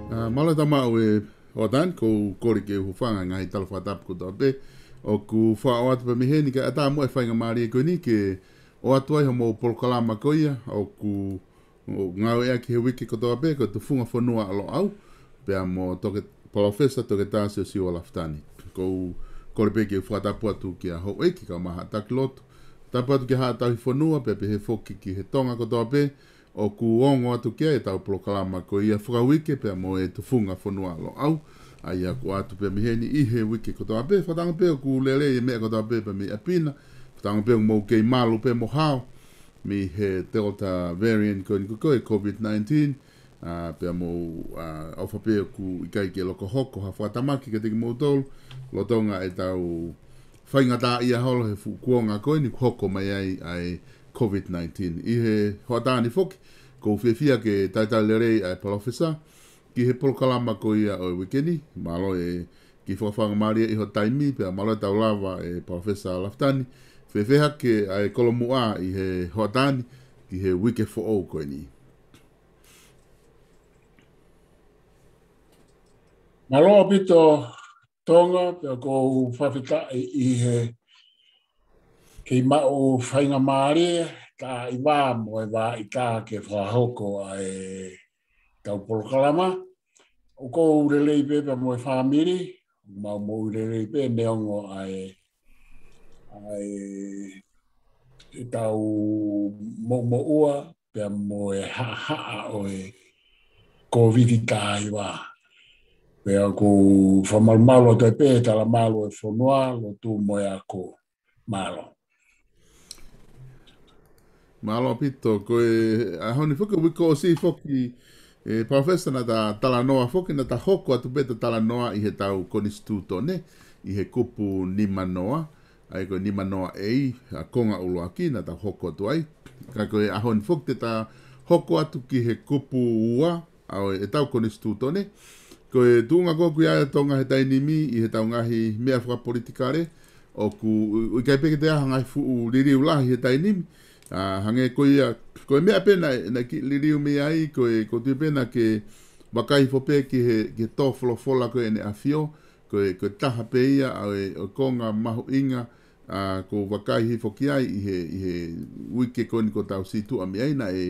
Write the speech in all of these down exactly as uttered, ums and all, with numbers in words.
ʻA, mālō e tau maʻu e hoʻatā ni, ʻoku ou kole ke u hūfanga he ngaahi tala fakatapu kotoa pē ʻoku fakaʻoatu pē mei heni, kae ʻatā muʻa e faingamālie ko eni ke ʻoatu ai hoʻomou polokalama ko ia ʻoku ngāueʻaki he uike kotoa pē, ko e Tufunga Fonua ʻa Loʻau, pea mo Toke-, Palōfesa Toketā Siosiua Lafitani. ʻOku ou kole pē ke u fakatapu atu kia Houʻeiki kae ʻumaʻā Haʻa Taki Lotu, tapu atu kia Haʻa Tauhi Fonua, pea pehē foki ki he Tonga kotoa pē ʻoku ongo atu ki ai e tau polokalama ko ia fakauike pea mo e Tufunga Fonua ʻa Loʻau, ʻa ia ʻoku ʻoatu pē mei heni ʻi he uike kotoa pē. Fakatauange pē ʻoku lelei e meʻa kotoa pē pea mei ʻapi na. Fakatauange pē ʻoku mou kei malu pē mo hao mei he Delta variant ko eni ko e COVID nineteen, ʻa, pea mou, ʻa, ʻofa pē ʻoku ʻikai ke loko hoko ha fakatamaki kiate kimoutolu, lolotonga e tau faingataʻaʻia holo he fuʻu kuonga ko eni ʻoku hoko mai ai ʻa e COVID nineteen. ʻI he hoʻatā ni foki, ʻoku ou fiefia ke talitali lelei ʻa e Palōfesa ki he polokalama ko ia ʻo e uike ni. Mālō e kiʻi fakafaingamālie ʻi hoʻo taimi, pea mālō e tau lava e Palōfesa Lafitani, fēfē hake ʻa e kolomuʻa ʻi he hoʻatā ni ki he uike foʻou ko eni. Mālō ʻaupito Tonga, pea ʻoku ou fakafetaʻi ʻi he kei maʻu faingamālie, taʻi vā mo e vā ʻita ke fakahoko ʻa e tau polokalama. ʻOku ou lelei pē pea mo e fāmili, mau moʻui lelei pē neongo ʻa e, ʻa e, e tau moʻumoʻua, pea mo e haʻahaʻa ʻo e COVID taha hiva. Pea ʻoku ou fakamalumalu atu ai pē he talamalu ʻo e fonua, lotu mo e ako. Mālō. Mālō ʻaupito, ko e ʻaho ni foki, uike kuo ʻosi foki, e, Palōfesa, naʻa ta talanoa foki, naʻa ta hoko atu pē ʻeta talanoa ʻi he tau konisitūtone, ʻi he kupu nima noa, ʻa ia ko e nima noa A, ʻa e konga ʻuluaki, naʻa ta hoko atu ai. Ka ko e ʻaho ni foki te ta hoko atu ki he kupu ua, ʻa e, e tau konisitūtone. Ko e tuʻunga ko ē ʻoku ʻi ai ʻa Tonga he taimi ni ʻi he tau ngaahi meʻa fakapolitikale, ʻoku, ʻoku ʻikai pē ke toe ʻi ai ha ngaahi fuʻu liliu lahi he taimi ni. ʻA, hangē ko ia, ko e meʻa pē naʻe, naʻe kiʻi liliu mei ai, ko e, ʻoku ou tui pē naʻa ke vakai hifo pē ki he, ki he tō folofola ko ē ʻEne ʻAfio, ko e, ko e taha pē ia ʻa e, ʻo e konga mahuʻinga, ʻa, ʻoku ou vakai hifo ki ai ʻi he, ʻi he uike ko eni ʻoku tau situʻa mei ai, naʻe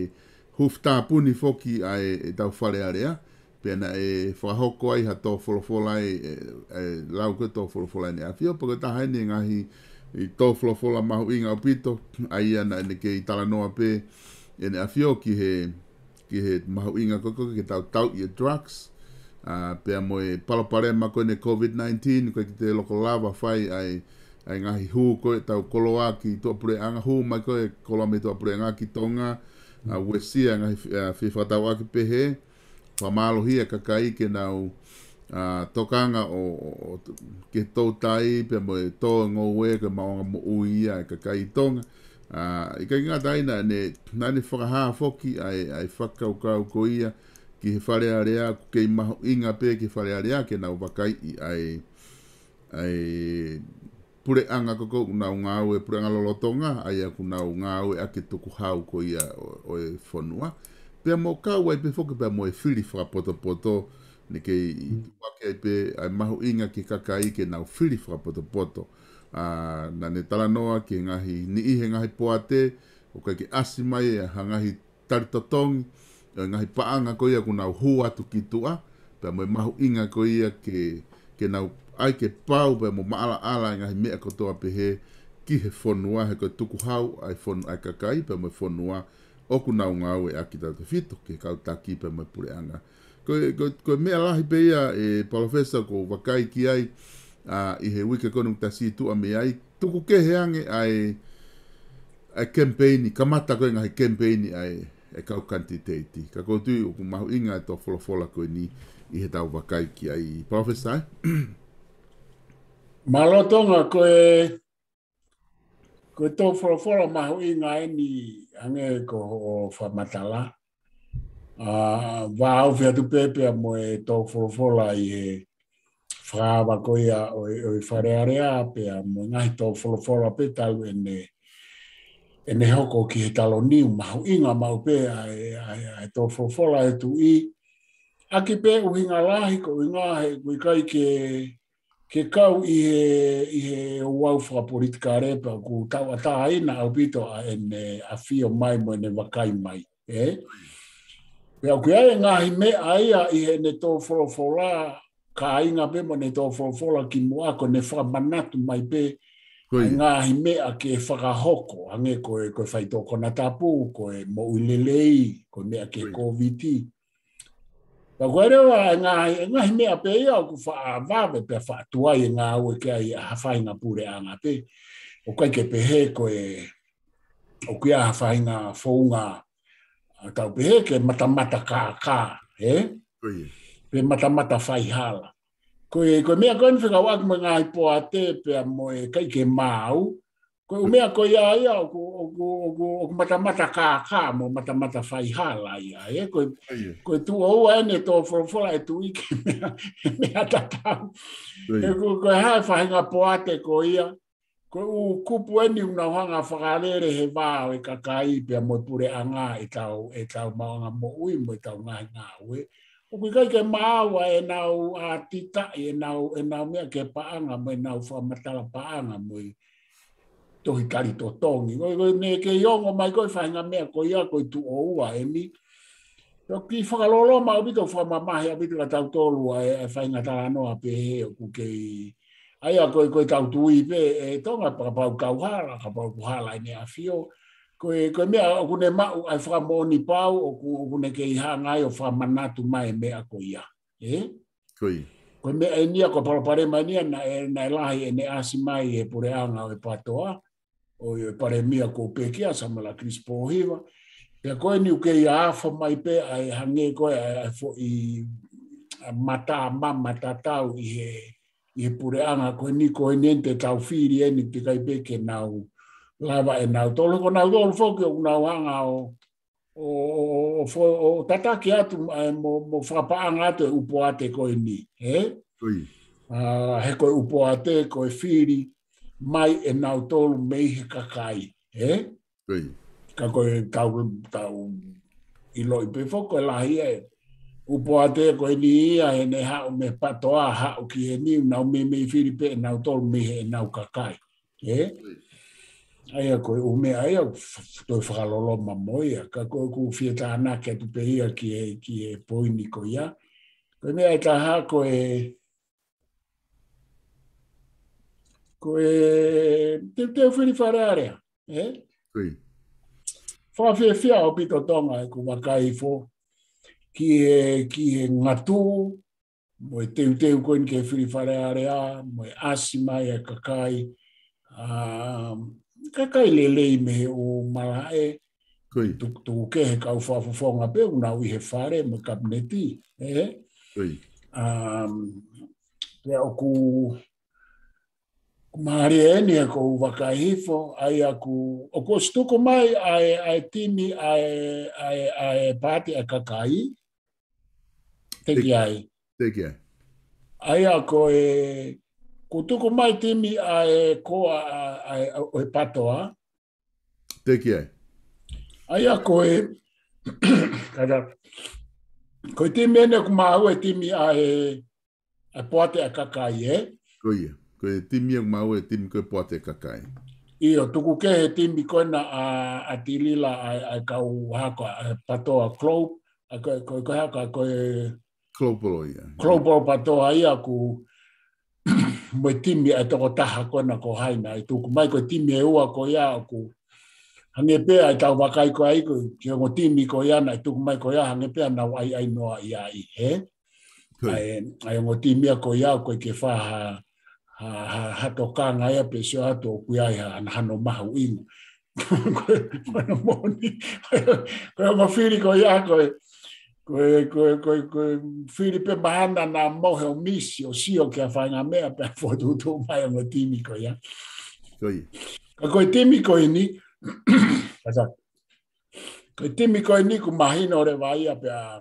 hūfia tāpuni foki ʻa e, e tau Fale Alea, pea naʻe fakahoko ai ha tō folofola ʻe, ʻe, ʻe lau ko e tō folofola ʻEne ʻAfio, pea ko e taha eni e ngaahi, ʻi tō folofola mahuʻinga ʻaupito, ʻa ia naʻa ne kei talanoa pē ʻEne ʻAfio ki he, ki he mahuʻinga ko ē, ko ē ke tau tauʻi e drugs, ʻa, pea mo e palopalema ko eni COVID nineteen, ko e ʻikai ke toe loko lava fai ʻa e, ʻa e ngaahi hū ko ē ʻetau koloa ki tuʻapuleʻanga, hū mai ko ē koloa mei tuʻapuleʻanga ki Tonga, ʻa, uesia e ngaahi fi-, ʻa, fie fakatauʻaki pehē, fakamālohia e kakai ke nau, ʻa, tokanga ʻo, ʻo, ʻo, ki he toutai, pea mo e tō ngoue, ko e maʻuʻanga moʻui ia e kakai Tonga. ʻA, ʻikai ngata ai naʻa ne, naʻa ne fakahā foki ʻa e, ʻa e fakakaukau ko ia ki he Fale Alea, ʻoku kei mahuʻinga pē ki he Fale Alea ke nau vakaiʻi ʻa e, ʻa e puleʻanga ko ē ʻoku nau ngāue, puleʻanga lolotonga, ʻa ia ʻoku nau ngāueʻaki e tukuhau ko ia ʻo, ʻo e fonua. Pea mo kau ai pē foki pea mo e fili fakapotopoto, ne kei tuʻu hake ai pē ʻa e mahuʻinga ki he kakai ke nau fili fakapotopoto. ʻA, naʻa ne talanoa ki he ngaahi, niʻihi he ngaahi poate, ʻoku ʻikai ke ʻasi mai ha ngaahi tali totongi ʻo e ngaahi paʻanga ko ia ʻoku nau hū atu ki tuʻa, pea mo e mahuʻinga ko ia ke, ke nau ʻai ke pau, pea mo maʻalaʻala e ngaahi meʻa kotoa pehē ki he fonua, he ko e tukuhau ʻa e fon-, ʻa e kakai, pea mo e fonua ʻoku nau ngāueʻaki tautefito ki he kau taki pea mo e puleʻanga. Ko e, ko e, ko e meʻa lahi pē ia ʻe Palōfesa ʻoku ou vakai ki ai, ʻa, ʻi he uike ko eni ʻoku tau sītuʻa mei ai, tuku kehe ange ʻa e, ʻa e kemipeini, kamata ko ē ngaahi kemipeini ʻa e, ʻa e kau kanititeiti. Ka ʻoku ou tui ʻoku mahuʻinga e tō folofola ko eni ʻi heʻetau vakai ki ai, Palōfesa, ē? Mālō Tonga, ko e, ko e tō folofola mahuʻinga eni hangē ko hoʻo fakamatala. ʻA, vāofi atu pē pea mo e tō folofola ʻi he fakaava ko ia ʻo e, ʻo e Fale Alea, pea mo e ngaahi tō folofola pē talu ʻene, ʻene hoko ki he taloni, mahuʻinga maʻu pē ʻa e, ʻa e, ʻa e tō folofola ʻa e Tuʻi. ʻAki pē ʻuhinga lahi, ko e ʻuhinga he ʻoku ʻikai ke, ke kau ʻi he, ʻi he ouau fakapolitikale, pea ʻoku tauʻatāina ʻaupito ʻa ʻene ʻafio mai mo ʻene vakai mai, ē? Pea ʻoku ʻi ai e ngaahi meʻa ia ʻi heʻene tō folofola, kāinga pē mo ʻene tō folofola kimuʻa, ko ʻene fakamanatu mai pē ʻa e ngaahi meʻa ke fakahoko, hangē ko e, ko e faitoʻo konatapu, ko e moʻui lelei, ko e meʻa ki he Kōviti. Pea ko e leva e ngaahi, e ngaahi meʻa pē ia ʻoku faʻa vave pea faʻa tuai e ngāue ki ai ʻa ha faʻahinga puleʻanga pē. ʻOku ʻikai ke pehē ko e, ʻoku ʻi ai ha faʻahinga founga, ʻa, tau pehē ke matamata kākā, ē? Pe matamata faihala. Ko e, ko e meʻa ko eni fekauʻaki mo e ngaahi poate pea mo e ʻikai ke maau, ko e ʻū meʻa ko ia ia ʻoku, ʻoku, ʻoku, ʻoku matamata kākā mo matamata faihala ia, ē? Ko e, ko e tuʻo ua ʻene tō folofola ʻa e Tuʻi ki he meʻa, meʻa tatau. He ko, ko e hā e faʻahinga poate ko ia, ko e ʻū kupu eni ʻoku nau hanga fakalele he vā ʻo e kakai pea mo e puleʻanga ʻetau, ʻetau maʻuʻanga moʻui mo ʻetau ngaahi ngāue. ʻOku ʻikai ke maau ʻa ʻenau ʻātitaʻi, ʻenau, ʻenau meʻa ki he paʻanga mo ʻenau fakamatala paʻanga mo e tohi tali totongi. Ko e, ko e ne kei ongo mai ko e faʻahinga meʻa ko ia ko e tuʻo ua eni. Pea ʻoku fakaloloma ʻaupito, fakamamahi ʻaupito kia tautolu ʻa e, ʻa e faʻahinga talanoa pehē ʻoku kei, ʻa ia ko e, ko e tau tui pē ʻe Tonga pea kapau kau hala, kapau ʻoku hala ʻene ʻafio. Ko e, ko e meʻa ʻoku ne maʻu ʻa e fakamoʻoni pau, ʻoku, ʻoku ne kei hanga ai ʻo fakamanatu mai e meʻa ko ia. Ē? Ko e meʻa eni ia, ko e palopalema eni ia naʻe, naʻe lahi ʻene ʻasi mai he puleʻanga ʻo e PATOA, ʻo e palēmia ko ē pekia, Samuela Kilisi Pōhiva. Pea ko eni ʻoku kei ʻafa mai pē ʻa e hangē ko e, ʻa e, ʻa e foʻi, ʻa, mata, mama tatau ʻi he, ʻi he puleʻanga ko eni, ko eni eni te tau fili eni, teʻeki ai pē ke nau lava ʻe nautolu. Ko nautolu foki ʻoku nau hanga ʻo, ʻo, ʻo, ʻo fo-, ʻo tataki atu, ʻa e mo, mo fakapaʻanga atu e ʻū poate ko eni, ē? ʻA, he ko e ʻū poate, ko e fili mai ʻe nautolu mei he kakai, ē? Ka ko e tau, tau ʻiloʻi pē foki ko e lahi e ʻū poate ko eni ia, he ne haʻu mei he PATOA, haʻu ki heni, nau meimei fili pē ʻe nautolu mei heʻenau kakai. Ē? ʻA ia ko e ʻū meʻa ia, f-, f-, toe fakaloloma mo ia, ka ko ʻeku fie tānaki atu pē ia ki he, ki he poini ko ia. Ko e meʻa ʻe taha ko e, ko e teuteu fili Fale Alea, ē? Fakafiefia ʻaupito Tonga ʻeku vakai hifo ki he, ki he ngatu, mo e teuteu ko eni ki he fili Fale Alea, mo e ʻasi mai e kakai, ʻa, kakai lelei mei he ʻū malaʻe, tuku, tuku kehe kau fakafofonga pē ʻoku nau ʻi he fale mo e kapineti, ē? ʻA, pea ʻoku, ʻoku mālie eni ʻeku vakai hifo, ʻa ia ʻoku, ʻoku ʻosi tuku mai ʻa e, ʻa e timi, ʻa e, ʻa e, ʻa e paati ʻa e kakai, teʻeki ai. Teʻeki ai. ʻA ia ko e, Ko e tuku mai timi ʻa e koa ʻa, ʻa, ʻo e PATOA. Teki ai. ʻA ia ko e, kātaki, ko e timi eni ʻoku maʻu e timi ʻa e, ʻa e Poate ʻa e Kakai, ē? Ko ia. Ko e timi ʻoku maʻu e timi ko e Poate ʻa e Kakai. ʻIo, tuku kehe timi ko ena ʻa, ʻa Tilila ʻa, ʻa e kau hako ʻa e PATOA Club, ʻa ko, ko, ko e hako ko e Global ia. Global PATOA ia ʻoku mo e timi ʻa e tokotaha ko ena ko hai naʻe tuku mai, ko e timi ʻe ua ko ia ʻoku hangē pē ʻa e tau vakai ko ē ko e, ki he ongo timi ko ia naʻe tuku mai ko ia hangē pē ʻa nau ʻai ʻai noa ia ʻi he. Ko ia. ʻA e, ʻa e ongo timi ia ko ia ʻoku ʻikai ke fai ha, ha, ha, ha tokanga ia pe sio atu ʻoku ʻi ai ha, hano mahuʻinga. Ko e, ko e moʻoni. Ko e ongo fili ko ia ko e, ko e, ko e, ko e, ko e fili pē mahana naʻa mohe ʻo misi ʻo sio ki ha faʻahinga meʻa pea fokotuʻutuʻu mai ongo timi ko ia. Ko ia. Ka ko e timi ko eni, kātaki, ko e timi ko eni ʻoku mahino leva ia pea,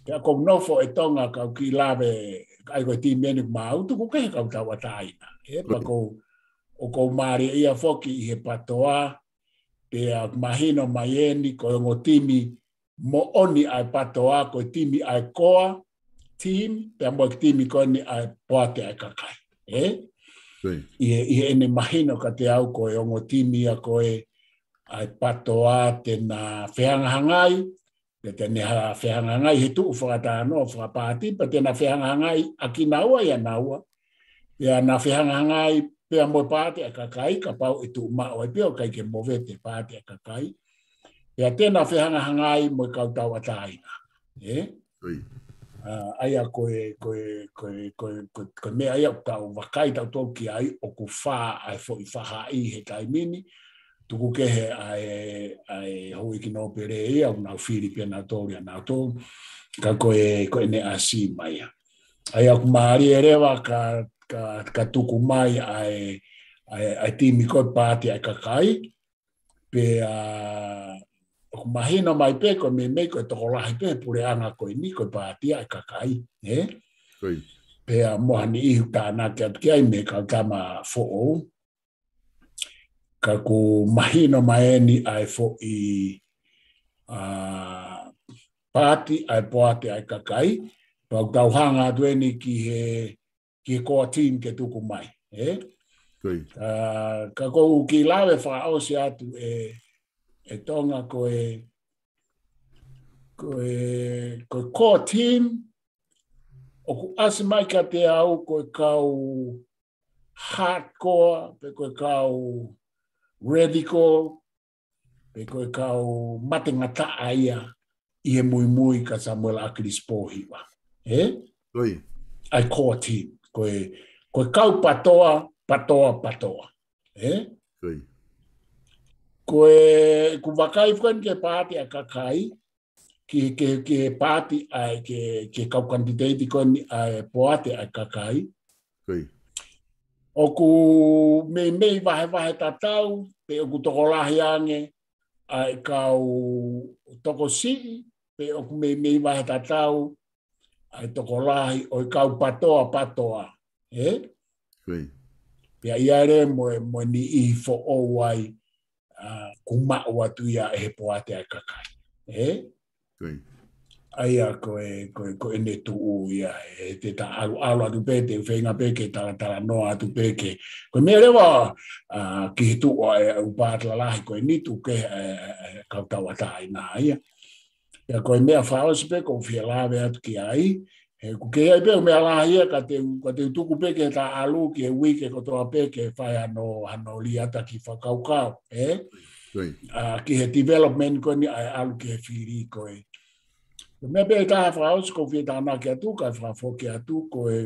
pea ʻoku ou nofo ʻi Tonga ka u kiʻi lave, ʻa ia ko e timi eni ʻoku maʻu tuku kehe kau tauʻatāina. Ē, pea Ko ia. ʻoku ou, ʻoku ou mālieʻia foki ʻi he PATOA, pea mahino mai eni ko e ongo timi moʻoni ʻa e PATOA, ko e timi ʻa e core team, pea mo e timi ko eni ʻa e Poate ʻa e Kakai. Ē? Ko ia. ʻI he, ʻi heʻene mahino kiate au ko e ongo timi ia ko ē ʻa e PATOA te na fehangahangai, pea te ne ha fehangahangai he tuʻu fakatalanoa fakapaati, pea te na fehangahangai ʻa kinaua ʻia naua. Pea na fehangahangai pea mo e Paati ʻa e Kakai, kapau ʻe tuʻu maʻu ai pea ʻoku ʻikai ke movete Paati ʻa e Kakai. Pea te na fehangahangai mo e kau tauʻatāina. Ē? Ui. ʻA, ʻa ia ko e, ko e, ko e, ko e, ko e, ko e meʻa ia ʻoku tau vakai tautolu ki ai ʻoku fā ʻa e foʻi faʻahi he taimi ni, tuku kehe ʻa e, ʻa e houʻeiki nōpele ia, ʻoku nau fili pē nautolu ʻia nautolu, ka ko e, ko ʻene ʻasi mai ia. ʻA ia ʻoku mālie leva ka, ka, ka tuku mai ʻa e, ʻa e, ʻa e timi ko e Paati ʻa e Kakai, pea ʻoku mahino mai pē ko e meimei ko e tokolahi pē he puleʻanga ko eni ko e Paati ʻa e Kakai, ē? Ui. Pea mo ha niʻihi ʻoku tānaki atu ki ai mei he kau tama foʻou. Ka ʻoku mahino mai eni ʻa e foʻi, ʻa, Paati ʻa e Poate ʻa e Kakai, pea ʻoku tau hanga atu eni ki he, ki he core team ke tuku mai, ē? Ui. ʻA, ka ʻoku ou kiʻi lave fakaʻosi atu ʻe, ʻe Tonga ko e, ko e, ko e core team, ʻoku ʻasi mai kiate au ko e kau hardcore, pe ko e kau radical, pe ko e kau matengataʻa ia ʻi he muimui kia Samuela ʻAkilisi Pōhiva. Ē? Ui. ʻA e core team. Ko e, ko e kau Patoa, Patoa, Patoa. Ē? Ui. Ko e, ʻoku vakai foki eni ki he Paati ʻa e Kakai, ki, ki, ki he Paati ʻa e, ki, ki he kau kanititeiti ko eni ʻa e Poate ʻa e Kakai. Ui. ʻOku meimei vahevahe tatau, pe ʻoku tokolahi ange ʻa e kau tokosiʻi, pe ʻoku meimei vahe tatau ʻa e tokolahi ʻo e kau Patoa, Patoa. Ē? Ui. Pea ʻi ai leva mo e, mo e niʻihi foʻou ai, ʻa, ʻoku maʻu atu ia ʻe he Poate ʻa e Kakai. Ē? Ui. ʻA ia ko e, ko e, ko ʻene tuʻu ia, ʻe te ta ʻalu, ʻalu atu pē, te u feinga pē ke talatalanoa atu pē ke. Ko e meʻa leva, ʻa, ki he tuʻu ʻa e ʻū Paati lalahi ko eni tuku kehe, ʻa e, ʻa e, ʻa e kau tauʻatāina ia. Pea ko e meʻa fakaʻosi pē ʻoku ou fie lave atu ki ai, he ʻoku kei ʻi ai pē ʻū meʻa lahi ia ka te u, ka te u tuku pē ke ta ʻalu ki he uike kotoa pē ke fai hano, hano liʻaki fakakaukau, ē? Ui. ʻA, ki he development ko eni ʻa e ʻalu ki he fili ko ē. Ko e meʻa pē ʻe taha fakaʻosi ʻoku ou fie tānaki atu, kae fakafoki atu ko e,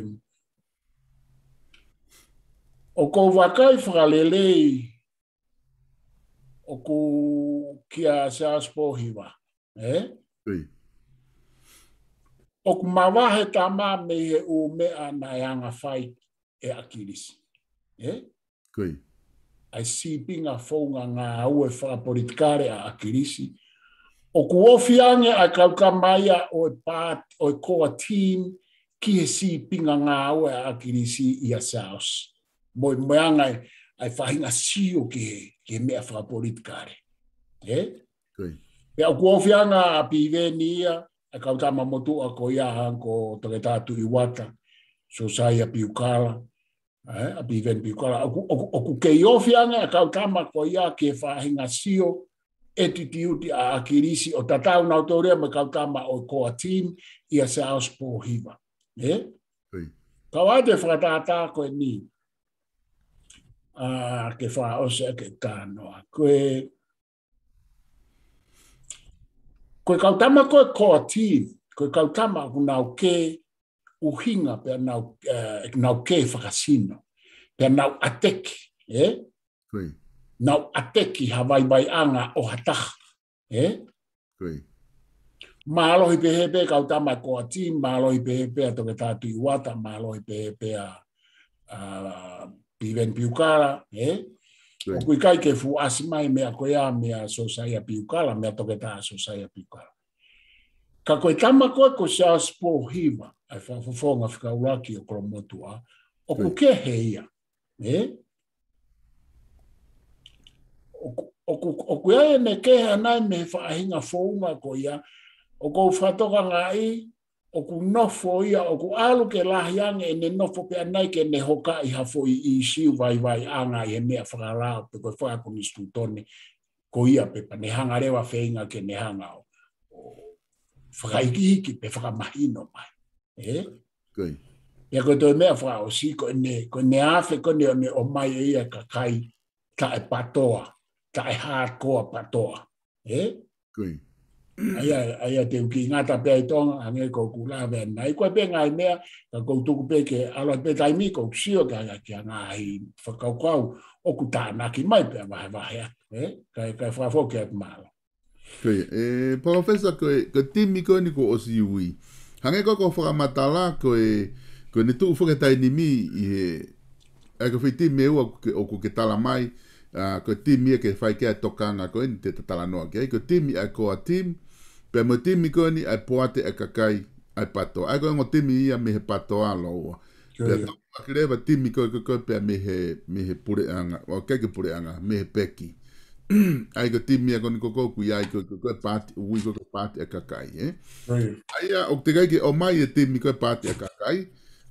ʻoku ou vakai fakalelei ʻoku kia Siaosi Pōhiva, ē? Ui. ʻOku mavahe tama mei he ʻū meʻa naʻe anga fai ʻe ʻAkilisi. Ē? Ui. ʻA e sīpinga founga ngāue fakapolitikale ʻa ʻAkilisi. ʻOku ofi ange ʻa e kau tama ia ʻo e Paati, ʻo e core team, ki he sīpinga ngāue ʻa ʻAkilisi ʻia Siaosi. Mo, mo e anga ʻa e faʻahinga sio ki he, ki he meʻa fakapolitikale. Ē? Pea ʻoku ofi ange ʻa Piveni ia, ʻa e kau tama motuʻa ko ia hangē ko Toketā Tuʻi Uata, Siosaia Piukala, ē, ʻa Piveni Piukala. ʻOku, ʻoku, ʻoku kei ofi ange ʻa e kau tama ko ia ki he faʻahinga sio ʻetitiuti ʻa ʻAkilisi ʻo tatau nautolu ia mo e kau tama ʻo e core team ʻia Siaosi Pōhiva. Ē? Kau ʻai atu e fakatātā ko eni. ʻA, ke fakaʻosi ʻa e talanoa. Ko e, ko e kau tama ko e core team, ko e kau tama ʻoku nau kē ʻuhinga pea nau, ē, nau kē fakasino, pea nau ʻateki, ē? Nau ʻateki ha vaivaiʻanga ʻo ha taha, ē? Mālohi pehē pē kau tama core team, mālohi pehē pē ʻa Toketā Tuʻi Uata, mālohi pehē pē ʻa, ʻa Piveni Piukala, ē? ʻOku ʻikai ke fuʻu ʻasi mai meʻa ko ia, meʻa Siosaia Piukala, meʻa Toketā Siosaia Piukala. Ka ko e tama ko ē ko Siaosi Pōhiva, ʻa e fakafofonga fika ʻuluaki ʻo Kolomotuʻa, ʻoku kehe ia, ē? ʻOku, ʻoku, ʻoku ʻi ai ʻene kehe ʻana ia mei he faʻahinga founga ko ia, ʻoku ou fakatokangaʻi, ʻoku nofo ia, ʻoku ʻalu ke lahi ange ʻene nofo pē ʻana ia ke ne hokaʻi ha foʻi ʻīsiu vaivaiʻanga ʻi he meʻa fakalao pe ko e fakakonisitūtone ko ia pē pea ne hanga leva feinga ke ne hanga ʻo, ʻo fakaikiiki pe fakamahino mai. Ē? Pea ko e toe meʻa fakaʻosi ko ʻene, ko ʻene afe ko ʻene ʻo ne ʻomai ʻe ia kakai taʻe PATOA, taʻe hardcore PATOA. Ē? ʻA ia, ʻa ia te u kiʻi ngata pē ʻi Tonga, hangē ko ʻeku lave ʻanenai. Ko e pē ngaahi meʻa, ka ʻoku ou tuku pē ke ʻalu pē taimi, ʻoku ou sio ki he, ki he ngaahi fakakaukau ʻoku tānaki mai pea vahevahe atu, ē? Kae, kae fakafoki atu, mālō. Ko ia, ē, Palōfesa, ko e, ko e timi ko eni kuo ʻosi ui. Hangē ko ʻeku fakamatala, ko e, ko ʻene tuʻu foki he taimi ni ʻi he, ʻa ia ko e foʻi timi ʻe ua ʻoku ke, ʻoku ke tala mai, ʻa, ko e timi ia ke fai ki ai e tokanga ko eni te ta talanoa ki ai, ko e timi ʻa e core team, pea mo e timi ko eni ʻa e poate ʻa e kakai ʻa e PATOA. ʻA ia ko e ongo timi ia mei he PATOA lōua. Pea toki leva timi ko ē, ko ē, ko ē pea mei he, mei he puleʻanga, ʻo ʻikai ke puleʻanga, mei he peki. ʻA ia ko e timi ia ko eni ko ē ʻoku ʻi ai ko ē, ko ē, ko ē paati, ui ko ē, ko ē paati ʻa e kakai, ē? ʻA ia ʻoku teʻeki ai ke ʻomai e timi ko ē paati ʻa e kakai,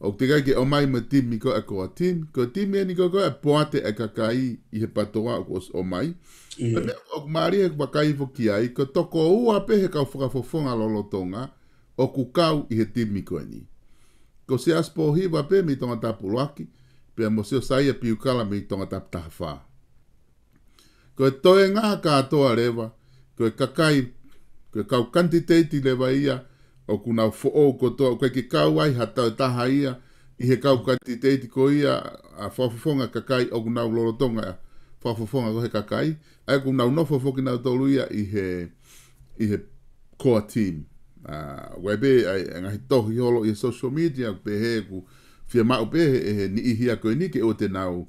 ʻoku teʻeki ai ke ʻomai mo e timi ko ē ʻa e core team, ko e timi eni ko ē, ko ē ʻa e poate ʻa e kakai ʻi he PATOA ʻoku ʻosi ʻomai. Pea meʻa ʻoku mālie ʻeku vakai foki ai, ko e toko ua pē he kau fakafofonga lolotonga, ʻoku kau ʻi he timi ko eni. Ko Siaosi Pōhiva pē mei Tongatapu ʻUluaki, pea mo Siosaia Piukala mei Tongatapu Taha Fā. Ko e toenga kātoa leva, ko e kakai, ko e kau kanititeiti leva ia, ʻoku nau foʻou kotoa, ʻoku ʻikai ke kau ai ha toe taha ia, ʻi he kau kanititeiti ko ia, ʻa e fakafofonga kakai ʻoku nau lolotonga, fakafofonga ko ē he kakai, ʻa ia ʻoku nau nofo foki nautolu ia ʻi he, ʻi he core team. ʻA, ʻoku ʻi ai pē ʻa e, ʻa e ngaahi tohi holo ʻi he social media, ʻoku pehē ʻoku fiemaʻu pē he, he niʻihi ia ko eni ke ʻoua te nau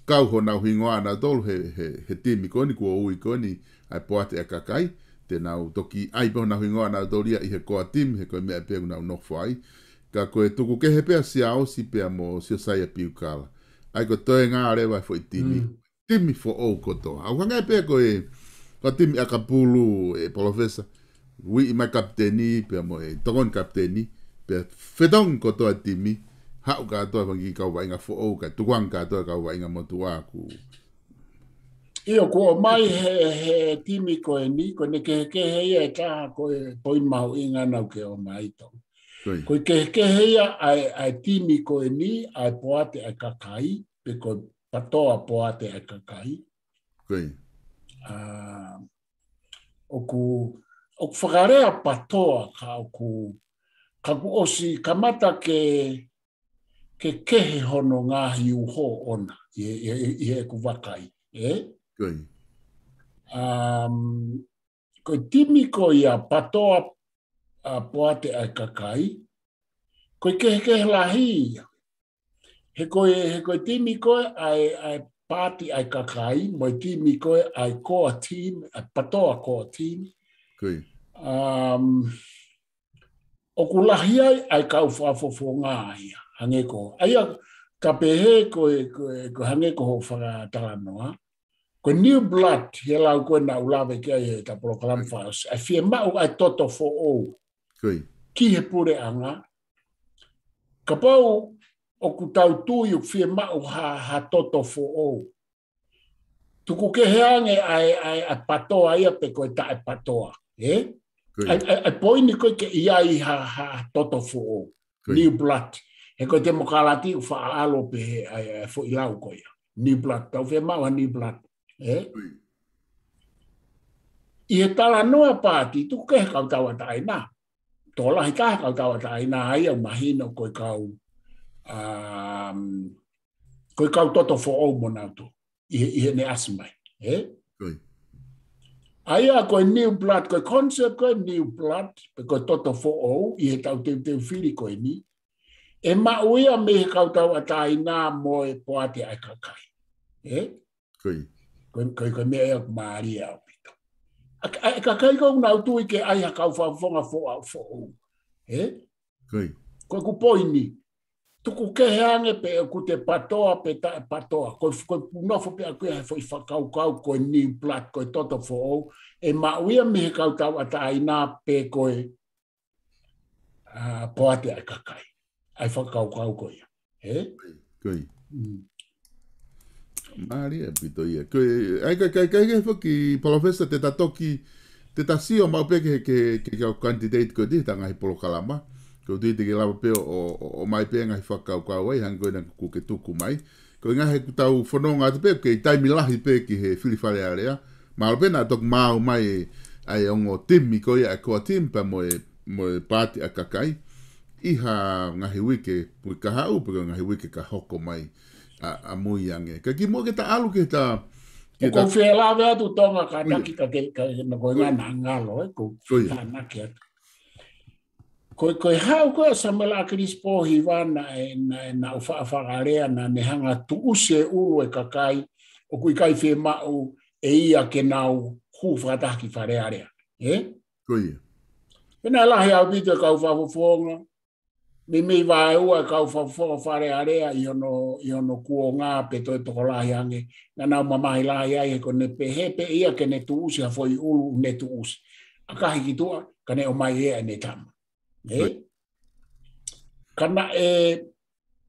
kau honau hingoa nautolu he, he, he timi ko eni, kuo ui ko eni, ʻa e poate ʻa e kakai, te nau toki ʻai pē honau hingoa nautolu ia ʻi he core team, he ko e meʻa pē ʻoku nau nofo ai. Ka ko e tuku kehe pē ʻa Siaosi pea mo Siosaia Piukala. ʻA ia ko e toenga leva e foʻi timi. Timi foʻou kotoa. ʻOku hangē pē ko e, ko e timi ʻakapulu ē Palōfesa, uiʻi mai kapiteni, pea mo e tokoni kapiteni, pea fetongi kotoa e timi, haʻu kātoa e fanga kiʻi kau vaʻinga foʻou, kae tukuange kātoa e kau vaʻinga motuʻa ʻoku. ʻIo, kuo ʻomai he, he timi ko eni, ko ʻene kehekehe ia ʻe taha ko e poini mahuʻinga naʻa ke ʻomai, Tonga. Ko e kehekehe ia ʻa e, ʻa e timi ko eni, ʻa e poate ʻa e kakai, pe ko e PATOA poate ʻa e kakai. ʻA, ʻoku, ʻoku fakalea PATOA ka ʻoku, ka kuo ʻosi kamata ke, ke kehe hono ngaahi uho ʻona, ʻi, ʻi, ʻi, ʻi heʻeku vakai, ē? Um, ko e timi ko ia PATOA, ʻa, poate ʻa e kakai, ko e kehekehe lahi ia. He ko e, he ko e timi ko ē ʻa e, ʻa e paati ʻa e kakai, mo e timi ko ē ʻa e core team, ʻa e PATOA core team. Um, ʻoku lahi ai ʻa e kau fakafofonga ia. Hangē ko, ʻa ia ka pehē ko e, ko e, ko e hangē ko hoʻo fakatalanoa. Ko e new blood, he lau ko ē naʻa ku lave ki ai he ta polokalama fakaʻosi. ʻA e fiemaʻu ʻa e toto foʻou. Ko ia. Ki he puleʻanga. Kapau ʻoku tau tui ʻoku fiemaʻu ha, ha toto foʻou. Tuku kehe ange ʻa e, ʻa e, ʻa e patoa ia pe ko e taʻepatoa. Ē? Ko ia. ʻA e, ʻa e, ʻa e poini ko ē ke ʻi ai ha, ha toto foʻou. Ko ia. New blood. He ko e temokalati ʻoku faʻa ʻalu pē he, ʻa e, ʻa e foʻi lau ko ia. New blood. Tau fiemaʻu ha new blood. Ē? Ko ia. ʻI he talanoa paati, tuku kehe kau tauʻatāina. Tokolahi taha kau tauʻatāina ai ʻoku mahino ko e kau, um, ko e kau toto foʻou mo nautolu. ʻI he, ʻi heʻene ʻasi mai. Ē? Ko ia. ʻA ia ko e new blood, ko e concept ko e new blood, pe ko e toto foʻou, ʻi he tau teuteu fili ko eni. ʻE maʻu ia mei he kau tauʻatāina mo e poate ʻa e kakai. Ē? Ko ia. Ko e, ko e, ko e meʻa ia ʻoku mālie ʻaupito. ʻA, ʻa, ʻa e kakai ko ē ʻoku nau tui ke ʻai ha kau fakafofonga foʻou, foʻou. Ē? Ko ia. Ko ʻeku poini. Tuku kehe ange pe ʻoku te patoa pe taʻepatoa. Ko e, ko e nofo pē ʻaku ia he foʻi fakakaukau ko e new blood, ko e toto foʻou. ʻE maʻu ia mei he kau tauʻatāina pe ko e ʻa, poate ʻa e kakai. ʻA e fakakaukau ko ia. Ē? Ko ia. Mm. Mālie ʻaupito ia. Ko e, ʻa e ka, ka, ka, ka, foki, Palōfesa, te ta toki, te ta sio maʻu pē ki he, ki he, ki he kau candidate ko ē ʻi he ngaahi polokalama. Ko e tui te ke lava pē ʻo, ʻo, ʻo, ʻomai pē ngaahi fakakaukau ai, hangē ko ena kuo ke tuku mai. Ko e ngaahi ʻoku tau fononga atu pē, ko e taimi lahi pē ki he fili Fale Alea. Mahalo pē naʻa toki maau mai ʻa e ongo timi ko ia ʻa e core team pea mo e, mo e paati ʻa e kakai. ʻI ha ngaahi uike, uike kahaʻu, pe ko e ngaahi uike ka hoko mai ʻa, ʻamui ange. Ka kimuʻa ke ta ʻalu ki he ta, ki he ta. ʻOku ou fie lave atu Tonga ka Ko ia. taki ka ke, ka ke, na ko e Ko ia. ngana ngalo, ē, ko Ko ia. tānaki atu. Ko, ko e haʻu ko ē ʻa Samuela ʻAkilisi Pōhiva naʻe, naʻe, naʻa ku faʻa fakalea naʻa ne hanga tuʻusi e ʻulu e kakai ʻoku ʻikai fiemaʻu ʻe ia ke nau hū fakataha ki Fale Alea. Ē? Ko ia. Pea naʻe lahi ʻaupito e kau fakafofonga. Meimei vaeua e kau fakafofonga Fale Alea ʻi hono, ʻi hono kuonga pe toe tokolahi ange. Naʻa nau mamahi lahi ai he ko ʻene pehē pē ia ke ne tuʻusi ha foʻi ʻulu ne tuʻusi. ʻAkahi ki tuʻa, ka ne ʻomai ʻe ia ʻene tama. Ē? Right. Ka naʻe,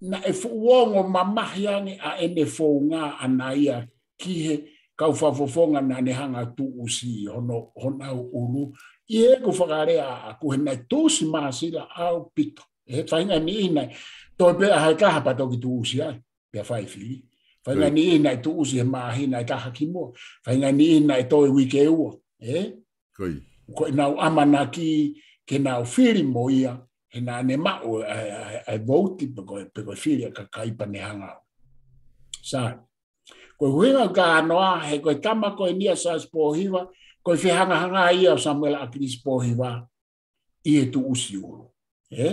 naʻe fuʻu ongo mamahi ange ʻa ʻene founga ʻana ia ki he kau fakafofonga naʻa ne hanga tuʻusi hono, honau ʻulu. ʻI heʻeku fakalea ʻaʻaku he naʻe tuʻusi māsila ʻaupito. He faʻahinga niʻihi naʻe toe pē ʻa ha taha pea toki tuʻusi ai. Pea fai fili. Faʻahinga Right. niʻihi naʻe tuʻusi he māhina ʻe taha kimuʻa. Faʻahinga niʻihi naʻe toe uike ua. Ē? Ko ia. Ko ʻenau ʻamanaki ke nau fili mo ia, he naʻa ne maʻu ʻa e, ʻa e, ʻa e vouti pe ko e, pe ko e fili ʻa e kakai pea ne hanga ʻo. Sai. Ko e ʻuhinga ʻoku ou talanoa, he ko e tama ko eni ʻa Siaosi Pōhiva, ko e fehangahanga ia ʻo Samuela ʻAkilisi Pōhiva ʻi he tuʻusi ʻulu. Ē?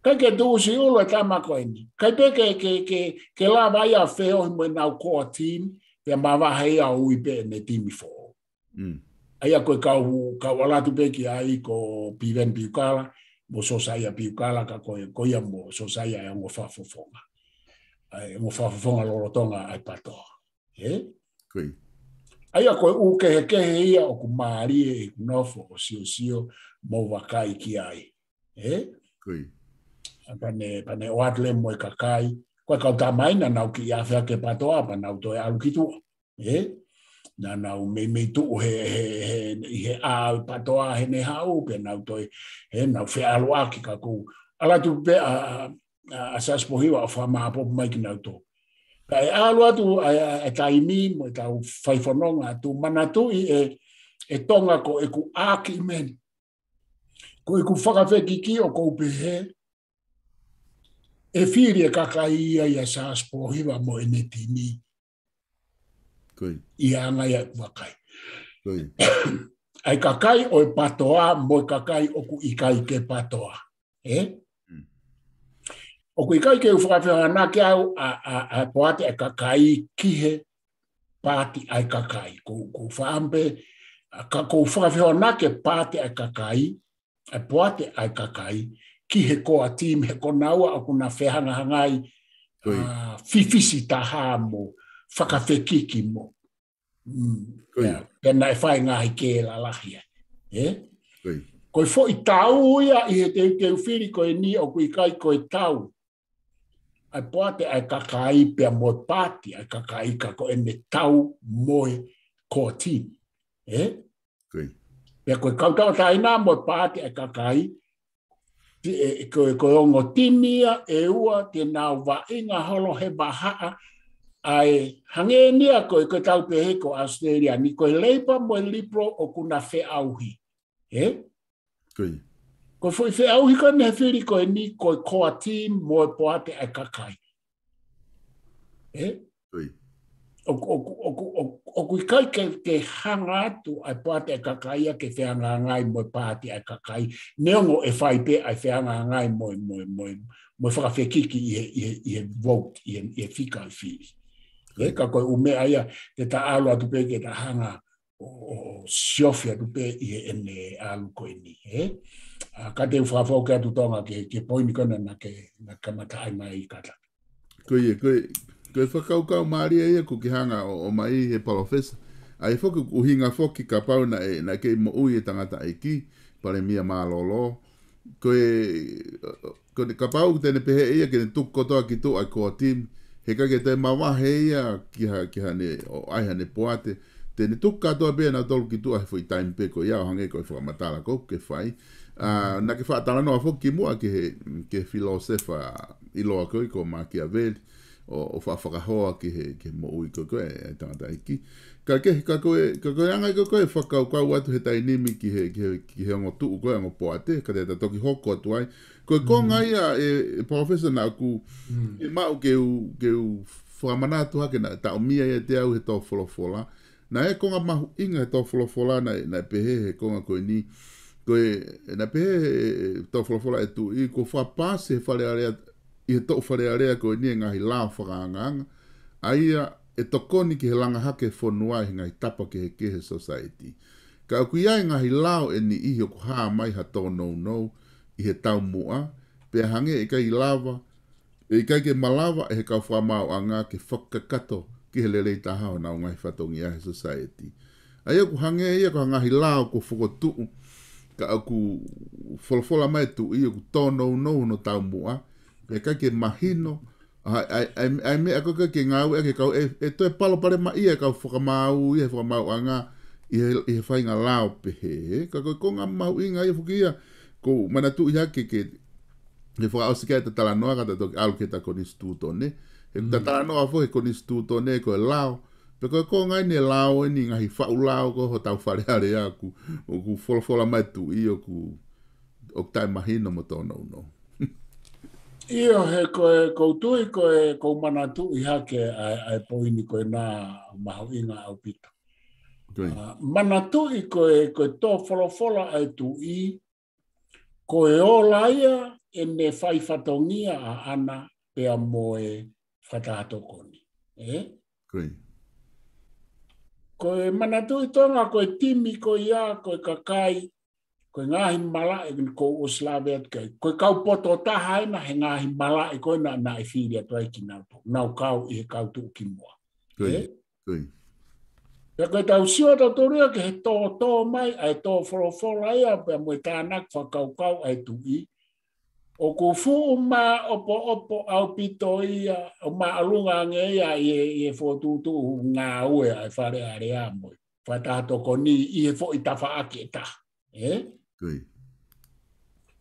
ʻIkai ke tuʻusi ʻulu e tama ko eni. ʻIkai pē ke, ke, ke, ke lava ia ʻo feohi mo ʻenau core team, pea mavahe ia ʻo ui pē ʻene timi foʻou. Mm. ʻA ia ko e kau, kau ʻalu atu pē ki ai ko Piveni Piukala, mo Siosaia Piukala, ka ko e, ko ia mo Siosaia e ongo fakafofonga. ʻA e ongo fakafofonga lolotonga ʻa e patoa. Ē? Ko ia. ʻA ia ko e ʻū kehekehe ia ʻoku mālie ʻeku nofo ʻo siosio mo vakai ki ai. Ē? Ko ia. Pea ne, pea ne ʻoatu leva mo e kakai. Ko e kau tama ia naʻa nau kiʻi afe hake patoa, pea nau toe ʻalu ki tuʻa. Ē? Naʻa nau meimei tuʻu he, he, he, ʻi he ʻā patoa heʻene haʻu, pea nau toe, he nau feʻaluʻaki ka ʻoku ou ʻalu atu pē ʻa, ʻa, ʻa Siaosi Pōhiva ʻo fakamāʻopoʻopo mai kinautolu. Ka ʻe ʻalu atu ʻa, ʻa, ʻa e taimi mo ʻetau fai fononga atu manatuʻi ē, ʻe Tonga ko ʻeku ʻākiʻi meni. Ko ʻeku fakafekiki ʻoku ou pehē, ʻe fili e kakai ia ʻia Siaosi Pōhiva mo ʻene timi. Ko ia. ʻI he anga ia ʻeku vakai. Ko ia. ʻA e kakai ʻo e patoa mo e kakai ʻoku ʻikai ke patoa. Ē? Mm. ʻOku ʻikai ke u fakafehoanaki au ʻa, ʻa, ʻa e poate ʻa e kakai ki he paati ʻa e kakai. Ko, ko u faʻa pē, ʻa ka, ko u fakafehoanaki e paati ʻa e kakai, ʻa e poate ʻa e kakai ki he core team, he ko naua ʻoku na fehangahangai, ʻa, fifisi taha mo fakafekiki mo. Pea naʻe fai ngaahi kē lalahi ai. Ko e foʻi tau ia ʻi he teuteu fili ko eni ʻoku ʻikai ko e tau ʻa e poate ʻa e kakai pea mo e paati ʻa e kakai ka ko ʻene tau mo e core team. Pea ko e kau tauʻatāina mo e paati ʻa e kakai, ko e ongo timi ia ʻe ua te nau vaʻinga holo he vahaʻa ʻa e hangē ni ia ko e tau pehē ko Australia ni ko e Labour mo e Liberal ʻoku na feʻauhi. Ko e foʻi feʻauhi ko eni he fili ko eni ko e core team mo e poate ʻa e kakai. ʻOku ʻikai ke hanga atu ʻa e poate ʻa e kakai ia ke fehangahangai mo e paati ʻa e kakai. Neongo ʻe fai pē ʻa e fehangahangai mo e, mo e, mo e, mo e fakafekiki ʻi he, ʻi he, ʻi he vote, ʻi he, ʻi he fika ʻi fili. Ka ko e ʻū meʻa ia, te ta ʻalu atu pē ke ta hanga ʻo, ʻo, ʻo siofi atu pē ʻi heʻene ʻalu ko eni. Ka te u fakafokē atu Tonga ke, ke poini ko ena naʻa ke, naʻa ke kamata ai mai Kata. Ko ia, ko e, ko e fakakaukau mālie ia ʻoku ke hanga ʻo, ʻomai he palōfesa. ʻA ia foki ʻuhinga foki kapau naʻe, naʻe kei moʻui e tangataʻeiki, Palēmia mālōlō. Ko e, ko e kapau te ne pehē ia ke ne tuku kotoa ki tuʻa ʻa e core team, he ʻikai ke toe mavahe ia ki ha, ki haʻane, ʻo ʻai haʻane poate, te ne tuku kotoa pē nautolu ki tuʻa he foʻi taimi pē ko ia ʻo hangē ko e fakamatala ko ē ʻoku ke fai. Naʻa ke faʻa talanoa foki kimuʻa ki he, ki he filōsefa ʻiloa ko ē ko Makiaveli, ʻo, ʻo faʻa fakahoa ki he, ki he moʻui ko ē ʻa e tangataʻeiki. Ka ke, ka ko e, ka ko e anga ko ē ʻo e fakakaukau atu he taimi ni ki he, ki he, ki he ongo tuʻu ko ē ongo poate, ka te ta toki hoko atu ai. Ko e konga ia ʻe, ʻe Professor naʻa ku, ʻe maʻu ke u, ke u fakamanatu hake naʻe taʻomia ia ʻe au he tō folofola. Naʻe konga mahuʻinga he tō folofola naʻe, naʻe pehē he konga ko eni. Ko e, naʻe pehē he tō folofola ʻe tuʻi, ko fakapaasi he Fale Alea, ʻi he toʻu Fale Alea ko eni e ngaahi lao fakaangaanga. ʻA ia ʻe tokoni ki he langa hake fonua ʻi he ngaahi tapa kehekehe he society. Ka ʻoku ʻi ai e ngaahi lao ʻe niʻihi ʻoku hā mai ha tōnounou ʻi he taumuʻa, pea hangē ʻe ʻikai lava, ʻe ʻikai ke malava ʻe he kau fakamaauʻanga ke fakakakato ki he lelei taha honau ngaahi fatongia he society. ʻA ia ʻoku hangē ia ko e ngaahi lao ʻoku fokotuʻu, ka ʻoku folofola mai ʻe tuʻi ʻoku tōnounou hono taumuʻa, pea ʻikai ke mahino, ʻa e, ʻa e, ʻa e, ʻa e meʻa ko ē ke ngāueʻaki ʻe he kau, ʻe, ʻe toe palopalemaʻia ʻe he kau fakamaau ia he fakamaauʻanga ʻi he, ʻi he faʻahinga lao pehē. Ka ko e konga mahuʻinga ia foki ia, ʻoku ou manatuʻi hake ke, ke fakaʻosi ki ai ʻeta talanoa ka ta toki ʻalu ki heʻeta konisitūtone. He ʻoku ta talanoa foki he konisitūtone ko e lao. Pea ko e konga eni e lao eni ngaahi faʻu lao ko ē hotau Fale Alea ʻoku, ʻoku folofola mai ʻe tuʻi ʻoku, ʻoku taʻemahino mo tōnounou. ʻIo, he ko e, ʻoku ou tui ko e, ʻoku ou manatuʻi hake ʻa e, ʻa e poini ko ena mahuʻinga ʻaupito. Manatuʻi ko e, ko e tō folofola ʻa e tuʻi, ko e ola ia ʻene fai fatongia ʻaʻana pea mo e fakataha tokoni. Ko e manatuʻi Tonga, ko e timi ko ia, ko e kakai, ko e ngaahi malaʻe, ʻoku ou ʻosi lave atu ki ai. Ko e kau poto taha ena he ngaahi malaʻe ko ena naʻe fili atu ai kinautolu. Nau kau ʻi he kau tuʻukimuʻa. Pea ko e tau sio tautolu ia ki he tōtō mai, ʻa e tō folofola ia, pea mo e tānaki fakakaukau ʻa e tuʻi. ʻOku fuʻu māʻopoʻopo ʻaupito ia, ʻo māʻolunga ange ia ʻi he, ʻi he fokotuʻutuʻu ngāue ʻa e Fale Alea mo e fakataha tokoni ʻi he foʻi tafaʻaki ʻe taha.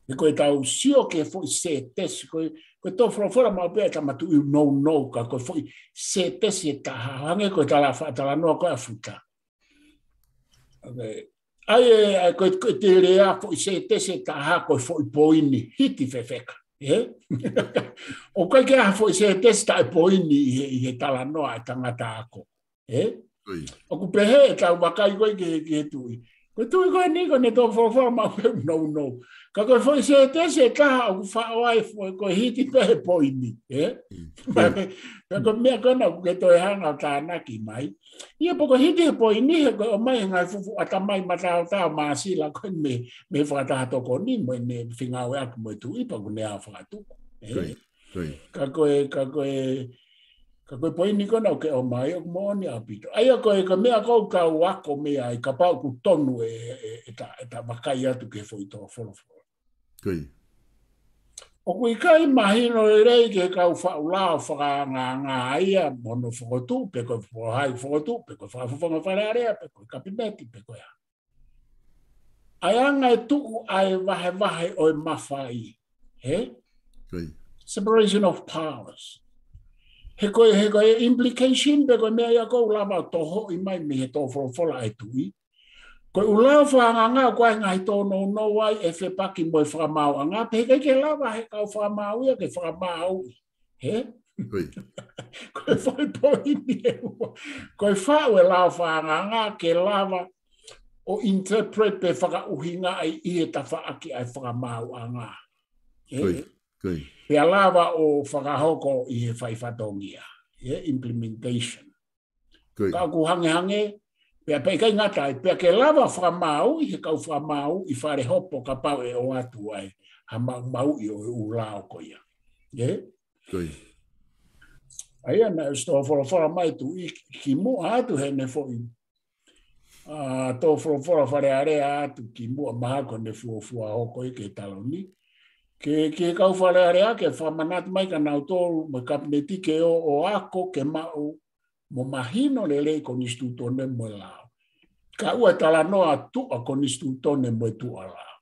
He ko e tau sio ki he foʻi sētesi, ko e, ko e tō folofola maʻu pē ʻa e tama tuʻi nounou ka ko e foʻi sētesi ʻe taha, hangē ko e tala faʻa talanoa ko ē ʻa Futa. ʻA e, ʻa e, ko e, ko e te lea foʻi sētesi ʻe taha ko e foʻi poini, hiti fefeka. ʻOku ʻikai ke ʻi ai ha foʻi sētesi taʻepoini ʻi he, ʻi he talanoa ʻa e tangata ako. ʻOku pehē ʻetau vakai ko ē ki he, ki he tuʻi. Ko e tuʻi ko eni ko ʻene tō folofola maʻu pē nounou. Ka ko e foʻi sētesi ʻe taha ʻoku faʻo ai foʻi ko e hiki pē he poini, ē? Mm. Pea ko e meʻa ko ena ʻoku ke toe hanga ʻo tānaki mai. ʻIa pea ko e hiki he poini he ko e ʻomai he ngaahi fuʻu ʻatamai mataotao māsila ko ē mei, mei he fakataha tokoni mo ʻene fengāueʻaki mo e tuʻi pea ʻoku ne ʻā ʻo fakatuku. Ē? Ko ia, ko ia. Ka ko e, ka ko e, ka ko e poini ko ena ʻoku ke ʻomai ʻoku moʻoni ʻaupito. ʻA ia ko e, ko e meʻa ʻoku ou kau ako mei ai kapau ʻoku tonu e, e, e ta, e ta vakai atu ki he foʻi tō folofola. Ko ia. ʻOku ʻikai mahino lelei ki he kau faʻu lao fakaangaanga ia mo hono fokotuʻu, pe ko e foʻi fokotuʻu, pe ko e fakafofonga Fale Alea, pe ko e kapineti, pe ko e hā. ʻA e anga e tuʻu ʻa e vahevahe ʻo e mafai, ē? Ko ia. Separation of powers. He ko e, he ko e implication pe ko e meʻa ia ʻoku lava ʻo tohoʻi mai mei he tō folofola ʻa e tuʻi. Ko e ʻū lao fakaangaanga ʻoku ʻi ai e ngaahi tōnounou ai ʻe fepaki mo e fakamaauʻanga, pea heʻikai ke lava he kau fakamaau ia ke fakamaauʻi. Ē? Ko ia. Ko e foʻi poini ʻe ua. Ko e faʻu e lao fakaangaanga ke lava ʻo interpret pe fakaʻuhingaʻi ʻi he tafaʻaki ʻa e fakamaauʻanga. Ē? Ko ia. Ko ia. Pea lava ʻo fakahoko ʻi he faifatongia. Ē? Implementation. Ko ia. Ka ʻoku hangehangē, pea pea ʻikai ngata ai, pea ke lava fakamaauʻi he kau fakamaauʻi fale hopo kapau ʻe ʻoatu ai ha maumauʻi ʻo e ʻū lao ko ia. Ē? Ko ia. ʻA ia naʻe ʻosi tō folofola mai e tuʻi ki, kimuʻa atu heʻene foʻi, ʻa, tō folofola Fale Alea atu kimuʻa mahalo ko ʻene fuofua hoko ia ki he taloni. Ke, ki he kau Fale Alea ke fakamanatu mai kia nautolu mo e kapineti ke ō ʻo ako ke maʻu mo mahino lelei e konisitūtone mo e lao. Kae ʻoua ʻe talanoa tuʻa konisitūtone mo e tuʻa lao.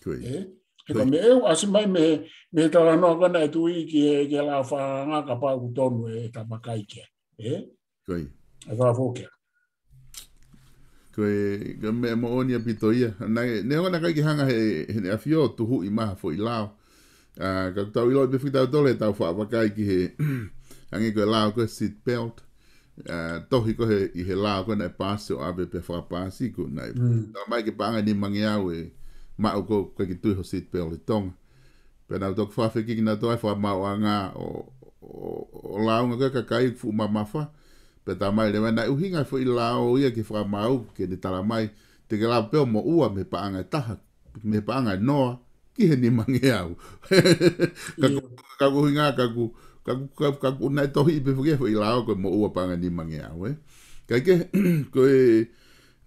Ko ia. Ē? He ko ia. Ko e meʻa ʻoku ʻasi mai mei he, mei he talanoa ko ena ʻa e tuʻi ki he, ki he lao fakaangaanga kapau ʻoku tonu e ta vakai ki ai. Ē? Ko ia. ʻE fakafoki. Ko e, ko e meʻa moʻoni ʻaupito ia. Naʻe, neongo naʻe ʻikai ke hanga he, heʻene ʻafio ʻo tuhuʻi mai ha foʻi lao. ʻA, ka ʻoku tau ʻiloʻi pē foki tautolu ʻetau faʻa vakai ki he, hangē ko e lao ko e seat belt. ʻA, tohi ko ē ʻi he lao ko ē naʻe paasi ʻo ʻave pē fakapaasi ko ē naʻe. Mm. Talamai ke paʻanga ʻe nimangeau e maʻu ko ē ʻoku ʻikai ke tui ho seat belt ʻi Tonga. Pea nau toki fakafekiki nautolu ʻa e fakamaauʻanga ʻo, ʻo, ʻo lāunga ko ē kakai fuʻu mamafa. Pea talamai leva naʻe ʻuhinga e foʻi lao ia ki he fakamaau ke ne talamai te ke lava pē ʻo moʻua mei he paʻanga ʻe taha, mei he paʻanga ʻe noa ki he nimangeau. Ka ʻoku, ʻIo. ka ʻoku ʻuhinga, ka ʻoku, ka ʻoku, ka ʻoku, ka ʻoku naʻe tohiʻi pē foki e foʻi lao ko e moʻua paʻanga ʻe nimangeau, ē. Kae kehe, ko e,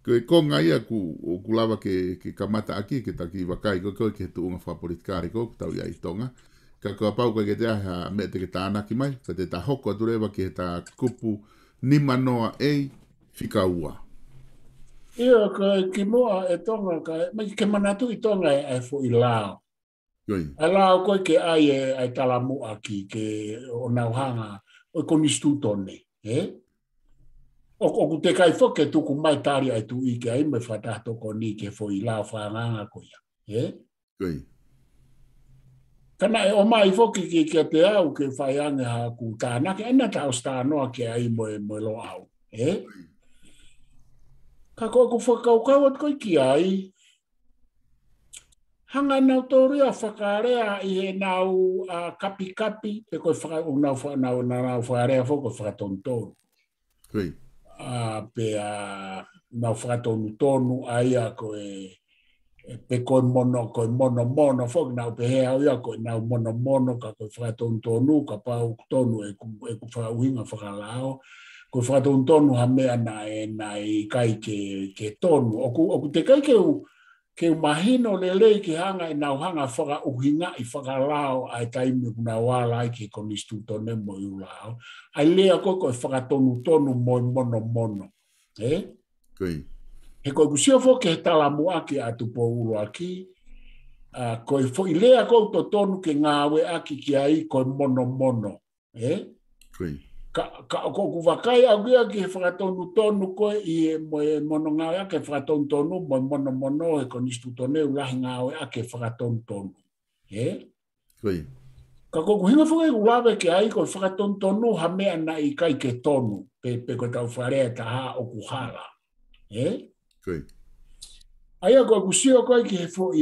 ko e konga ia ʻoku, ʻoku lava ke, ke kamata ʻaki, ke ta kiʻi vakai ko ē, ko ē ki he tuʻunga fakapolitikale ko ē ʻoku tau ʻi ai ʻi Tonga. Ka kapau ʻoku ʻikai ke toe ʻi ai ha meʻa te ke tānaki mai, ka te ta hoko atu leva ki he ta kupu nima noa A, fika ua. ʻIo, ko e kimuʻa ʻe Tonga, ka, mai ke manatuʻi Tonga e, e foʻi lao. Ko ia. ʻA e lao ko ē ke ʻai e, ʻa e talamuʻaki ke ʻo nau hanga ʻo e konisitūtone, ē? ʻO, ʻoku teʻeki ai foki ke tuku mai tali ʻa e tuʻi ki ai mo e fakataha tokoni ki he foʻi lao fakaangaanga ko ia, ē? Ko ia. Ka naʻe ʻomai foki ki, kiate au ke fai ange haʻaku tānaki, ʻa ia naʻa ta ʻosi talanoa ki ai mo e, mo e Loʻau, ē? Ko ia. Ka ko ʻeku fakakaukau atu ko ē ki ai, hanga ʻe nautolu ia ʻo fakalea ʻi heʻenau, ʻa, kapikapi, pe ko e faka-, ʻo nau fa-, nau, nau, nau fakalea foki ko e fakatonutonu. Ko ia. ʻA, pea nau fakatonutonu ʻa ia ko e, e, pe ko e mono, ko e monomono foki, naʻa ku pehē au ia ko ʻenau monomono, ka ko e fakatonutonu, kapau ʻoku tonu ʻeku, ʻeku fakaʻuhinga fakalao, ko e fakatonutonu ha meʻa naʻe, naʻe ʻikai ke, ke tonu. ʻOku, ʻoku teʻeki ai ke u, ke u mahino lelei ki he anga ʻenau hanga ʻo fakaʻuhingaʻi fakalao ʻa e taimi ʻoku nau ala ai ki he konisitūtone mo e ʻū lao. ʻA e lea ko ē ko e fakatonutonu mo e monomono. Ē? Ko ia. He ko ʻeku sio foki ki he talamuʻaki ʻa Tupou ʻUluaki, ʻa, ko e foʻi lea ʻoku totonu ke ngāueʻaki ki ai ko e monomono. Ē? Ko ia. Ka, ka ʻoku ou vakai au ia ki he fakatonutonu ko ē ʻi he mo e mono ngāueʻaki e fakatonutonu mo e monomono he konisitūtone ʻoku lahi ngāueʻaki e fakatonutonu. Ē? Ko ia. Ka ko ʻeku ʻuhinga foki ʻeku lave ki ai ko e fakatonutonu ha meʻa naʻe ʻikai ke tonu, pe, pe ko ʻetau fakalea ʻe taha ʻoku hala. Ē? Ko ia. ʻA ia ko ʻeku sio ko ē ki he foʻi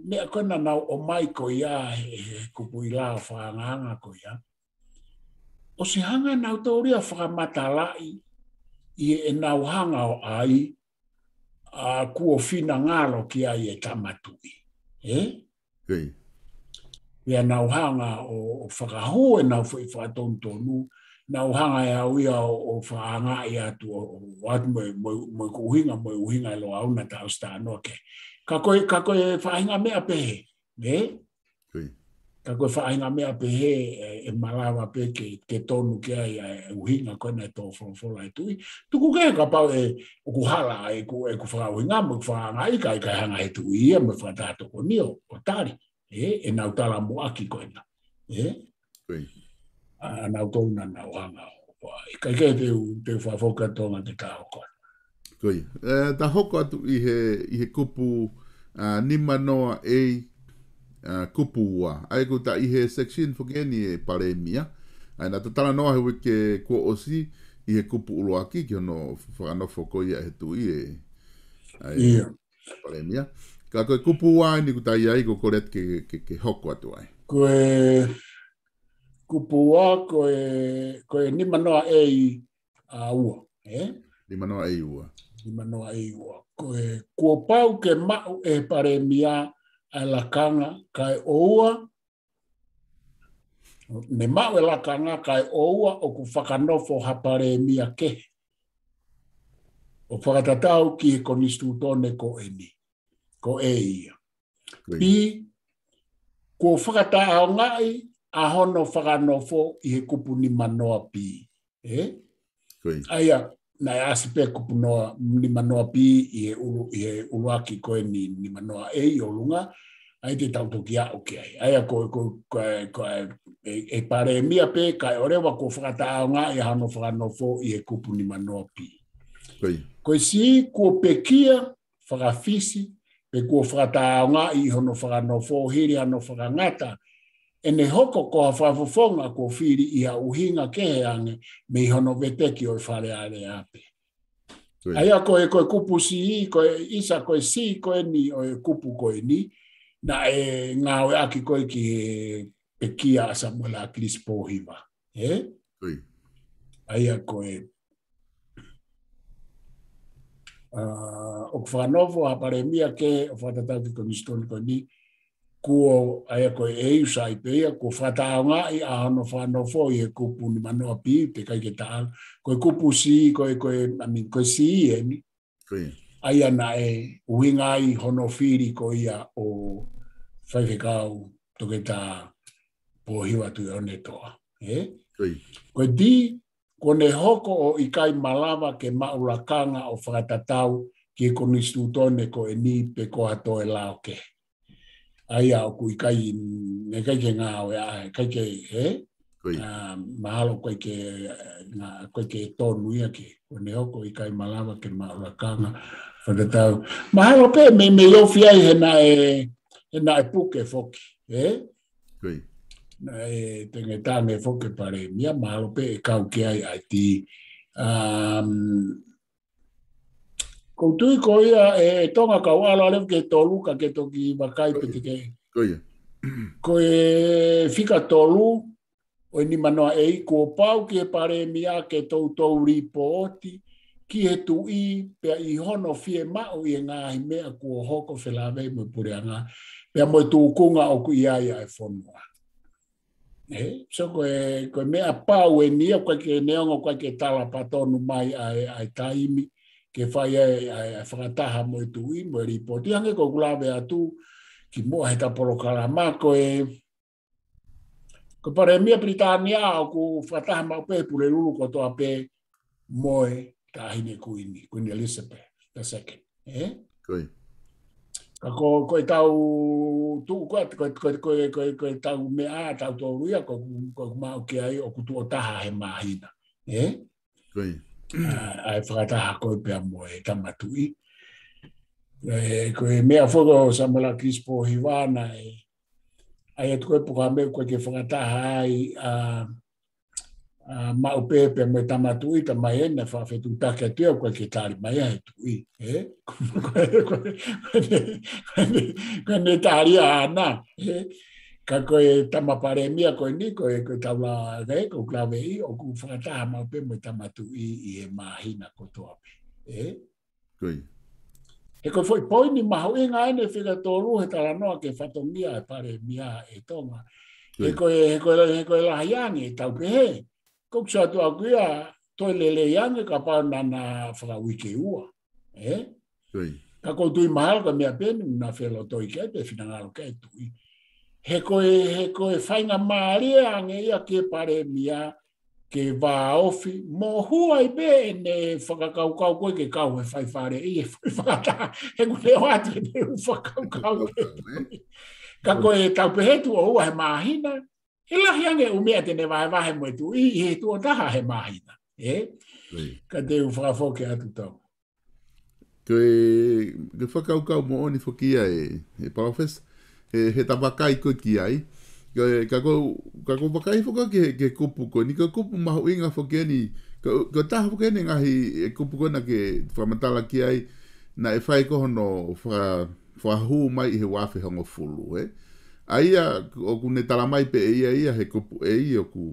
meʻa ko ē naʻa nau ʻomai ko ia he, he kupuʻi lao fakaangaanga ko ia. ʻOsi hanga ʻe nautolu ia ʻo fakamatalaʻi ʻi heʻenau hanga ʻo ʻai, ʻa kuo finangalo ki ai e Tama Tuʻi. Ē? Ko ia. Pea nau hanga ʻo, ʻo fakahū ʻenau foʻi fakatonutonu, nau hanga ʻe au ia ʻo, ʻo fakaangaʻi atu ʻo, ʻo, ʻo atu mo e, mo e, mo e ʻuhinga, mo e ʻuhinga ʻe Loʻau naʻa ta ʻosi talanoa ki ai. Ka ko e, ka ko e faʻahinga meʻa pehē, ē? Ko ia. Ka ko e faʻahinga meʻa pehē, ē, ʻe malava pē ke, ke tonu ki ai ʻa e ʻuhinga ko ē naʻe tō folofola e Tuʻi. Tuku kehe kapau ʻe, ʻoku hala ʻeku, ʻeku fakaʻuhinga mo ʻeku fakaangaʻi, ka ʻikai hanga ʻe he Tuʻi ia mo e fakataha tokoni ʻo, ʻo tali. Ē, ʻenau talamuʻaki ko ena. Ē? Ko ia. ʻA, ʻa nautolu naʻa nau hanga ʻo, ʻo, ʻikai ke te u, te u fakafoki atu Tonga ke ta hoko atu. Ko ia. Ē, ta hoko atu ʻi he, ʻi he kupu, ʻa, nima noa A, ʻa, kupu ua. ʻA ia ko ʻeta ʻi he section foki eni ʻa e Palēmia. ʻA ia naʻa ta talanoa he uike kuo ʻosi ʻi he kupu ʻuluaki ki hono fakanofo ko ia ʻe he Tuʻi e, ʻa e, ʻIo. Palēmia. Ka ko e kupu ua eni ʻoku ta ʻi ai, ko e kole atu ke, ke, ke hoko atu ai. Ko e kupu ua, ko e, ko e nima noa A, ʻa, ua, ē? Nima noa A ua. Nima noa A ua. Ko e, kuo pau ke maʻu ʻe he Palēmia ʻa e lakanga, kae ʻoua, ne maʻu e lakanga, kae ʻoua ʻoku fakanofo ha Palēmia kehe ʻo fakatatau ki he Konisitūtone ko eni. Ko e ia. Ko ia. B, kuo fakataʻeʻaongaʻi ʻa hono fakanofo ʻi he kupu nima noa B. Ē? Ko ia. ʻA ia, naʻe ʻasi pē kupu noa, nima noa B ʻi he ʻulu, ʻi he ʻuluaki ko eni nima noa A ʻi ʻolunga, ʻa ia te tau toki aʻu ki ai. ʻA ia ko, ko, ko, ko e, e Palēmia pē, kae ʻoua leva kuo fakataʻeʻaongaʻi ʻa hono fakanofo ʻi he kupu nima noa B. Ko ia. Ko e C, kuo pekia, faka-Fisi, pe kuo fakataʻeʻaongaʻi ʻi hono fakanofo hili hano fakangata ʻene hoko ko ha fakafofonga kuo fili ʻi ha ʻuhinga kehe ange mei hono veteki ʻo e Fale Alea pē. Ko ia. ʻA ia ko e, ko e kupu C, ko e ʻisa ko e C ko eni ʻo e kupu ko eni, naʻe ngāueʻaki ko ē ki he pekia ʻa Samuela ʻAkilisi Pōhiva. Ē? Ko ia. ʻA ia ko e, ʻa, ʻoku fakanofo ha Palēmia kehe ʻo fakatatau ki he Konisitūtone ko eni, kuo, ʻa ia ko e A U sai pē ia, kuo fakataʻeʻaongaʻi ʻa hono fakanofo ʻi he kupu nima noa B, te kai ke taʻalo. Ko e kupu C, ko e, ko e, I mean, ko e C eni. Ko ia. ʻA ia naʻe ʻuhinga ai hono fili ko ia ʻo Faifekau Toketā Pōhiva Tuʻiʻonetoa. Ē? Ko ia. Ko e D, kuo ne hoko ʻo ʻikai malava ke maʻu lakanga ʻo fakatatau ki he Konisitūtone ko eni pe ko ha toe lao kehe. ʻA ia ʻoku ʻikai, ʻikai ke ngāue, ʻa, ʻikai ke, ē? Ko ia. ʻA, mahalo ʻoku ʻikai ke, ʻa, ngā, ʻoku ʻikai ke tonu ia ke, kuo ne hoko ʻikai malava ke maʻu lakanga fakatatau. Mahalo pē mei, mei ofi ai he naʻe, he naʻe puke foki, ē? Ko ia. Naʻe tengetange foki Palēmia, mahalo pē ʻe kau ki ai ʻa e D. Um, ʻOku ou tui ko ia ē Tonga, kau ʻalu leva ki he tolu ka ke toki vakai pē te ke. Ko ia. Ko e fika tolu ʻo e nima noa A, kuo pau ki he Palēmia ke toutou lipooti ki he Tuʻi pea ʻi hono fiemaʻu ʻi he ngaahi meʻa kuo hoko felāveʻi mo e puleʻanga pea mo e tūkunga ʻoku ʻi ai ʻa e fonua. Ē, so ko e, ko e meʻa pau eni ia, ʻoku ʻikai ke neongo, ʻoku ʻikai ke tala pē tonu mai ʻa e, ʻa e taimi ke fai ai ʻa e, ʻa e fakataha mo e Tuʻi, mo e lipooti. Hangē ko ʻeku lave atu kimuʻa heʻeta polokalama, ko e, ko e Palēmia Pilitānia ʻoku fakataha maʻu pē Pulelulu kotoa pē mo e Taʻahine Kuini, Queen Elizabeth the second. Ē? Ko ia. Ka ko, ko ʻetau tuʻu ko, ko, ko, ko, ko, ko ʻetau meʻa, ʻetau tolu ia, ko, ko maʻu ki ai ʻoku tuʻo taha he māhina. Ē? Ko ia. ʻA, ʻa e fakataha ko ē pea mo e Tama Tuʻi. Ē, ko e meʻa foki ʻo Samuela ʻAkilisi Pōhiva naʻe, ʻa ia tuku e puka me ko e ke fakataha ai, ʻa, ʻa, maʻu pē pea mo e tama tuʻi, tamai ʻena, fakafetuʻutaki atu ia, ʻoku ʻikai ke tali mai ia he tuʻi, ē? Ko e, ko e, ko e, ko e, ko e tali ʻana, ē? Ka ko e tama palēmia ko eni, ko e, ko e taula, ē, ko Klaveʻi, ʻoku fakataha maʻu pē mo e tama tuʻi ʻi he māhina kotoa pē, ē? Ko ia. He ko e foʻi poini mahuʻinga ʻeni fika tolu he talanoa ki he fatongia e palēmia ʻe Tonga. Ko ia. He ko e, he ko e, he ko e lahi ange ʻetau pehē. Ko ʻeku sio atu ʻaʻaku ia toe lelei ange kapau naʻa na fakauike ua. Ē? Ko ia. Ka ʻoku ou tui mahalo ko e meʻa pē eni naʻa na felotoi ki ai pe finangalo ki ai e tuʻi. He ko e, he ko e faingamālie ange ia ki he palēmia ke vāofi, mo huai pē ʻene fakakaukau ko ē ke kau he faifale ʻi he foʻi fakataha, he ʻoku ne ʻoatu ʻene ʻū fakakaukau. Fakakaukau, ē? Ka ko e tau pehē tuʻo ua he māhina, ʻe lahi ange e ʻū meʻa te ne vahevahe mo e tuʻi ʻi he tuʻo taha he māhina, ē? Ko ia. Ka te u fakafoki atu Tonga. Ko e, ko e fakakaukau moʻoni foki ia ē, ʻe Palōfesa, he, he ta vakai ko ē ki ai. Ko e, ka ʻoku, ka ʻoku ou vakai foki ki he, ki he kupu ko eni, ko e kupu mahuʻinga foki eni, ko, ko e taha foki eni e ngaahi, e kupu ko ena ke fakamatala ki ai, naʻe fai ko hono faka-, fakahū mai ʻi he ua afe hongofulu, ē. ʻA ia, ʻoku ne tala mai pē ʻe ia ia he kupu ʻe ia ʻoku.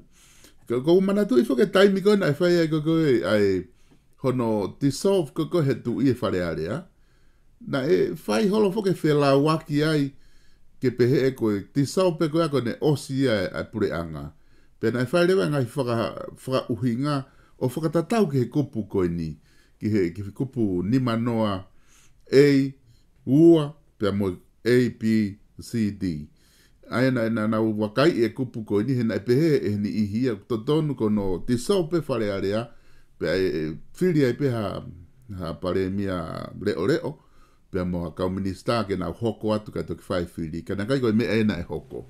Ko, ʻoku ou manatuʻi foki e taimi ko ē naʻe fai ai ko ē, ʻa e, hono dissolve ko ē he tuʻi e Fale Alea. Naʻe fai holo foki e felauaki ai ke pehē ʻe ko e dissolve pē ko ia ko ʻene ʻosi ia e, e puleʻanga. Pea naʻe fai leva e ngaahi faka-, fakaʻuhinga ʻo fakatatau ki he kupu ko eni, ki he, ki he kupu nima noa A, ua, pea mo A, B, C, D. ʻA ia naʻe, naʻa nau vakai e kupu ko eni he naʻe pehē ʻe he niʻihi ia ʻoku totonu ko hono dissolve pē Fale Alea, pea ʻe, ʻe fili ai pē ha, ha palēmia leʻoleʻo, pea mo ha kau minisitā ke nau hoko atu kae toki fai fili. Ka naʻe ʻikai ko e meʻa ia naʻe hoko.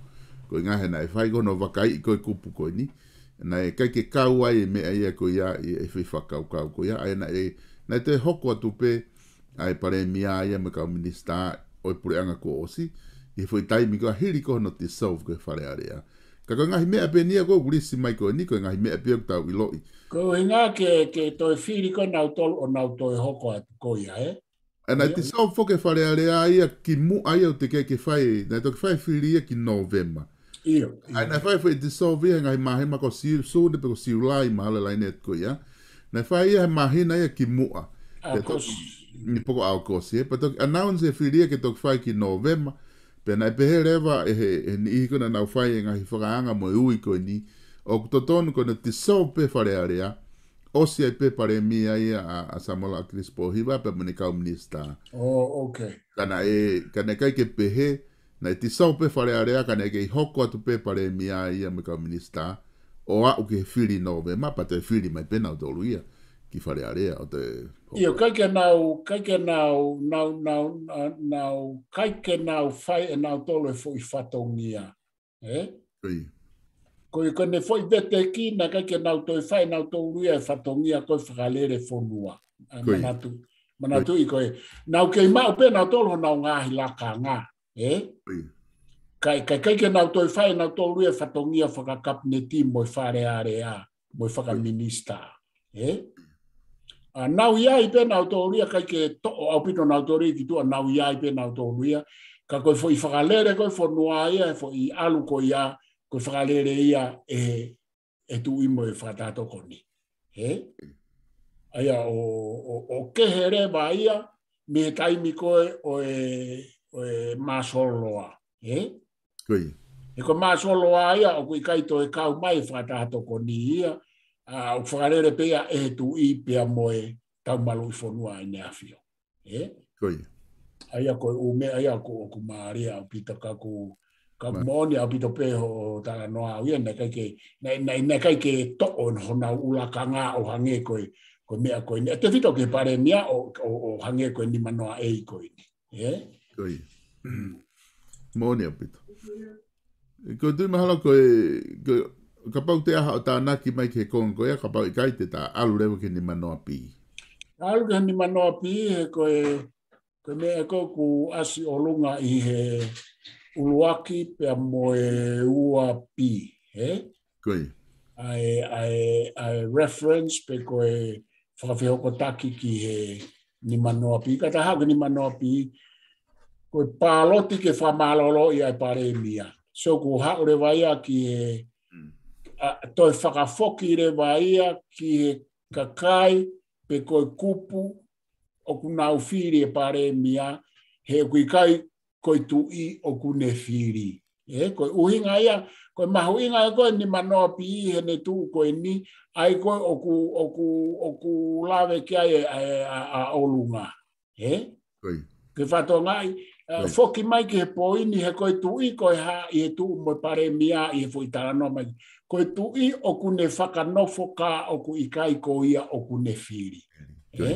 Ko e ʻuhinga he naʻe fai ko hono vakai ko e kupu ko eni. Naʻe ʻikai ke kau ai e meʻa ia ko ia ʻi he foʻi fakakaukau ko ia. ʻA ia naʻe, naʻe toe hoko atu pē ʻa e palēmia ia mo e kau minisitā ʻo e puleʻanga kuo ʻosi, ʻi he foʻi taimi ko ia hili ko hono dissolve ko e Fale Alea. Ka ko e ngaahi meʻa pē eni ia ʻoku lisi mai ko eni, ko e ngaahi meʻa pē ʻoku tau ʻiloʻi. Ko e ʻuhinga ke, ke toe fili ko ē nautolu ʻo nau toe hoko atu ko ia, ē? ʻA ia naʻe dissolve foki e Fale Alea ia kimuʻa ia ʻo teʻeki ke fai, naʻe toki fai fili ia ki Nōvema. ʻIo, ʻa ia naʻe fai foʻi dissolve ia he ngaahi māhina ko Siu-, Sune pe ko Siulai mahalo e laine ko ia. Naʻe fai ia he māhina ia kimuʻa. ʻAokosi. Pea toki, ni poko ʻAokosi, ē, pea toki announce e fili ia ke toki fai ki Nōvema. Pea naʻe pehē leva ʻe he, he niʻihi ko ē naʻa nau fai e ngaahi fakaanga mo e ui ko eni, ʻoku totonu ko hono dissolve pē Fale Alea, ʻosi ai pē palēmia ia ʻa, ʻa Samuela ʻAkilisi Pōhiva pea mo ʻene kau minisitā. Oh, okay. Ka naʻe, ka naʻe ʻikai ke pehē, naʻe dissolve pē Fale Alea, ka naʻe kei hoko atu pē palēmia ia mo e kau minisitā, ʻo aʻu ki he fili Nōvema, pea toe fili mai pē nautolu ia ki Fale Alea, ʻo toe hoko. ʻIo, ʻikai ke nau, ʻikai ke nau, nau, nau, nau, nau, ʻikai ke nau fai ʻe nautolu e foʻi fatongia. Ē? Ko ia. Ko e, ko ʻene foʻi veteki, naʻe ʻikai ke nau toe fai ʻe nautolu ia e fatongia ko e fakalele fonua. ʻA, ko ia. Manatu, manatuʻi ko ē. Nau kei maʻu pē nautolu honau ngaahi lakanga. Ē? Ko ia. Ka, ka, ʻikai ke nau toe fai ʻe nautolu ia e fatongia fakakapineti mo e Fale Alea, mo e fakaminisitā. Ē? ʻA, nau ʻi ai pē nautolu ia, ʻikai ke toʻo ʻaupito nautolu ia ki tuʻa, nau ʻi ai pē nautolu ia. Ka ko e foʻi fakalele ko e fonua ia, e foʻi ʻalu ko ia, ko e fakalele ia ʻe, ʻe tuʻi mo e fakataha tokoni. Ē? ʻA ia ʻo, ʻo, ʻo kehe leva ia, mei he taimi ko ē ʻo e, ʻo e martial law. Ē? Ko ia. He ko e martial law ia, ʻoku ʻikai toe kau mai e fakataha tokoni ia, ʻa, ʻoku fakalele pē ia ʻe he tuʻi pea mo e tau maluʻi fonua ʻi ʻAfiona. Ē? Ko ia. ʻA ia ko e ʻū meʻa ia ʻoku, ʻoku mālie ʻaupito ka ʻoku, ka ʻoku moʻoni ʻaupito pē hoʻo talanoa ʻaʻau ia, naʻe ʻikai ke, naʻe, naʻe, naʻe ʻikai ke toʻo honau ʻū lakanga ʻo hangē ko e, ko e meʻa ko eni. ʻE tefito ki he palēmia ʻo, ʻo, ʻo hangē ko e nima noa A ko eni. Ē? Ko ia. Moʻoni ʻaupito. Ko e tui mahalo ko e, ko e, kapau te ʻai haʻo tānaki mai ki he konga ko ia, kapau ʻikai te ta ʻalu leva ki he nima noa B. ʻAlu ki he nima noa B, he ko e, ko e meʻa ko ē ʻoku ʻasi ʻolunga ʻi he ʻuluaki pea mo e ua B, ē? Ko ia. ʻa e, ʻa e, ʻa e reference pe ko e fakafehokotaki ki he nima noa B. Ka tau haʻu ki he nima noa B, ko e pāloti ke fakamālōlōʻi ʻa e palēmia. So ʻoku haʻu leva ia ki he, ʻa, toe fakafoki leva ia ki he kakai pe ko e kupu ʻoku nau fili e palēmia, he ʻoku ʻikai ko e tuʻi ʻoku ne fili. ʻE, ko e ʻuhinga ia, ko e mahuʻinga ia ko e nima noa B heʻene tuʻu ko eni, ʻa ia ko e ʻoku, ʻoku, ʻoku lave ki ai e, e, ʻa, ʻa ʻolunga. ʻE? Ke fakatokangaʻi, ʻa, foki mai ki he poini he ko e tuʻi ko e hā ʻi he tuʻu mo e palēmia ʻi he foʻi talanoa mai. Ko e tuʻi ʻoku ne fakanofo ka ʻoku ʻikai ko ia ʻoku ne fili. ʻE?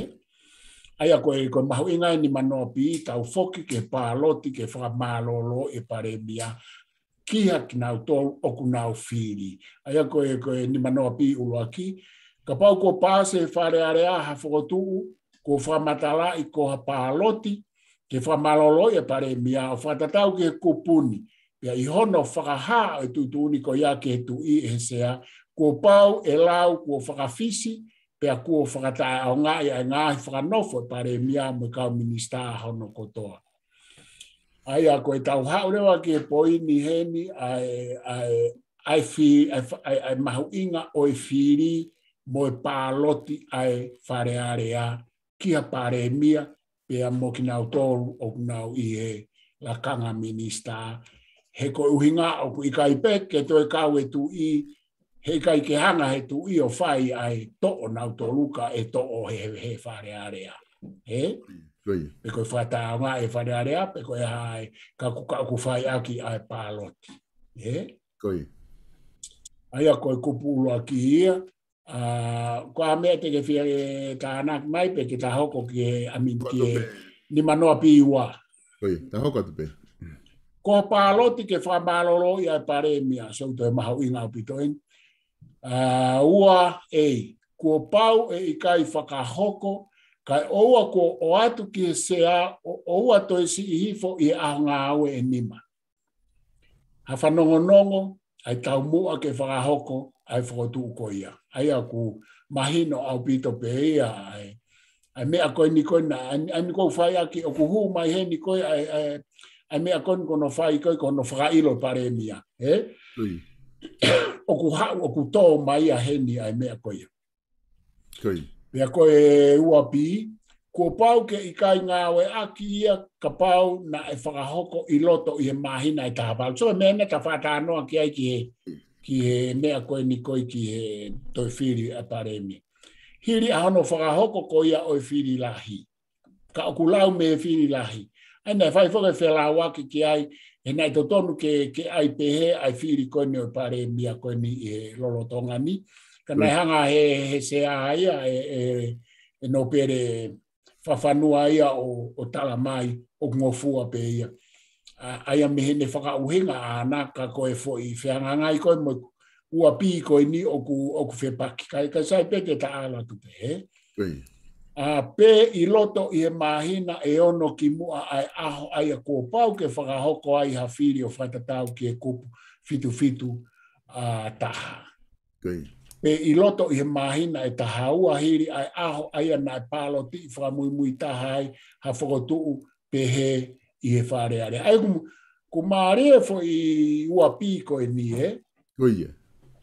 ʻA ia ko e, ko e mahuʻinga e nima noa B, tau foki ki he pāloti ke fakamālōlō e palēmia ki ha kinautolu ʻoku nau fili. ʻA ia ko e, ko e nima noa B ʻuluaki, kapau kuo paasi ʻe he Fale Alea ha fokotuʻu, kuo fakamatalaʻi ko ha pāloti ke fakamālōlōʻi e palēmia ʻo fakatatau ki he kupu ni, pea ʻi hono fakahā ʻo e tuʻutuʻuni ko ia ki he tuʻi ʻe he sea, kuo pau ʻe lau kuo fakafisi, pea kuo fakataʻeʻaongaʻi ʻa e ngaahi fakanofo e palēmia mo e kau minisitā hono kotoa. ʻA ia ko e tau haʻu leva ki he poini heni ʻa e, ʻa e, ʻa e fi-, ʻa e fa-, ʻa e, ʻa e mahuʻinga ʻo e fili mo e pāloti ʻa e Fale Alea ki ha palēmia pea mo kinautolu ʻoku nau ʻi he lakanga minisitā. He ko e ʻuhinga ʻoku ʻikai pē ke toe kau e tuʻi, he ʻikai ke hanga he tuʻi ʻo fai ʻa e toʻo nautolu ka ʻe toʻo he, he, he Fale Alea. ʻE? Pe ko e fakataʻeʻaongaʻi e Fale Alea, pe ko e hā e, ka ʻoku, ka ʻoku fai ʻaki ʻa e pāloti. ʻE? ʻA ia ko e kupu ʻuluaki ia, ʻa, ko e hā e meʻa te ke fie tānaki mai pe ke ta hoko ki he, I mean, ki he nima noa B ua. Ko ia, ta hoko atu pē. Ko ha pāloti ke fakamālōlōʻi ʻa e palēmia, so toe mahuʻinga ʻaupito eni. ʻA, ua A, kuo pau ʻe ʻikai fakahoko, kae ʻoua kuo ʻoatu ki he sea ʻo, ʻoua toe siʻi hifo ʻi he ʻaho ngāue ʻe nima. Ha fanongonongo, ʻa e taumuʻa ke fakahoko ʻa e fokotuʻu ko ia. ʻA ia ʻoku mahino ʻaupito pē ia, ʻa e, ʻa e meʻa ko eni ko ena, ʻa e, ʻa e meʻa ko ē ʻoku fai ʻaki, ʻoku hū mai heni ko ē, ʻa e, ʻa e, ʻa e meʻa ko eni ko hono fai ko ē, ko hono fakaʻilo palēmia, ʻe? ʻOku haʻu, ʻoku tō mai ia heni ʻa e meʻa ko ia. Pea ko e ua B, kuo pau ke ʻikai ngāueʻaki ia kapau naʻe fakahoko ʻi loto ʻi he māhina ʻe taha valu. So, meʻa naʻa ta fakatalanoa ki ai ki he, ki he meʻa ko eni ko ē ki he toe fili ʻa e palēmia. Hili ʻa hono fakahoko ko ia ʻo e fili lahi. Ka ʻoku lau mei he fili lahi. ʻA ia naʻe fai foki e felauʻaki ki ai, he naʻe totonu ke, ke ʻai pehē ʻa e fili ko eni ʻo e palēmia ko eni ʻi he lolotonga ni. Ka naʻe hanga he, he sea ia, ʻe, ʻe, ʻe Nōpele Fakafanua ia ʻo, ʻo tala mai, ʻoku ngofua pē ia. ʻA, ʻa ia mei heʻene fakaʻuhinga ʻaʻana ka ko e foʻi fehangahangai ko ē mo e ua B ko eni ʻoku, ʻoku fepaki. Ka, ka sai pē te ta ʻalu atu pē, ʻe? ʻA, pe ʻi loto ʻi he māhina ʻe ono kimuʻa ʻa e ʻaho ʻa ia kuo pau ke fakahoko ai ha fili ʻo fakatatau ki he kupu fitu fitu, ʻa, taha. Pe ʻi loto ʻi he māhina ʻe taha ua hili ʻa e ʻaho ʻa ia naʻe pālotiʻi fakamuimui taha ai ha fokotuʻu pehē ʻi he Fale Alea. ʻA ia ʻoku, ʻoku mālie foʻi ua B ko eni, ʻe?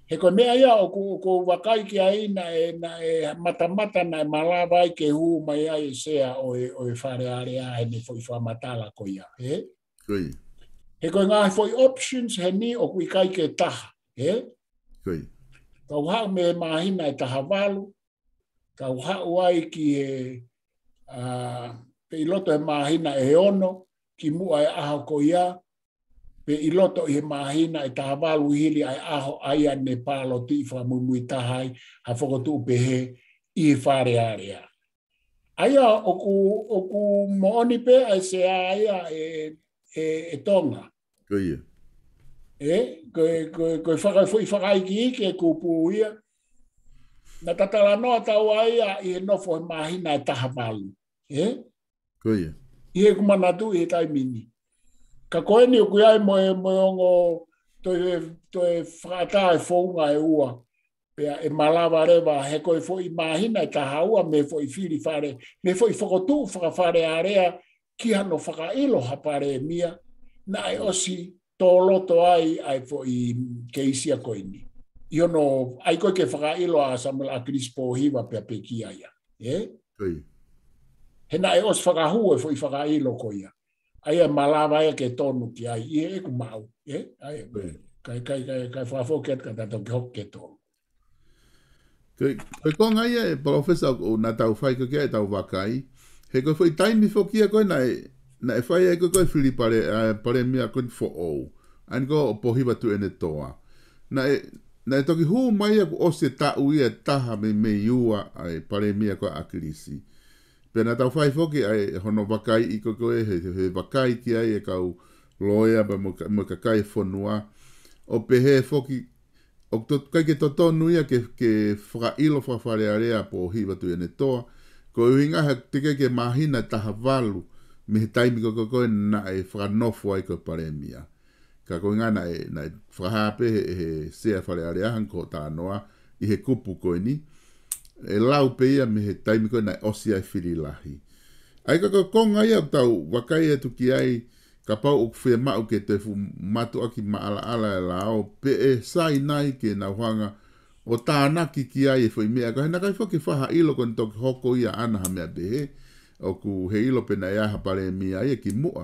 He ko e meʻa ia ʻoku, ʻoku ou vakai ki ai naʻe, naʻe matamata naʻe malava ai ke hū mai ai e sea ʻo e, ʻo e Fale Alea heʻene foʻi fakamatala ko ia, ʻe? He ko e ngaahi foʻi options heni ʻoku ʻikai ke taha, ʻe? Tau haʻu mei he māhina ʻe taha valu, tau haʻu ai ki he, ʻa, pe ʻi loto he māhina ʻe ono kimuʻa e ʻaho ko ia, pe ʻi loto ʻi he māhina ʻe taha valu hili ʻa e ʻaho ʻa ia ne pālotiʻi fakamuimui taha ai ha fokotuʻu pehē ʻi he Fale Alea. ʻA ia ʻoku, ʻoku moʻoni pē ʻa e sea ia ʻe, ʻe, ʻe Tonga. ʻE, ko e, ko e, ko e faka-, foʻi fakaikiiki e kupu ia. Naʻa ta talanoa taua ia ʻi he nofo he māhina ʻe taha valu. ʻE? ʻI heʻeku manatu ʻi he taimi ni. Ka ko eni ʻoku ʻi ai mo e, mo e ongo toe, toe fakaʻatā e founga ʻe ua. Pea ʻe malava leva he ko e foʻi māhina ʻe taha ua mei he foʻi fili fale, mei he foʻi fokotuʻu fakafalealea ki hano fakaʻilo ha palēmia, naʻe ʻosi tō loto ai ʻa e foʻi keisi ko eni. ʻI hono ʻai ko ē ke fakaʻilo ʻa Samuela ʻAkilisi Pōhiva pea pekia ia. Ē? Ko ia. He naʻe ʻosi fakahū e foʻi fakaʻilo ko ia. ʻA ia ʻe malava ia ke tonu ki ai, ʻi heʻeku maʻu. Ē? ʻA ia, ko ia. Kai, kai, kai, kai fakafoki atu ka ta toki hoko ke tonu. Ko e, ko e konga ia ʻe Palōfesa ʻoku, ʻoku na tau fai ko ē ki ai ʻetau vakai. He ko e foʻi taimi foki ia ko ē naʻe, naʻe fai ai ko ē ko e fili pale, ʻa e palēmia ko eni foʻou. ʻA eni ko ē ʻo Pōhiva Tuʻiʻonetoa. Naʻe, naʻe toki hū mai ia kuo ʻosi e taʻu ia ʻe taha mei, mei ua ʻa e palēmia ko ē ʻa ʻAkilisi. Pea na tau fai foki ʻa e hono vakaiʻi ko ē ko ē he, he, he vakai ki ai e kau loea pea mo e ka-, mo e kakai e fonua. ʻO pehē foki, ʻoku to-, ʻikai ke totonu ia ke, ke fakaʻilo fakafalealea ʻa Pōhiva Tuʻiʻonetoa, ko e ʻuhinga he teʻeki ke māhina ʻe taha valu mei he taimi ko ē ko ē ko ē naʻe fakanofo ai ko e palēmia. Ka ko e ʻuhinga naʻe, naʻe fakahā pē he, he Sea Falealea hangē ko hoʻo talanoa ʻi he kupu ko eni, ʻe lau pē ia mei he taimi ko ē naʻe ʻosi ai e fili lahi. ʻA ia ka ko e konga ia ʻoku tau vakai atu ki ai, kapau ʻoku fiemaʻu ke toe fuʻu mātuʻaki maʻalaʻala e lao, pe ʻe sai nai ke nau hanga ʻo tānaki ki ai e foʻi meʻa, ka he naʻe ʻikai foki ke fakaʻilo ko eni toki hoko ia ʻana ha meʻa pehē, ʻoku heiʻilo pē naʻe ʻi ai ha palēmia ia kimuʻa.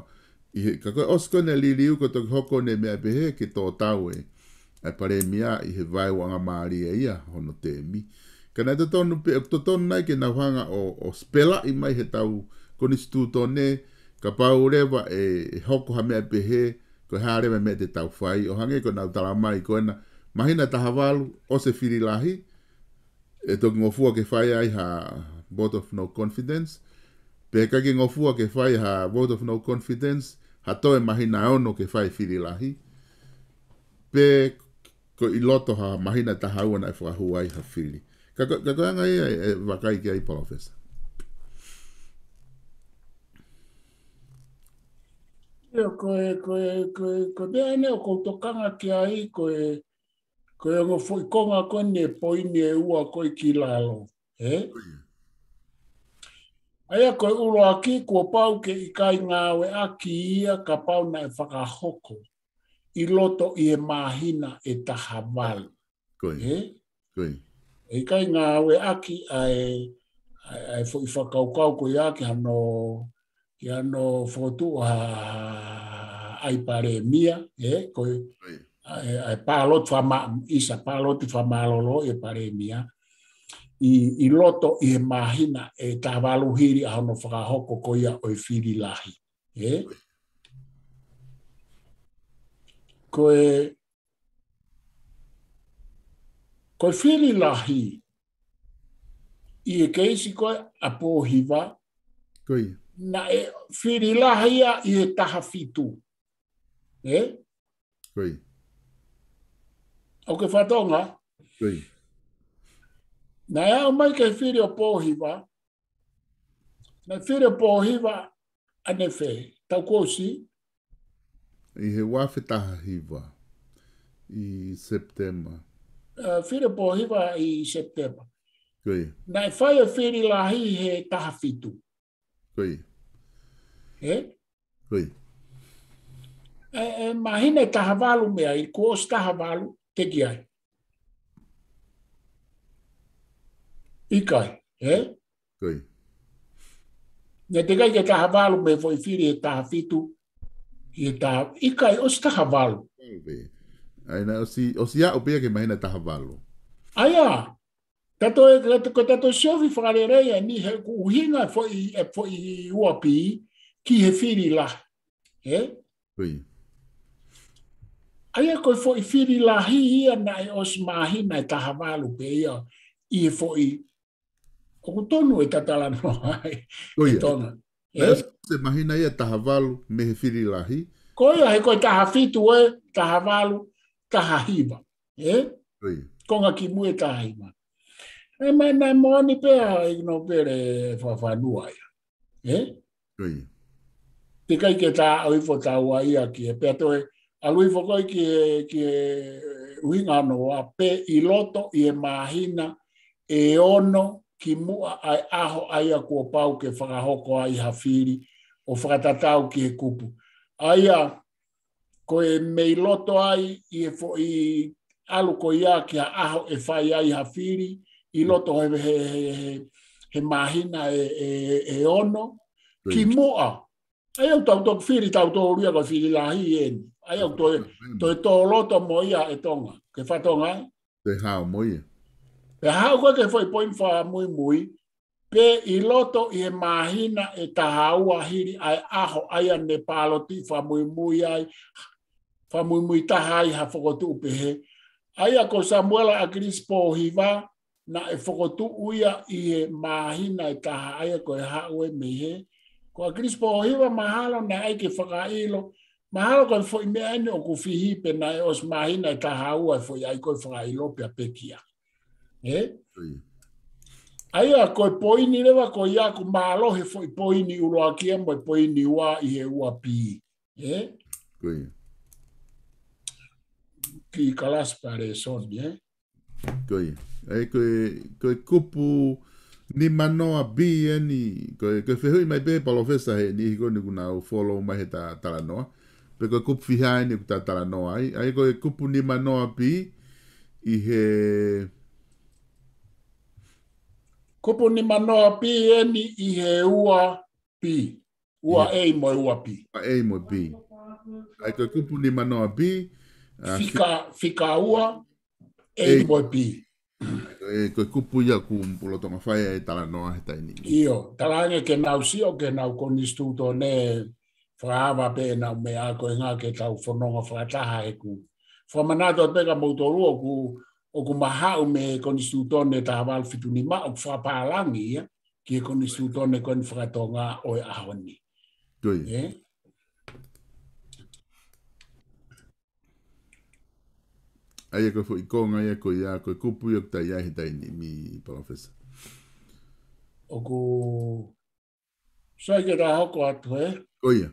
ʻI he, ka ko e ʻosi ko eni e liliu ko e toki hoko eni e meʻa pehē ke tō tau e, ʻa e palēmia ʻi he vaeuaʻanga mālie ia hono tēmi. Ka naʻe totonu pē, totonu nai ke nau hanga ʻo, ʻo spelaʻi mai he tau konisitūtone, kapau leva ʻe, ʻe hoko ha meʻa pehē, ko e hā leva e meʻa te tau fai, ʻo hangē ko ʻenau tala mai ko ena, māhina ʻe taha valu, ʻosi e fili lahi, ʻe toki ngofua ke fai ai ha vote of no confidence, pe ʻikai ke ngofua ke fai ha vote of no confidence, ha toe māhina ʻe ono ke fai e fili lahi, pe ko e ʻi loto ha māhina ʻe taha ua naʻe fakahū ai ha fili. Ka ko, ka ko e anga ia e, e vakai ki ai Palōfesa. ʻIo, ko e, ko e, ko e, ko e meʻa eni ʻoku ou tokanga ki ai, ko e, ko e ongo foʻi konga ko eni e poini ʻe ua ko ē ki lalo. Ē? Ko ia. ʻA ia ko e ʻuluaki kuo pau ke ʻikai ngāueʻaki ia kapau naʻe fakahoko ʻi loto ʻi he māhina ʻe taha valu. Ko ia. Ē? Ko ia. ʻE ʻikai ngāueʻaki ʻa e, ʻa e, ʻa e foʻi fakakaukau ko ia ki hano, ki hano fokotuʻu ha, ʻa e palēmia, ē? Ko e, Ko ia. ʻa e, ʻa e pāloti fakama-, ʻisa pāloti fakamālōlō e palēmia. ʻI, ʻi loto ʻi he māhina ʻe taha valu hili ʻa hono fakahoko ko ia ʻo e fili lahi. Ē? Ko e, ko e fili lahi ʻi he keisi ko ē ʻa Pōhiva, Ko ia. naʻe fili lahi ia ʻi he taha fitu. Ē? Ko ia. ʻOku ke fakatonga? Ko ia. Naʻe aʻu mai ki he fili ʻo Pōhiva, naʻe fili ʻo Pōhiva ʻanefē, taʻu kuo ʻosi? ʻI he ua afe taha hiva, ʻi Sepitema. Ē, fili ʻo Pōhiva ʻi Sepitema. Ko ia. Naʻe fai e fili lahi he taha fitu. Ko ia. Ē? Ko ia. ʻE, ʻe māhina ʻe taha valu mei ai, kuo ʻosi taha valu, teʻeki ai. ʻIkai, ē? Ko ia. Naʻe teʻeki ke taha valu mei he foʻi fili ʻe taha fitu, ʻi he taha, ʻikai, ʻosi taha valu. Valu pē. ʻA ia naʻe ʻosi, ʻosi aʻu pē ia ki he māhina ʻe taha valu. ʻA ia, tato e, tato, ko tato siofi fakalelei eni he ʻoku ʻuhinga e foʻi, e foʻi ua pī ki he fili lahi. Ē? Ko ia. ʻA ia ko e foʻi fili lahi ia naʻe ʻosi māhina ʻe taha valu pē ia ʻi he foʻi ʻoku tonu e tatalanoa ai. Ko ia. ʻE Tonga. Naʻe Ē? ʻosi e māhina ia ʻe taha valu mei he fili lahi. Ko ia, he ko e taha fitu ē, taha valu, taha hiva. Ē? Ko ia. Konga kimui ʻe taha hiva. ʻE, ma, naʻe moʻoni pē ʻa e nōpele fakafanua ia. Ē? Ko ia. Teʻeki ke tā ʻo ifo taua ia ki he pea toe, ʻalu ifo ko ē ki he, ki he, ʻuhinga hono ua, pe ʻi loto ʻi he māhina ʻe ono kimuʻa ʻa e ʻaho ʻa ia kuo pau ke fakahoko ai ha fili ʻo fakatatau ki he kupu. ʻA ia, ko e mei loto ai ʻi he foʻi ʻalu ko ia ki ha ʻaho ʻe fai ai ha fili, ʻi loto he, he, he, he, he māhina ʻe, ʻe, ʻe ono, kimuʻa. ʻA ia ʻoku tau toki fili, tau tō lia ko e fili lahi eni. ʻA ia ʻoku toe, toe tō loto mo ia ʻe Tonga. Ke fatonga ai? Te hao mo ia. Pe hao ko e ke foʻi poini fakamuimui, pe ʻi loto ʻi he māhina ʻe taha ua hili ʻa e ʻaho ʻa ia ne pāloti fakamuimui ai, fakamuimui taha ai ha fokotuʻu pehē. ʻA ia ko Samuela ʻAkilisi Pōhiva, naʻe fokotuʻu ia ʻi he māhina ʻe taha ʻa ia ko e haʻu ē mei he. Ko ʻAkilisi Pōhiva mahalo naʻe ʻai ke fakaʻilo, mahalo ko e foʻi meʻa eni ʻoku fihi pe naʻe ʻosi māhina ʻe taha ua e foʻi ʻai ko e fakaʻilo pea pekia. ʻE? ʻA ia ko e poini leva ko ia ʻoku mālohi e foʻi poini ʻuluaki ia mo e poini ua ʻi he ua pī. ʻE? Ki kalasi palesoni, ʻe? Ko ia. ʻE, ko e, ko e kupu nimanoa B eni, ko e, ko e fehuʻi mai pē Palōfesa he niʻihi ko eni ʻoku nau follow mai he ta-, talanoa. Pe ko e kupu fiha eni ʻoku ta talanoa ai. ʻE, ko e kupu nimanoa B ʻi he Kupu nimanoa B eni ʻi he ua B. Ua A mo e ua B. Ua A mo e B. ʻE, ko e kupu nimanoa B, ʻa, fika, fika ua A mo e B. ʻE, ko e kupu ia ʻoku lolotonga fai ai e talanoa he taimi ni. ʻIo, talaange ke nau sio ki heʻenau konisitūtone fakaava pē ʻenau meʻa ko e ngā ke tau fononga fakataha he kupu. Fakamanatu atu pē kia moutolu ʻoku, ʻoku mahaʻu mei he konisitūtone taha valu fitu nima ʻoku fakapālangi ia ki he konisitūtone ko eni fakatonga ʻo e ʻaho ni. Ko ia. ʻE? ʻA ia ko e foʻi konga ia ko ia, ko e kupu ia ʻoku ta ʻi ai he taimi ni, Palōfesa. ʻOku sai ke ta hoko atu, ʻe? Ko ia.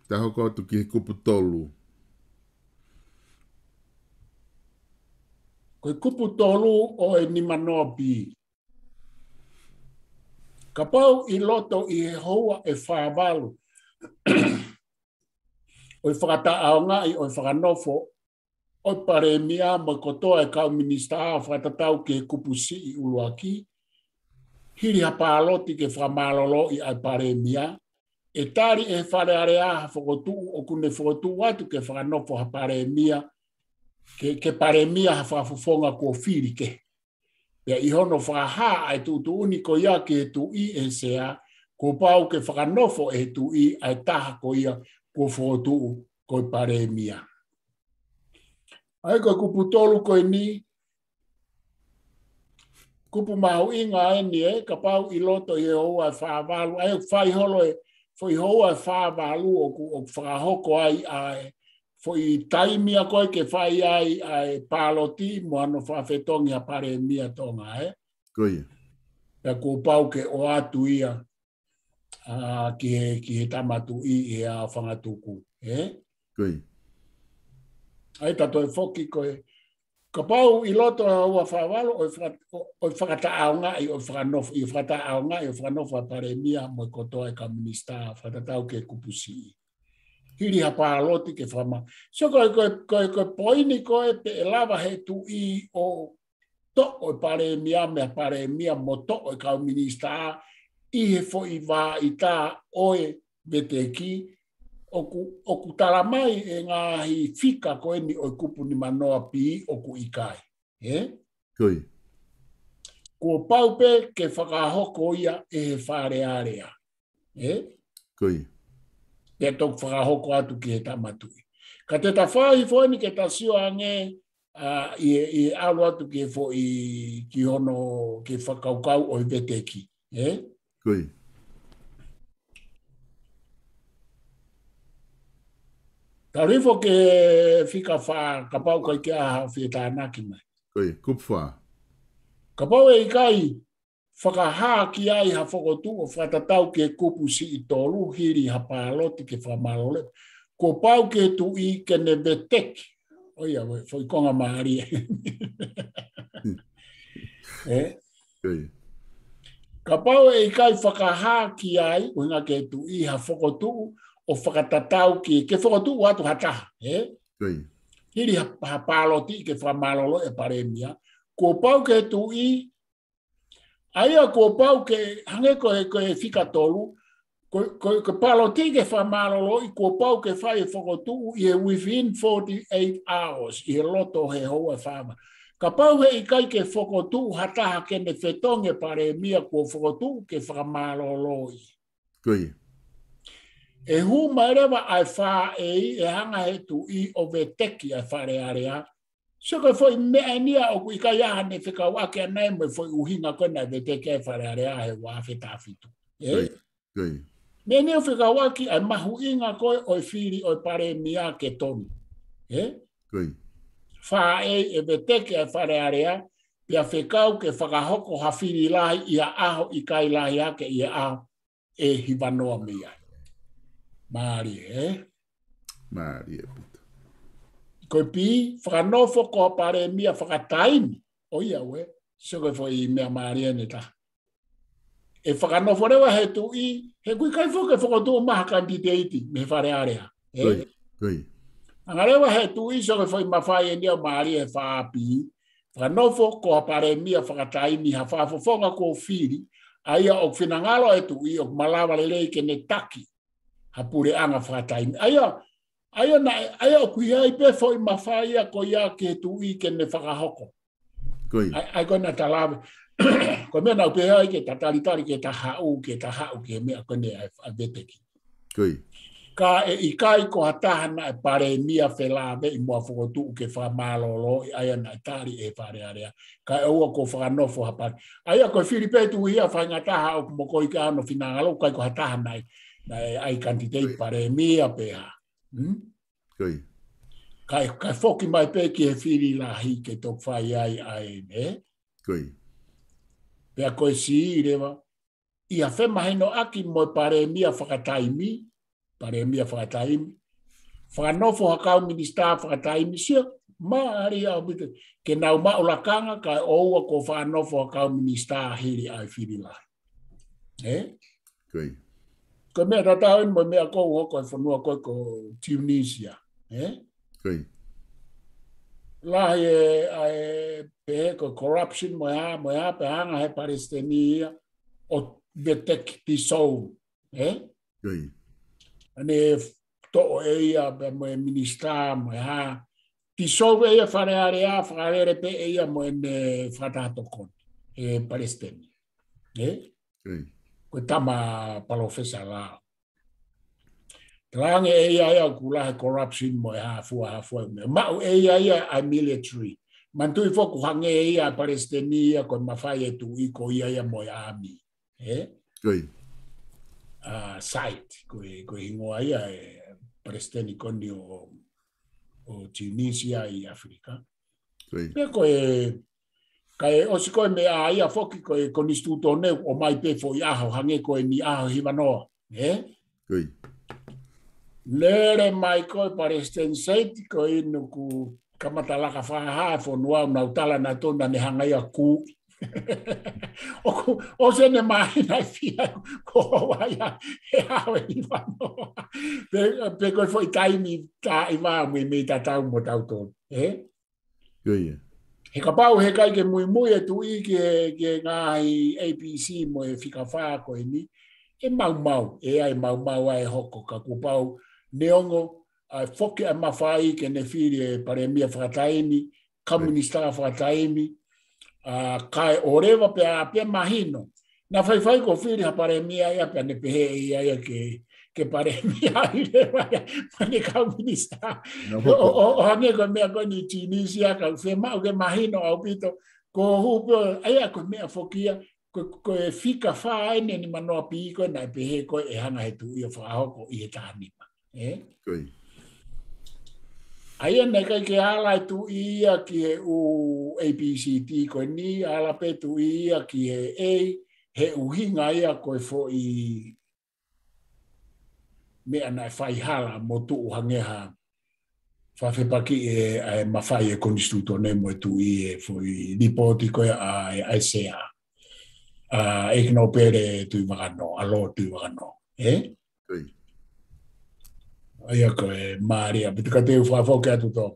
Ta hoko atu ki he kupu tolu. Ko e kupu tolu ʻo e nimanoa B. Kapau ʻi loto ʻi he houa ʻe fā valu ʻo e fakataʻeʻaongaʻi ʻo e fakanofo ʻo e Palēmia mo e kotoa e kau minisitā ʻo fakatatau ki he kupu siʻi ʻuluaki, hili ha pāloti ke fakamālōlōʻi ʻa e Palēmia, ʻe tali ʻe he Fale Alea ha fokotuʻu ʻoku ne fokotuʻu atu ke fakanofo ha Palēmia, ke, ke Palēmia ha fakafofonga kuo fili kehe. Pea ʻi hono fakahā ʻa e tuʻutuʻuni ko ia ki he Tuʻi ʻe he Sea, kuo pau ke fakanofo ʻe he Tuʻi ʻa e taha ko ia kuo fokotuʻu ko e Palēmia. ʻA ia ko e kupu tolu ko eni, kupu mahuʻinga eni ʻe, kapau ʻi loto ʻi he houa ʻe fā valu, ʻa ia ʻoku fai holo e foʻi houa ʻe fā valu ʻoku, ʻoku fakahoko ai ʻa e foʻi taimi ia ko ē ke fai ai ʻa e pāloti mo hano fakafetongi ha Palēmia Tonga, ʻe? Ko ia. Pea kuo pau ke ʻoatu ia, ʻa, ki he, ki he Tama Tuʻi ʻi he ʻaofangatuku, ʻe? Ko ia. ʻA ia ta toe foki ko e, kapau ʻi loto ʻi he houa ʻe fā valu ʻo e faka-, ʻo, ʻo e fakataʻeʻaongaʻi, ʻo e fakanofo, ʻi he fakataʻeʻaongaʻi, ʻo e fakanofo ʻa e Palēmia mo e kotoa e kau minisitā, fakatatau ki he kupu siʻi. Hili ha pāloti ke fakama-. So ko e, ko e, ko e, ko e poini ko ē pe ʻe lava he Tuʻi ʻo toʻo e Palēmia mei he Palēmia mo toʻo e kau minisitā ʻi he foʻi vā ʻita ʻo e veteki, ʻoku, ʻoku tala mai ʻe he ngaahi fika ko eni ʻo e kupu nimanoa B ʻoku ʻikai. ʻE? Ko ia. Kuo pau pē ke fakahoko ia ʻe he Fale Alea. ʻE? Ko ia. Pea toki fakahoko atu ki he Tama Tuʻi. Ka te ta fai foʻi ni ke ta sio ange, ʻa, ʻi he, ʻi he ʻalu atu ki he foʻi, ki hono, ki he fakakaukau ʻo e veteki. ʻE? Ko ia. Tau hifo ki he fika fā, kapau ʻoku ʻikai ke ʻi ai ha fie tānaki mai. Ko ia, kupu fā. Kapau ʻe ʻikai fakahā ki ai ha fokotuʻu ʻo fakatatau ki he kupu siʻi tolu hili ha pāloti ke fakamālōlō, kuo pau ki he Tuʻi ke ne veteki ʻOiauē, foʻi konga mālie. ʻE? Kapau ʻe ʻikai fakahā ki ai, ʻuhinga ki he tuʻi ha fokotuʻu ʻo fakatatau ki, ke fokotuʻu atu ha taha, ʻe? Hili ha, ha pāloti ke fakamālōlō e palēmia, kuo pau ki he tuʻi, ʻa ia kuo pau ke, hangē ko e, ko e fika tolu, ko, ko, ko e pāloti ke fakamālōlō, kuo pau ke fai e fokotuʻu ʻi he within forty-eight hours, ʻi he loto he houa fā. Kapau he ʻikai ke fokotuʻu ha taha ke ne fetongi e palēmia, kuo fokotuʻu ke fakamālōlō. ʻE hū mai leva ʻa e fā A, ʻe hanga he tuʻi ʻo veteki ʻa e Fale Alea. Sio ko e foʻi meʻa eni ia ʻoku ʻikai ha ne fekauʻaki ʻanai mo e foʻi ʻuhinga ko ē naʻe veteki ai e Fale Alea he ua afe taha fitu. ʻE? Meʻa eni ʻoku fekauʻaki ʻa e mahuʻinga ko ē ʻo e fili ʻo e palēmia ke tonu. ʻE? Fā A ʻe veteki ʻa e Fale Alea, pea fekau ke fakahoko ha fili lahi ʻi ha ʻaho ʻikai lahi hake ʻi he ʻaho ʻe hivanoa mei ai. Mālie, ʻe? Mālie ʻaupito. Ko e B, fakanofo ko ha palēmia fakataimi. ʻOiauē, sio ko e foʻi meʻa mālie ʻeni taha. ʻE fakanofo leva he tuʻi, he ʻoku ʻikai foki ke fokotuʻu mai ha kanititeiti mei he Fale Alea. ʻE? Hanga leva he tuʻi, sio ko e foʻi mafai ʻeni ʻoku mālie he fā B. Fakanofo ko ha palēmia fakataimi ha fakafofonga kuo fili, ʻa ia ʻoku finangalo e tuʻi ʻoku malava lelei ke ne taki ha puleʻanga fakataimi. ʻA ia, ʻa ia naʻe, ʻa ia ʻoku ʻi ai pē foʻi mafai ia ko ia ki he tuʻi ke ne fakahoko. ʻA ia ko ena tala ave. Ko e meʻa naʻa ku pehē ai ke ta talitali ke ta haʻu, ke ta haʻu ki he meʻa ko eni ʻa e, ʻa e veteki. Ka ʻe ʻikai ko ha taha naʻe palēmia felāveʻi mo ha fokotuʻu ke fakamālōlō ʻi ai ʻa ia naʻe tali ʻe he Fale Alea. Kae ʻoua kuo fakanofo ha pale. ʻA ia ko e fili pē tuʻi ia faingataha ʻoku mokoi ke ʻalu ʻo finangalo, ʻikai ko ha taha naʻe, naʻe ʻai kanititeiti palēmia pe ha. Kae, kae foki mai pē ki he fili lahi ke toki fai ai ʻa ē, ʻe? Pea ko e C leva, ʻi ha femahinoʻaki mo e palēmia fakataimi, palēmia fakataimi, fakanofo ha kau minisitā fakataimi, sio, mālie ʻaupito, ke nau maʻu lakanga kae ʻoua kuo fakanofo ha kau minisitā hili ʻa e fili lahi. ʻE? Ko e meʻa tatau ʻeni mo e meʻa ko ē ʻoku hoko he fonua ko ē ko Tunisia. ʻE? Lahi e, ʻa e, pehē ko e corruption mo e hā, mo e hā, pea hanga he palesiteni ia ʻo veteki, dissolve. ʻE? ʻA ē ne toʻo ʻe ia pea mo e minisitā mo e hā, dissolve ʻe ia Fale Alea, fakalele pē ʻe ia mo ʻene fakataha tokoni, ʻe palesiteni. ʻE? Ko e tama Palōfesa Lao. Talaange ʻe ia ia ʻoku lahi e corruption mo e hā fua hā fua meʻa. Maʻu ʻe ia ia ʻa e military. Manatuʻi foki ʻoku hangē ia ʻa e palesiteni ia ko e mafai e tuʻi ko ia ia mo e ʻāmi. ʻE? ʻA Said, ko e, ko e hingoa ia e palesiteni ko eni ʻo, ʻo Tunisia ʻi ʻAfilika. Pea ko e, kae ʻosi ko e meʻa ia foki ko e konisitūtone ʻomai pē foʻi ʻaho, hangē ko eni ʻaho hivanoa, ʻe? Lele mai ko e palesiteni Said ko eni ʻoku kamata laka fakahā e fonua ʻo nau tala naʻa tonu naʻa ne hanga ia ʻo kū. ʻOku, ʻosi ʻene māhina ʻe fiha ko ʻoua ia he ʻaho ʻe hivanoa. Pe, pe ko e foʻi taimi tā ʻi vā mei, mei tatau mo tautolu. ʻE? He kapau he ʻikai ke muimui e tuʻi ki he, ki he ngaahi A B C mo e fika fā ko eni, ʻe maumau, ʻe ʻai maumau ʻa e hoko ka kuo pau neongo, ʻa e foki ʻa e mafai ke ne fili e palēmia fakataimi, kau minisitā fakataimi, ʻa, kae ʻoleva pea, pea mahino. Naʻa faifai ko e fili ha palēmia ia pea ne pehē ʻe ia ia ke, ke palēmia ʻi leva ia, mo ʻene kau minisitā. ʻO, ʻo, ʻo hangē ko e meʻa ko eni Tunisia ka ʻoku fiemaʻu ke mahino ʻaupito, ko e hū pē, ʻa ia ko e meʻa foki ia, ko, ko e fika fā ʻeni ʻe nimanoa B ko ē naʻe pehē ko ē ʻe hanga he tuʻi ʻo fakahoko ʻi he taha nima. ʻE? ʻA ia naʻe ʻikai ke ala e tuʻi ia ki he ʻū A B C D ko eni, ala pē tuʻi ia ki he A, he ʻuhinga ia ko e foʻi meʻa naʻe faihala mo tuʻu hangē ha fakafepakiʻi ʻa e mafai ʻa e konisitūtone mo e tuʻi ʻa e foʻi lipooti ko ē ʻa e, ʻa e sea. ʻA ʻEiki Nōpele Tuʻivakanoa, ʻa Lord Tuʻivakanoa. Ē? ʻIo. ʻA ia ko e mālie, pea te u fakafoki atu Tonga.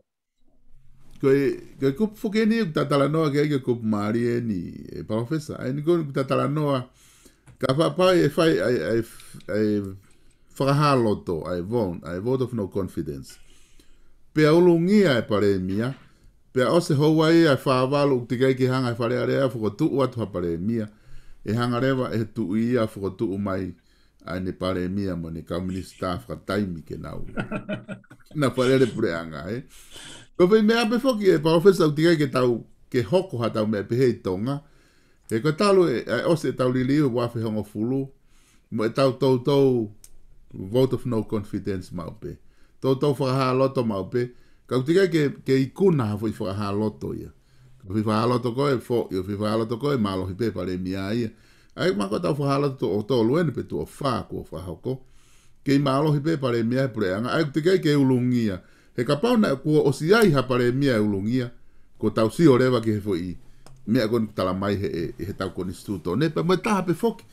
Ko e, ko e kupu foki eni ʻoku ta talanoa ki ai, ko e kupu mālie eni, ʻe Palōfesa. ʻA eni ko ē ʻoku ta talanoa, ka fakaʻapaʻapa ʻe fai ʻa e, ʻa e, ʻa e fakahā loto, ʻa e vote, ʻa e vote of no confidence. Pea ulungia ʻa e Palēmia, pea ʻosi houa ia ʻe fā valu ʻoku teʻeki ai ke hanga ʻe he Fale Alea ʻo fokotuʻu atu ha Palēmia, ʻe hanga leva ʻe he tuʻi ia ʻo fokotuʻu mai ʻa ʻene Palēmia mo ʻene kau minisitā fakataimi ke nau, nau fakalele puleʻanga, ē. Ko e foʻi meʻa pē foki ʻe Palōfesa ʻoku teʻeki ai ke tau, ke hoko haʻatau meʻa pehē ʻi Tonga. He ko e talu ē, ʻa e ʻosi ʻetau liliu ʻi he uaafe hongofulu, mo ʻetau toutou vote of no confidence maʻu pē. Toutou fakahā loto maʻu pē. Ka ʻoku teʻeki ai ke, ke ikuna ha foʻi fakahā loto ia. Ka foʻi fakahā loto ko ē foʻi, ʻo foʻi fakahā loto ko ē mālohi pē Palēmia ia. ʻA ia mahalo ko ʻetau fakahā loto tuʻo tolu eni pe tuʻo fā kuo fakahoko. Kei mālohi pē Palēmia he puleʻanga. ʻA ia ʻoku teʻeki ai ke ulungia. He kapau naʻe kuo ʻosi ʻi ai ha Palēmia ʻe ulungia, kuo tau sio leva ki he foʻi meʻa ko eni ʻoku tala mai he, ʻe, ʻe heʻetau konisitūtone. Pea mo e taha pē foki,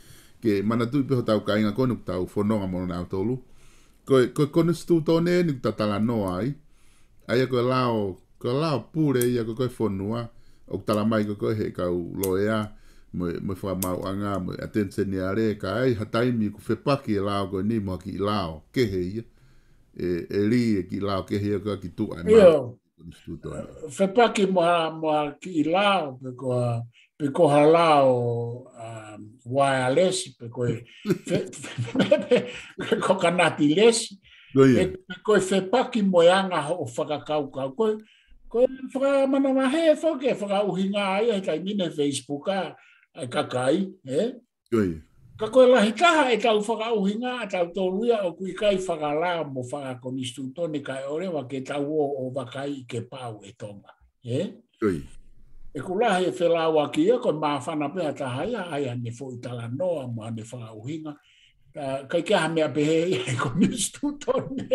ke manatuʻi pē hotau kāinga ko eni ʻoku tau fononga mo nautolu. Ko e, ko e konisitūtone eni ʻoku ta talanoa ai. ʻA ia ko e lao, ko e lao pule ia ko ē ʻo e fonua, ʻoku tala mai ko ē ʻe he kau loea, mo e, mo e fakamaauʻanga, mo e ʻAteni Seniale, ka ʻi ai ha taimi ʻoku fepaki e lao ko eni mo ha kiʻi lao kehe ia. ʻE, ʻe lī e kiʻi lao kehe ia ko ē ki tuʻa ʻe, ʻio, māmani konisitūtone. Fepaki mo ha, mo ha kiʻi lao, pe ko ha, pe ko ha lao, um, wireless, pe ko e fe-, pe ko e kokonati lesi. Ko ia. Pe, pe ko e fepaki mo e anga hoʻo fakakaukau. Ko e, ko e fakamanavahē foki e fakaʻuhinga ia he taimi ni he Facebook ʻa e kakai, ē? Ko ia. Ka ko e lahi taha ʻetau fakaʻuhinga ʻatautolu ia ʻoku ʻikai fakalao mo fakakonisitūtone kae ʻoua leva ke tau ō ʻo vakai ke pau ʻe Tonga. Ē? Ko ia. ʻOku lahi e felāuaki ia, ko e māfana pē ha taha ia ʻai haʻane foʻi talanoa mo haʻane fakaʻuhinga. ʻA, ʻikai ke ʻi ai ha meʻa pehē ia he konisitūtone.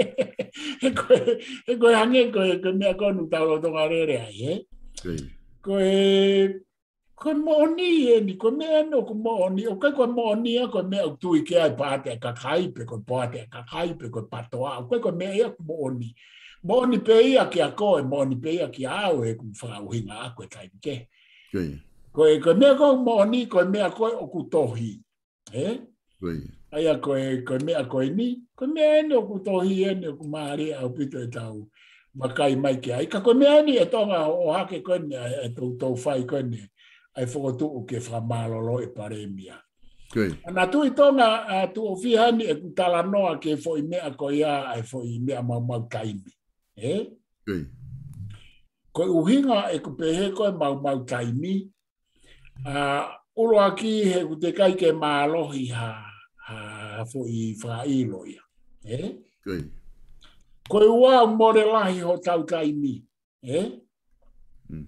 He ko e, he ko e hangē ko e, ko e meʻa ko eni ʻoku tau lolotonga lele ai, ē? Ko ia. Ko e, ko e moʻoni eni, ko e meʻa eni ʻoku moʻoni, ʻoku ʻikai ko e moʻoni ia, ko e meʻa ʻoku tui ki ai e paati ʻa e kakai, pe ko e poate ʻa e kakai, pe ko e PATOA, ʻoku ʻikai ko e meʻa ia ʻoku moʻoni. Moʻoni pē ia kia koe, moʻoni pē ia kia au, ʻeku fakaʻuhinga ʻaʻaku he taimi kehe. Ko ia. Ko e, ko e meʻa ko ē ʻoku moʻoni, ko e meʻa ko ē ʻoku tohi. Ē? Ko ia. ʻA ia ko e, ko e meʻa ko eni, ko e meʻa eni ʻoku tohi eni, ʻoku mālie ʻaupito ʻetau vakai mai ki ai. Ka ko e meʻa eni ʻe Tonga ʻo, ʻohake ko eni, ʻa e, ʻa e toutou fai ko eni, ʻa e fokotuʻu ke fakamālōlō e Palēmia. Ko ia. Manatuʻi Tonga, ʻa, tuʻo fiha eni ʻeku talanoa ki he foʻi meʻa ko ia, ʻa e foʻi meʻa maumau taimi. Ē? Ko ia. Ko e ʻuhinga ʻeku pehē ko e maumau taimi, ʻa, ʻuluaki he ʻoku teʻeki ai ke mālohi ha, ha, ha foʻi fakaʻilo ia. Ē? Ko ia. Ko e ua ʻoku mole lahi hotau taimi. Ē? Mm.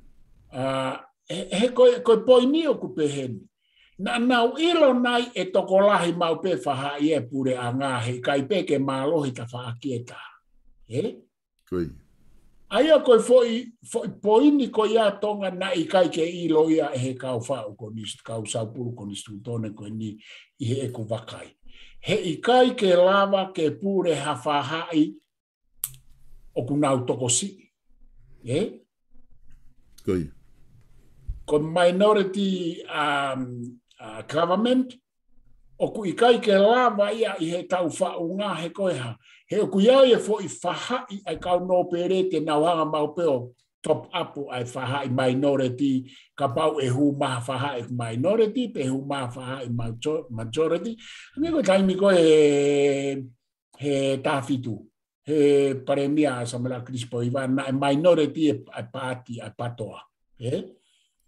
ʻA, he, he ko e, ko e poini ʻoku pehē ni. Naʻa nau ʻilo nai ʻe tokolahi maʻu pē faʻahi ʻa e puleʻanga he ʻikai pē ke mālohi tafaʻaki ʻe taha. Ē? Ko ia. ʻA ia ko e foʻi, foʻi poini ko ia ʻa Tonga naʻe ʻikai ke ʻilo ia ʻe he kau faʻu konis-, kau saupulu konisitūtone ko eni ʻi heʻeku vakai. He ʻikai ke lava ke pule ha faʻahi ʻoku nau tokosiʻi. Ē? Ko ia. Ko e minority, um, uh, government, ʻoku ʻikai ke lava ia ʻi heʻetau faʻunga he ko e hā. He ʻoku ʻi ai e foʻi faʻahi ʻa e kau nōpele te nau hanga maʻu pē ʻo top up ʻa e faʻahi minority, kapau ʻe hū mai ha faʻahi minority, pe hū mai ha faʻahi majo-, majority. Hangē ko e taimi ko ē he, he taha fitu. He Palēmia ʻa Samuela Kilisi Pōhiva, naʻe minority e, e paati, ʻa e PATOA. Ē?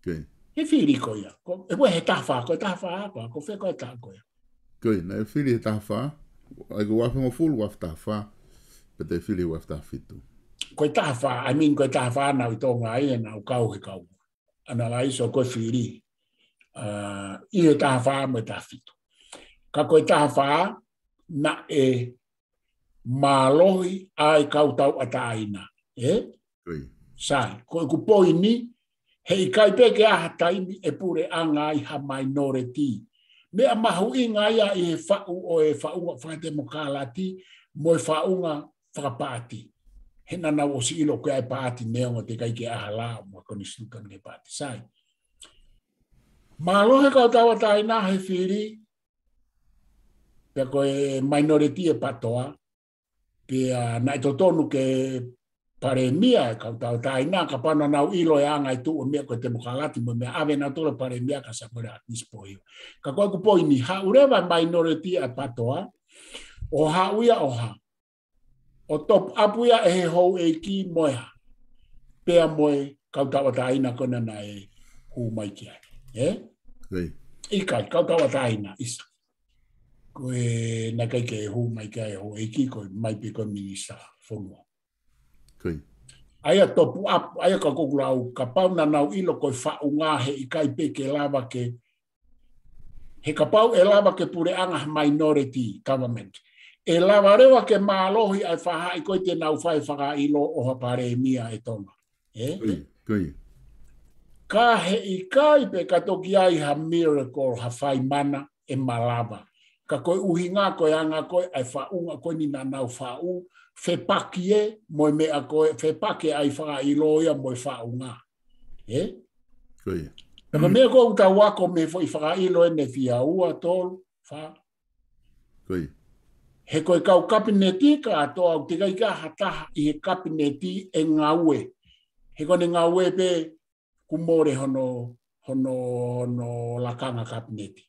Ko ia. He fili ko ia. Ko, ʻe, ko e he taha fā, ko e taha fā, ko, ko fē ko e taha ko ia. Ko ia, naʻe fili he taha fā, ʻa ia ko e uaafe hongofulu, uaafe taha fā, pea toe fili uaafe taha fitu. Ko e taha fā, I mean, ko e taha fā naʻa ku ʻi Tonga ai, naʻa ku kau he kau. Analaiso ko e fili. ʻA, ʻi he taha fā mo e taha fitu. Ka ko e taha fā, naʻe mālohi ʻa e kau tauʻatāina. ē? Sai, ko ʻeku poini, heʻikai pē ke ʻi ai ha taimi ʻe puleʻanga ai ha minority. Meʻa mahuʻinga ia ʻi he faʻu ʻo e faʻunga fakatemokalati mo e faʻunga fakapaati. He naʻa nau ʻosi ʻilo ko e ʻi ai paati neongo ʻoku teʻeki ai ke ʻi ai ha lao mo e konisitūtone paati. Sai. Mālō he kau tauʻatāina he fili, pea ko e minority ʻe PATOA, pea naʻe totonu ke palēmia e kau tauʻatāina, kapau naʻa nau ʻilo e anga e tuʻu e meʻa ko e temokalati mo e meʻa, ʻave nautolu palēmia kia Samuela Atkins Pohio. Ka ko ʻeku poini, haʻu leva minority ʻa PATOA, ʻo haʻu ia ʻo hā, ʻo top up ia ʻe he houʻeiki mo e hā, pea mo e kau tauʻatāina ko ena naʻe hū mai ki ai. Ē? ʻIkai, kau tauʻatāina, ʻisa. Ko e naʻe ʻikai ke hū mai ki ai houʻeiki, ko e mai pē ko e minisitā fonua. ʻA ia top up, ʻa ia ka ʻoku ou lau, kapau naʻa nau ʻilo ko e faʻunga heʻikai pē ke lava ke, he kapau ʻe lava ke puleʻanga ha minority government, ʻe lava leva ke mālohi ʻa e faʻahi ko ē te nau fai fakaʻilo ʻo ha palēmia ʻe Tonga. Ē? Ka heʻikai pē ka toki ʻi ai ha miracle, ha fai mana ʻe malava. Ka ko e ʻuhinga ko e anga ko ē ʻa e faʻunga ko eni naʻa nau faʻu, fepaki ē mo e meʻa ko ē, fepaki ʻa e fakaʻilo ia mo e faʻunga. Ē? Ka ko e meʻa ko ē ʻoku tau ako mei he foʻi fakaʻilo ʻeni ʻe fiha, ua, tolu, fā. He ko e kau kapineti kātoa ʻoku teʻeki ai ke ʻi ai ha taha ʻi he kapineti ʻe ngāue. He ko ʻene ngāue pē kuo mole hono, hono, hono lakanga kapineti.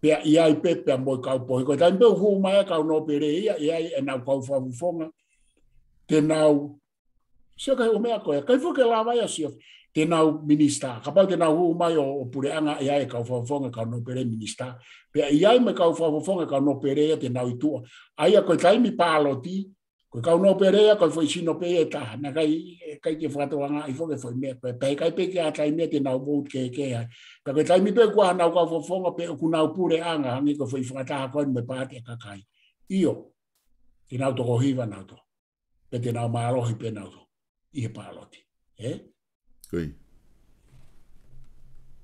Pea ʻi ai pē, pea mo e kau pohi. Ko e taimi pē ʻoku hū mai e kau nōpele ia, ʻi ai ʻenau kau fakafofonga te nau sio ki he ʻū meʻa ko ē, ʻikai foki ke lava ia ʻo sio. Te nau minisitā. Kapau te nau hū mai ʻo, ʻo puleʻanga, ʻi ai e kau fakafofonga kau nōpele minisitā. Pea ʻi ai mo e kau fakafofonga kau nōpele ia te nau ʻi tuʻa. ʻA ia ko e taimi pāloti, ko e kau nōpele ia, ko e foʻi sino pē ia ʻe taha. Naʻe ʻikai, ʻikai ke fakatokangaʻi foki e foʻi meʻa ko ē. Pea ʻikai pē ke ʻi ai ha taimi ia te nau vote kehekehe ai. Ka ko e taimi pē kuo ʻi ai haʻanau kau fakafofonga pea ʻoku nau puleʻanga, hangē ko e foʻi fakataha ko eni mo e paati ʻa e kakai. ʻIo, te nau toko hiva nautolu. Pea te nau mālohi pē nautolu ʻi he pāloti. Ē?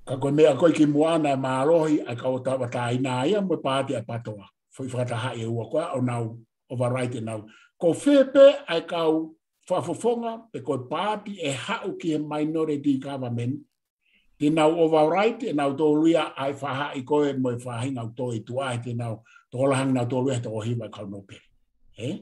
Ka ko e meʻa ko ē kimuʻa naʻe mālohi ʻa e kau tauʻatāina ia mo e paati ʻa e PATOA. Foʻi fakatahaʻi ʻe ua ko ē ʻo nau override ʻenau. Ko fē pē ʻa e kau fakafofonga pe ko e paati ʻe haʻu ki he minority government, te nau override ʻe nautolu ia ʻa e faʻahi ko ē mo e faʻahinga ʻoku toe ʻi tuʻa, te nau tokolahi ange nautolu ia he toko hiva kau nōpele. Ē?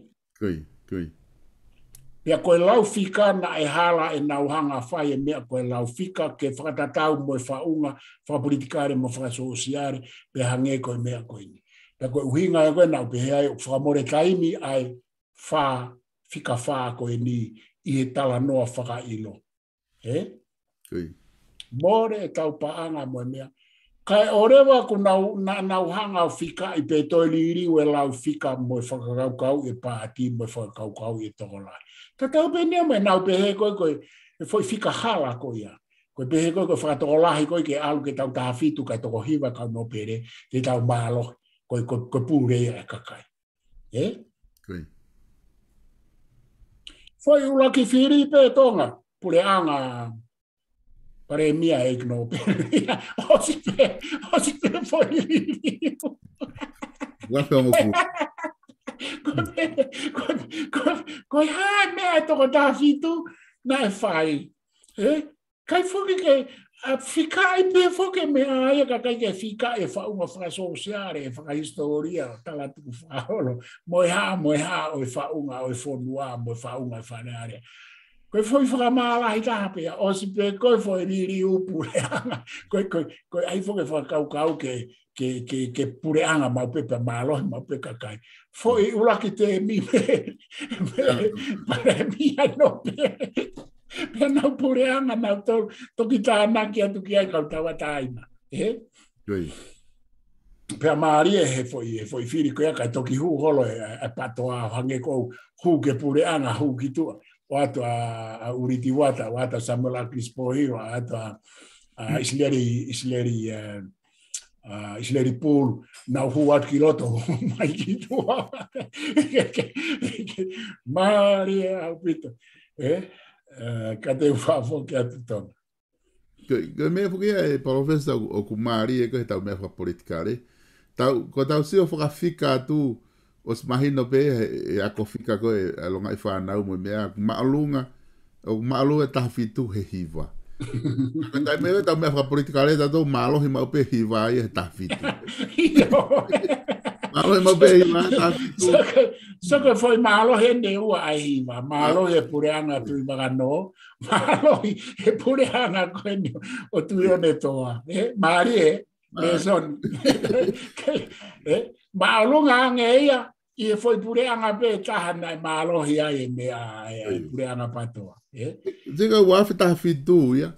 Pea ko e lau fika naʻe hala ʻenau hanga fai e meʻa ko e lau fika ke fakatatau mo e faʻunga fakapolitikale mo fakasōsiale, pea hangē ko e meʻa ko eni. Pea ko e ʻuhinga ia ko ē naʻa ku pehē ai ʻoku fakamole taimi ʻa e fā, fika fā ko eni ʻi he talanoa fakaʻilo. Ē? Mole e tau paʻanga mo e meʻa. Kae ʻoua leva kuo nau, naʻa nau hanga ʻo fikaʻi pē toe liliu e lau fika mo e fakakaukau e paati mo e fakakaukau e tokolahi. Tatau pē eni ia mo ʻenau pehē ko ē, ko e, e foʻi fika hala ko ia. Ko e pehē ko ē, ko e fakatokolahi ko ē ke ʻalu ke tau taha fitu kae toko hiva kau nōpele, te tau mālohi, ko e, ko e, ko e pule ia e kakai. Ē? Foʻi ʻuluaki fili pē Tonga, puleʻanga, palēmia, ʻeiki nōpele. ʻOsi pē, ʻosi pē foʻi liliu. Ko e, ko e, ko e, ko e hā e meʻa ʻe toko taha fitu naʻe fai. Ē? ʻIkai foki ke, ʻa, fikaʻi pē foki e meʻa ia ka ʻikai ke fikaʻi e faʻunga fakasōsiale, e fakahisitōlia, talatukufakaholo, mo e hā, mo e hā ʻo e faʻunga ʻo e fonua, mo e faʻunga e Fale Alea. Ko e foʻi fakamālahi taha pē ia, ʻosi pē ko e foʻi liliu puleʻanga. Ko e, ko e, ko e ʻai foki e fakakaukau ke, ke, ke, ke puleʻanga maʻu pē pea mālohi maʻu pē kakai. Foʻi ʻuluaki tēmi pē, pē, palēmia nōpele. Pea nau puleʻanga nautolu, toki tānaki atu ki ai kau tauʻatāina. Ē? Pea mālie he foʻi, he foʻi fili ko ia kae toki hū holo e, e, e PATOA ʻo hangē ko ē hū ki he puleʻanga, hū ki tuʻa. ʻOatu ʻa, ʻa Uriti Uata, ʻoatu ʻa Samuela Atkins Pohio, ʻoatu ʻa, ʻa ʻIsileli, ʻIsileli, ē, ʻa ʻIsileli Pulu, nau hū atu ki loto, mai ki tuʻa. Mālie ʻaupito. ʻE, ʻe, ka te u fakafoki atu Tonga. Ko, ko e meʻa foki ia ʻe Palōfesa ʻoku, ʻoku mālie ko e tau meʻa fakapolitikale. Tau, ko tau sio fakafika atu, ʻosi mahino pē he, he ako fika ko e, ʻa e longaʻi fānau mo e meʻa, māʻolunga, ʻoku māʻolunga e taha fitu he hiva. Ka ko e tau meʻa, tau meʻa fakapolitikale, tautolu mālohi maʻu pē hiva ia he taha fitu. ʻIo. Mālohi maʻu pē hiva he taha fitu. So ko, so ko e foʻi mālohi eni ʻe ua ʻa e hiva. Mālohi e puleʻanga Tuʻivakanō. Mālohi e puleʻanga ko eni ʻo Tuʻiʻonetoa. ʻE, mālie, ʻe? Mālie. Lēsoni. ʻE, māʻolunga ange ia, ʻi he foʻi puleʻanga pē taha naʻe mālohi ai e meʻa, ʻa e, ʻa e puleʻanga PATOA. ʻE? Tika ua afe taha fitu ia,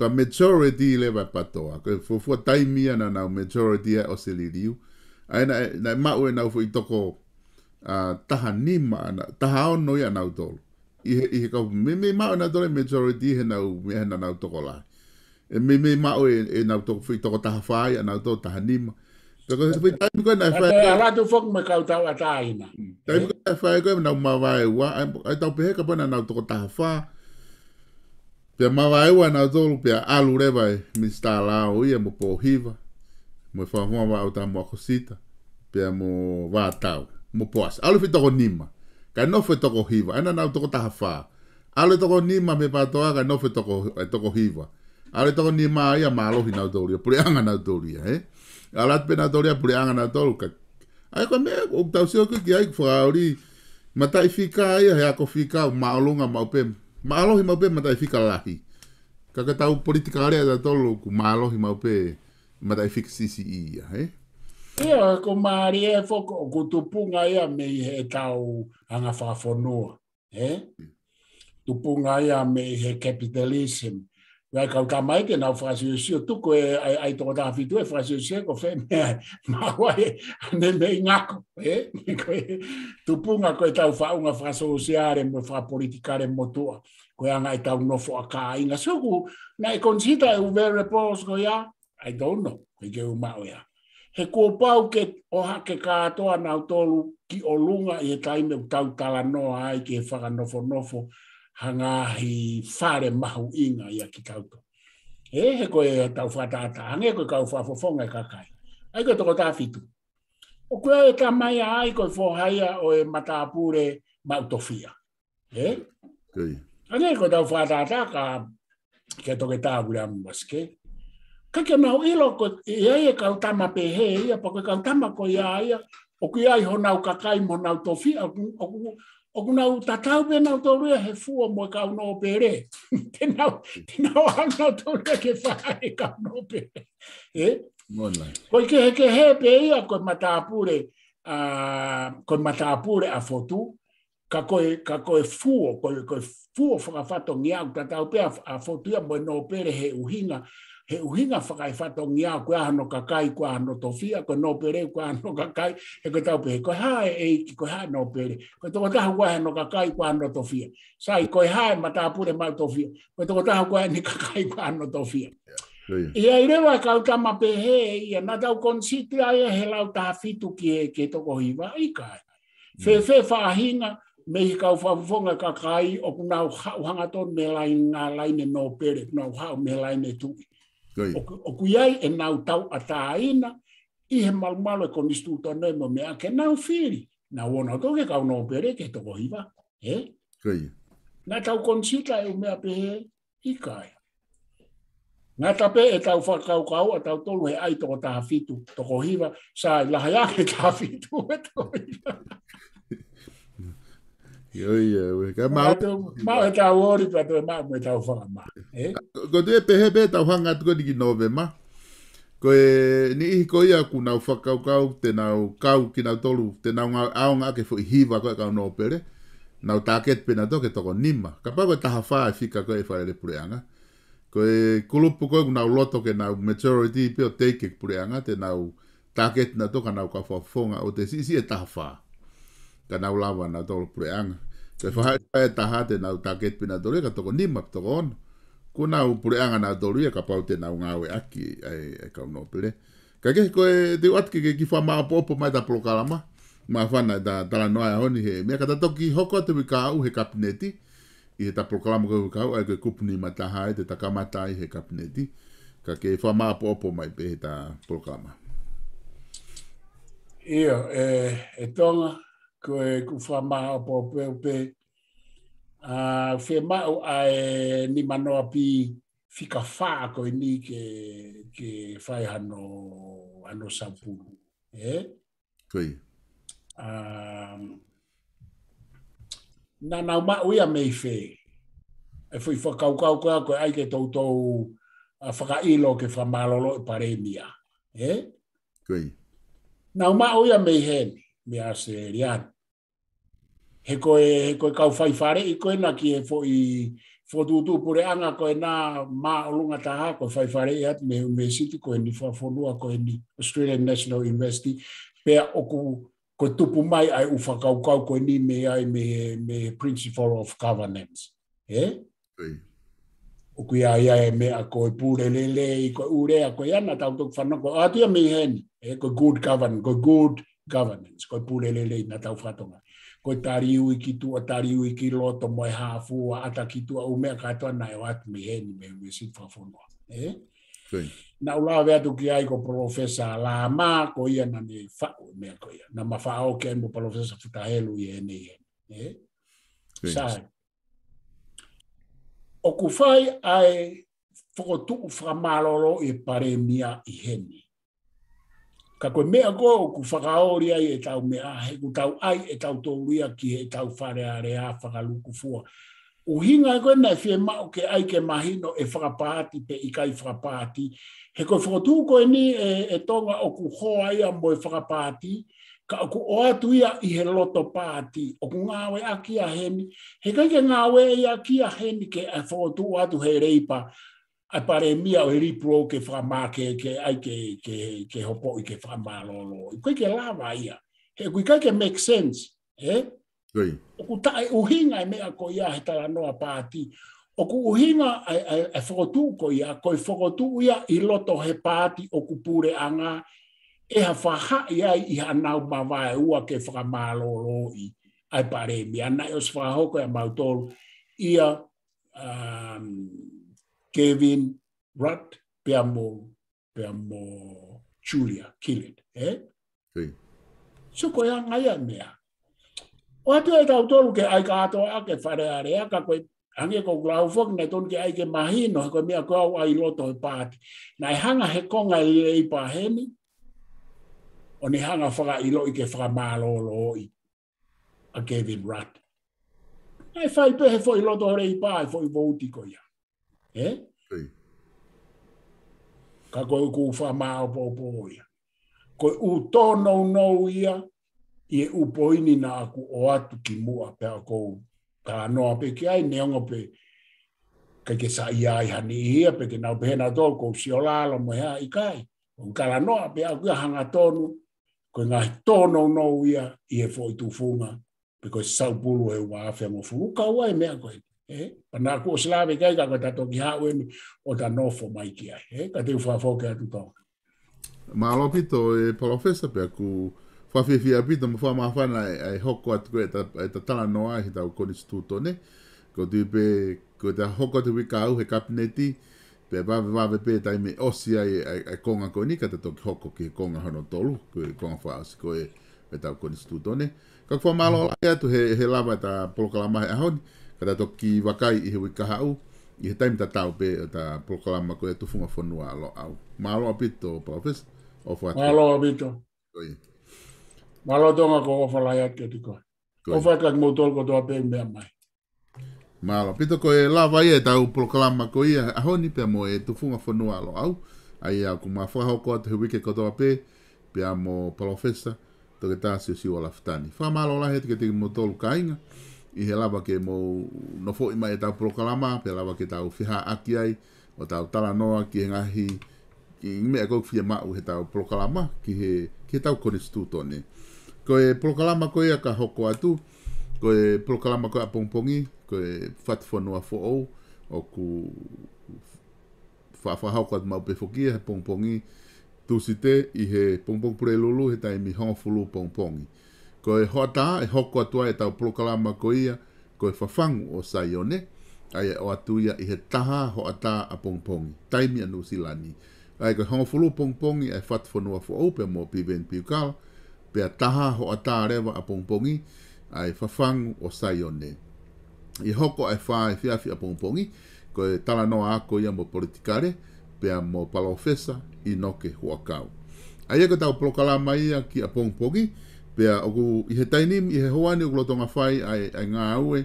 ka majority leva e PATOA. Ko e fuofua taimi ia naʻa nau majority ai ʻosi liliu. ʻA ia naʻe, naʻe maʻu ʻenau foʻi toko, ʻa, taha nima, ʻa, taha ono ia ʻanautolu. ʻI he, ʻi he kau, meimei maʻu ʻanautolu e majority he nau, meʻa he naʻa nau tokolahi. ʻE meimei maʻu e, ʻenau toko, foʻi toko taha fā ia ʻanautolu taha nima. Pea ko e foʻi taimi ko ē naʻe fai. ʻA e latu foki mo e kau tauʻatāina. Taimi ko ē naʻe fai ko ē naʻa nau mavaeua, ʻa e, ʻa e tau pehē kapau naʻa nau toko taha fā. Pea mavaeua ʻanautolu, pea ʻalu leva e Minisitā Lao ia mo Pōhiva, mo e Fakafofonga Vaʻa ʻUta mo ʻAkosita, pea mo Vātau, mo Poasi. ʻAlu foʻi toko nima. Kae nofo e toko hiva, ʻa ia naʻa nau toko taha fā. ʻAlu e toko nima mei he PATOA kae nofo e toko, e toko hiva. ʻAlu e toko nima ia mālohi nautolu ia, puleʻanga nautolu ia, ʻe? ʻAlu atu pē nautolu ia puleʻanga nautolu ka. ʻA ia ko e meʻa, ʻoku tau sio ki ai ʻoku fakaoli, mataʻi fika ia he ako fika, māʻolunga maʻu pē, mālohi maʻu pē mataʻi fika lahi. Ka ko e tau politikale ʻatautolu ʻoku mālohi maʻu pē mataʻi fika siʻisiʻi ia, ʻe? ʻIo, ko mālie foki ʻoku tupunga ia mei he tau anga fakafonua. ʻE? Tupunga ia mei he capitalism. ʻA e kau tamaiki naʻa nau fakasiosio tuku e ʻa e, ʻa e toko taha fitu ʻe fakasiosio ko fē meʻa maua e ʻane mei ngako. ʻE? Ko e tupunga ko e tau faʻunga fakasōsiale mo fakapolitikale motuʻa. Ko e anga e tau nofo ʻa kāinga. So ʻoku, naʻe consider e ʻū variables ko ia, I don't know, ko e ke u maʻu ia. He kuo pau ke ʻohake kātoa nautolu ki ʻolunga ʻi he taimi ʻoku tau talanoa ai ki he fakanofonofo ha ngaahi fale mahuʻinga ia ki tautolu. ʻE, he ko e tau fakatātā, hangē ko e kau fakafofonga e kakai. ʻA ia ko e toko taha fitu. ʻOku ʻi ai e tama ia ʻa ia ko e foha ia ʻo e matāpule Maʻutofia. ʻE? Hangē ko e tau fakatātā ka ke toke tāpule a masike. Ka ke mau ʻilo ko e ʻi ai e kau tama pehē ia, pea ko e kau tama ko ia ia, ʻoku ʻi ai honau kakai mo honau tofiʻa, ʻoku, ʻoku, ʻoku nau tatau pē nautolu ia he fuo mo e kau nōpele. Te nau, te nau ʻalu nautolu ia ke fai e kau nōpele. ʻE? Ko e kehekehe pē ia ko e matāpule, ʻa, ko e matāpule ʻa Fotu, ka ko e, ka ko e fuo, ko e, ko e fuo fakafatongia ʻoku tatau pē ʻa, ʻa Fotu ia mo e nōpele he ʻuhinga, he ʻuhinga fakaefatongia ko e hā hono kakai, ko e hā hono tofiʻa, ko e nōpele, ko e hā hono kakai, he ko e tau pē, ko e hā e ʻeiki, ko e hā e nōpele, ko e tokotaha ko e hā hono kakai, ko e hā hono tofiʻa. Sai, ko e hā e matāpule Maʻutofia, ko e tokotaha ko e hā ʻene kakai, ko e hā hono tofiʻa. ʻI ai leva e kau tama pehē ia, naʻa tau consider ia he lau taha fitu ki he, ki he toko hiva, ʻikai. Fēfē faʻahinga mei he kau fakafofonga kakai ʻoku nau haʻu hangatonu mei he laine, ngaahi laine nōpele, ʻoku nau haʻu mei he laine tuʻi. ʻOku, ʻoku ʻi ai ʻenau tauʻatāina ʻi he malumalu e konisitūtone mo e meʻa ke nau fili. Nau ō nautolu ke kau nōpele ke toko hiva. ʻE? Naʻa tau consider e ʻū meʻa pehē, ʻikai. Ngata pē e tau fakakaukau ʻa tautolu he ʻai toko taha fitu, toko hiva, sai lahi ange taha fitu e toko hiva. ʻIo, ʻio, ʻio, ka mau. Maʻu e tau ori, pea toe maʻu mo e tau fakamā. ʻE? Ko, ko e pehē pē tau hanga atu ko eni ki Nōvema. Ko e niʻihi ko ia ʻoku nau fakakaukau, te nau kau kinautolu, te nau ngāue ʻaonga ʻaki e foʻi hiva ko e kau nōpele. Nau target pē nautolu ke toko nima. Kapau ko e taha fā e fika ko e fale puleʻanga. Ko e kulupu ko ē ʻoku nau loto ke nau majority pē ʻo take e puleʻanga, te nau target nautolu ka nau kau fakafofonga ʻo te siʻisiʻi e taha fā. Ka nau lava nautolu puleʻanga. Ko e faʻahi e taha te nau target pē nautolu ia ka toko nima, toko ono. Kuo nau puleʻanga nautolu ia kapau te nau ngāueʻaki ʻa e, ʻa e kau nōpele. Ka ke ko e te u ʻatu ke, ke kiʻi fakamāʻopoʻopo mai ta polokalama. Māfana ta talanoa ʻa e ʻaho ni he meʻa ka ta toki hoko atu ʻi he kahaʻu he kapineti. ʻi heʻeta polokalama ko ē ʻoku kau ai ko e kupu nima taha ʻe te ta kamata ai he kapineti, ka ke fakamāʻopoʻopo mai pē heʻeta polokalama. ʻIo, ʻe, ʻe Tonga, ko e kupu fakamāʻopoʻopo pē, ʻa, fiemaʻu ʻa e nima noa pi fika fā ko eni ke, ke fai hano, hano saupulu. ʻE? Ko ia. Um, naʻa nau maʻu ia mei fē? ʻE foʻi fakakaukau ko ē ʻa e ʻai ke toutou, ʻa, fakaʻilo ke fakamālōlō e palēmia. ʻE? Ko ia. Nau maʻu ia mei heni, mei ʻAositelēlia. He ko e, he ko e kau faifaleʻi ko ena ki he foʻi, fokotuʻutuʻu puleʻanga ko ena māʻolunga taha, ko e faifaleʻi atu mei he university ko eni fakafonua ko eni Australian National University, pea ʻoku, ko e tupu mai ʻa e ʻū fakakaukau ko eni mei ai mei he, mei he principle of governance. ʻE? Ko ia. ʻOku ʻi ai ʻa e meʻa ko e pule lelei, ko e ʻū lea ko ia naʻa tau toki fanongo atu ia mei heni. ʻE, ko e good govern-, ko e good governance, ko e pule lelei naʻa tau fakatonga. Ko e tali ui ki tuʻa, tali ui ki loto mo e hā fua, ʻata ki tuʻa, ʻū meʻa kātoa naʻe ʻoatu mei heni, mei, mei he siʻi fakafonua. ʻE? Ko ia. Naʻa ku lave atu ki ai ko Professor Lama, ko ia naʻa ne faʻu meʻa ko ia. Naʻa ma faʻo ki ai mo Professor Futa Helu ʻi heni, ʻe? Ko ia. Sai. ʻOku fai ʻa e fokotuʻu fakamālōlō e palēmia ʻi heni. Ka ko e meʻa ko ē ʻoku fakaoli ai ʻetau meʻa, he ʻoku tau ʻai ʻetau tōluia ki heʻetau Fale Alea fakalukufua. ʻUhinga ko ē naʻe fiemaʻu ke ʻai ke mahino ʻe fakapaati pe ʻikai fakapaati. He ko e fokotuʻu ko eni ʻe, ʻe Tonga ʻoku hoa ia mo e fakapaati, ka ʻoku ʻoatu ia ʻi he loto paati, ʻoku ngāueʻaki ia heni, he ʻikai ke ngāueʻaki ia heni ke ʻai fokotuʻu atu he Leipa, ʻa e palēmia ʻo e Liberal ke fakamā-, ke, ke ʻai ke, ke, ke hopoʻi ke fakamālōlō. ʻIkai ke lava ia. He ʻoku ʻikai ke make sense, ʻe? Ko ia. ʻOku taʻeʻuhinga e meʻa ko ia he talanoa paati. ʻOku ʻuhinga ʻa e, ʻa e, ʻa e fokotuʻu ko ia, ko e fokotuʻu ia ʻi loto he paati ʻoku puleʻanga ʻe ha faʻahi ai ʻi haʻanau mavaeua ke fakamālōlōʻi ʻa e palēmia. Naʻe ʻosi fakahoko ʻe mautolu ia, um, Kevin Rudd, pea mo, pea mo Julia Gillard, ʻe? Ko ia. So ko e anga ia e meʻa. ʻOatu ʻe tautolu ke ʻai kātoa ke Fale Alea ka ko e hangē ko ʻeku lau foki naʻe tonu ke ʻai ke mahino, he ko e meʻa ko ē ʻoku ʻi loto he paati. Naʻe hanga he konga e Leipa heni, ʻo ne hanga fakaʻiloʻi ke fakamālōlōʻi ʻa Kevin Rudd. Naʻe fai pē he foʻi loto Leipa, he foʻi vouti ko ia. ʻE? Ko ia. Ka ko ʻeku fakamāʻopoʻopo ia. Ko e ʻū tōnounou ia, ʻi he ʻū poini naʻa ku ʻoatu kimuʻa pea ʻoku ou talanoa pē ki ai, neongo pē ʻikai ke saiʻia ai ha niʻihi ia, pe te nau pehē nautolu ʻoku ou siolalo mo e hā, ʻikai. ʻOku ou talanoa pē ʻaʻaku ia hangatonu, ko e ngaahi tōnounou ia ʻi he foʻi tufunga, pe ko e saupulu ʻe ua afe hongofulu, kau ai e meʻa ko ē. ʻE? Pea naʻa ku ʻosi lave ki ai ka ko ʻeta toki haʻu eni ʻo ta nofo mai ki ai. ʻE? Ka te u fakafoki atu Tonga. Mālō ʻaupito e Palōfesa, pea ʻoku ou fakafiefia ʻaupito mo fakamāfana ʻa e, ʻa e hoko atu ko ē ʻeta, ʻeta talanoa ʻi heʻetau konisitūtone. ʻOku ou tui pē ko ʻeta hoko atu he uike kahaʻu he kapineti, pea vavevave pē taimi ʻe ʻosi ai ʻa e, ʻa e konga ko eni, ka ta toki hoko ki he konga hono tolu, ko e konga fakaʻosi ko ē ʻetau konisitūtone. Ka ʻoku ou fakamālō lahi atu he, he lava ʻeta polokalama he ʻaho ni, ka ta toki vakai ʻi he uike kahaʻu, ʻi he taimi tatau pē ʻeta polokalama ko ē Tufunga Fonua ʻa Loʻau. Mālō ʻaupito, Palōfesa, ʻofa atu. Mālō ʻaupito. Ko ia. Mālō Tonga, ʻoku ou ʻofa lahi atu kiate koe. Ko ia. ʻOfa atu kiate kimoutolu kotoa pē meʻa mai. Mālō ʻaupito, ko e lava ia ʻetau polokalama ko ia ʻaho ni pea mo e Tufunga Fonua ʻa Loʻau. ʻA ia ʻoku ma fakahoko atu he uike kotoa pē, pea mo Palōfesa Toketā Siosiua Lafitani. Fakamālō lahi atu kiate kimoutolu kāinga, ʻi he lava ke mou nofoʻi mai ʻetau polokalama, pea lava ke tau fehaʻaki ai, ʻo tau talanoa ki he ngaahi, ki he meʻa ʻoku fiemaʻu heʻetau polokalama, ki he, ki heʻetau konisitūtone. Ko e polokalama ko ia ka hoko atu, ko e polokalama ko ia ʻapongipongi, ko e Fatu Fonua Foʻou, ʻoku fa-, fakahoko atu maʻu pē foki ia he pongipongi Tūsite ʻi he pongipongi Pulelulu he taimi hongofulu pongipongi. Ko e hoʻatā ʻe hoko atu ai ʻetau polokalama ko ia ko e Fafangu ʻo Saione, ʻa ia ʻe ʻoatu ia ʻi he taha hoʻatā ʻapongipongi, taimi ʻa Nuʻusila ni. ʻA ia ko e hongofulu pongipongi ʻa e Fatu Fonua Foʻou pea mo Piveni Piukala, pea taha hoʻatā leva ʻapongipongi ʻa e Fafangu ʻo Saione. ʻI he hoko ʻa e fā efiafi ʻapongipongi, ko e talanoa ako ia mo politikale, pea mo Palōfesa ʻInoke Huʻakau. ʻA ia ko ʻetau polokalama ia ki ʻapongipongi, pea ʻoku ʻi he taimi ni, ʻi he houa ni ʻoku lolotonga fai ʻa e, ʻa e ngāue,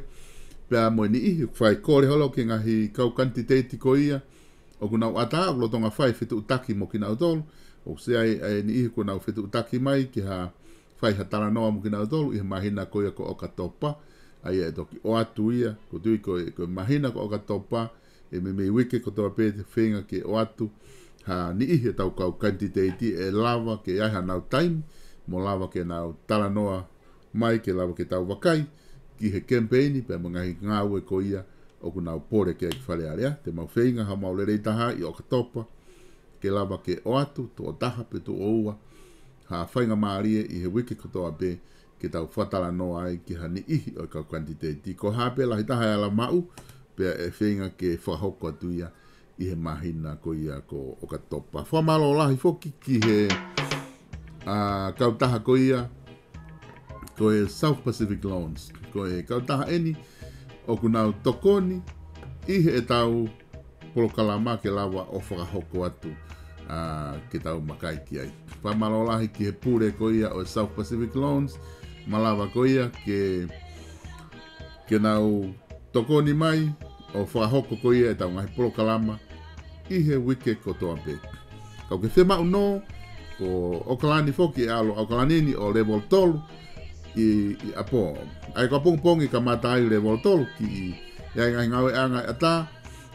pea mo e niʻihi ʻoku fai kole holo ki he ngaahi kau kanititeiti ko ia ʻoku nau ʻatā, ʻoku lolotonga fai fetuʻutaki mo kinautolu, ʻoku ʻi ai ʻa e niʻihi kuo nau fetuʻutaki mai ke ha fai ha talanoa mo kinautolu ʻi he māhina ko ia ko ʻOkatopa, ʻa ia ʻe toki ʻoatu ia, ʻoku ou tui ko e, ko e māhina ko ʻOkatopa, ʻe meimei uike kotoa pē te feinga ke ʻoatu ha niʻihi ʻetau kau kanititeiti ʻe lava ke ʻi ai hanau taimi, mo lava ke nau talanoa mai ke lava ke tau vakai ki he kemipeini pea mo e ngaahi ngāue ko ia ʻoku nau pole ki ai ki Fale Alea. Te mau feinga haʻamau lelei taha ʻi ʻOkatopa, ke lava ke ʻoatu tuʻo taha pe tuʻo ua ha faingamālie ʻi he uike kotoa pē ke tau fakatalanoa ai ki ha niʻihi ʻo e kau kanititeiti. Ko e hā pē lahi taha ʻe ala maʻu, pea ʻe feinga ke fakahoko atu ia ʻi he māhina ko ia ko ʻOkatopa. Fakamālō lahi foki ki he, ʻa, kautaha ko ia, ko e South Pacific Loans. Ko e kautaha ʻeni ʻoku nau tokoni ʻi heʻetau polokalama ke lava ʻo fakahoko atu, ʻa, ke tau makai ki ai. Fakamālō lahi ki he pule ko ia ʻo e South Pacific Loans, malava ko ia ke, ke nau tokoni mai ʻo fakahoko ko ia ʻetau ngaahi polokalama ʻi he uike kotoa pē. Ka ʻoku ke fiemaʻu nō, ko ʻOkalani foki ʻe ʻalu ʻa ʻOkalani ni ʻo level tolu ʻi, ʻi ʻapo. ʻA ia ko ʻapongipongi kamata ai level tolu ki ʻi, ʻi ai ngaahi ngāueʻanga ʻe ʻatā.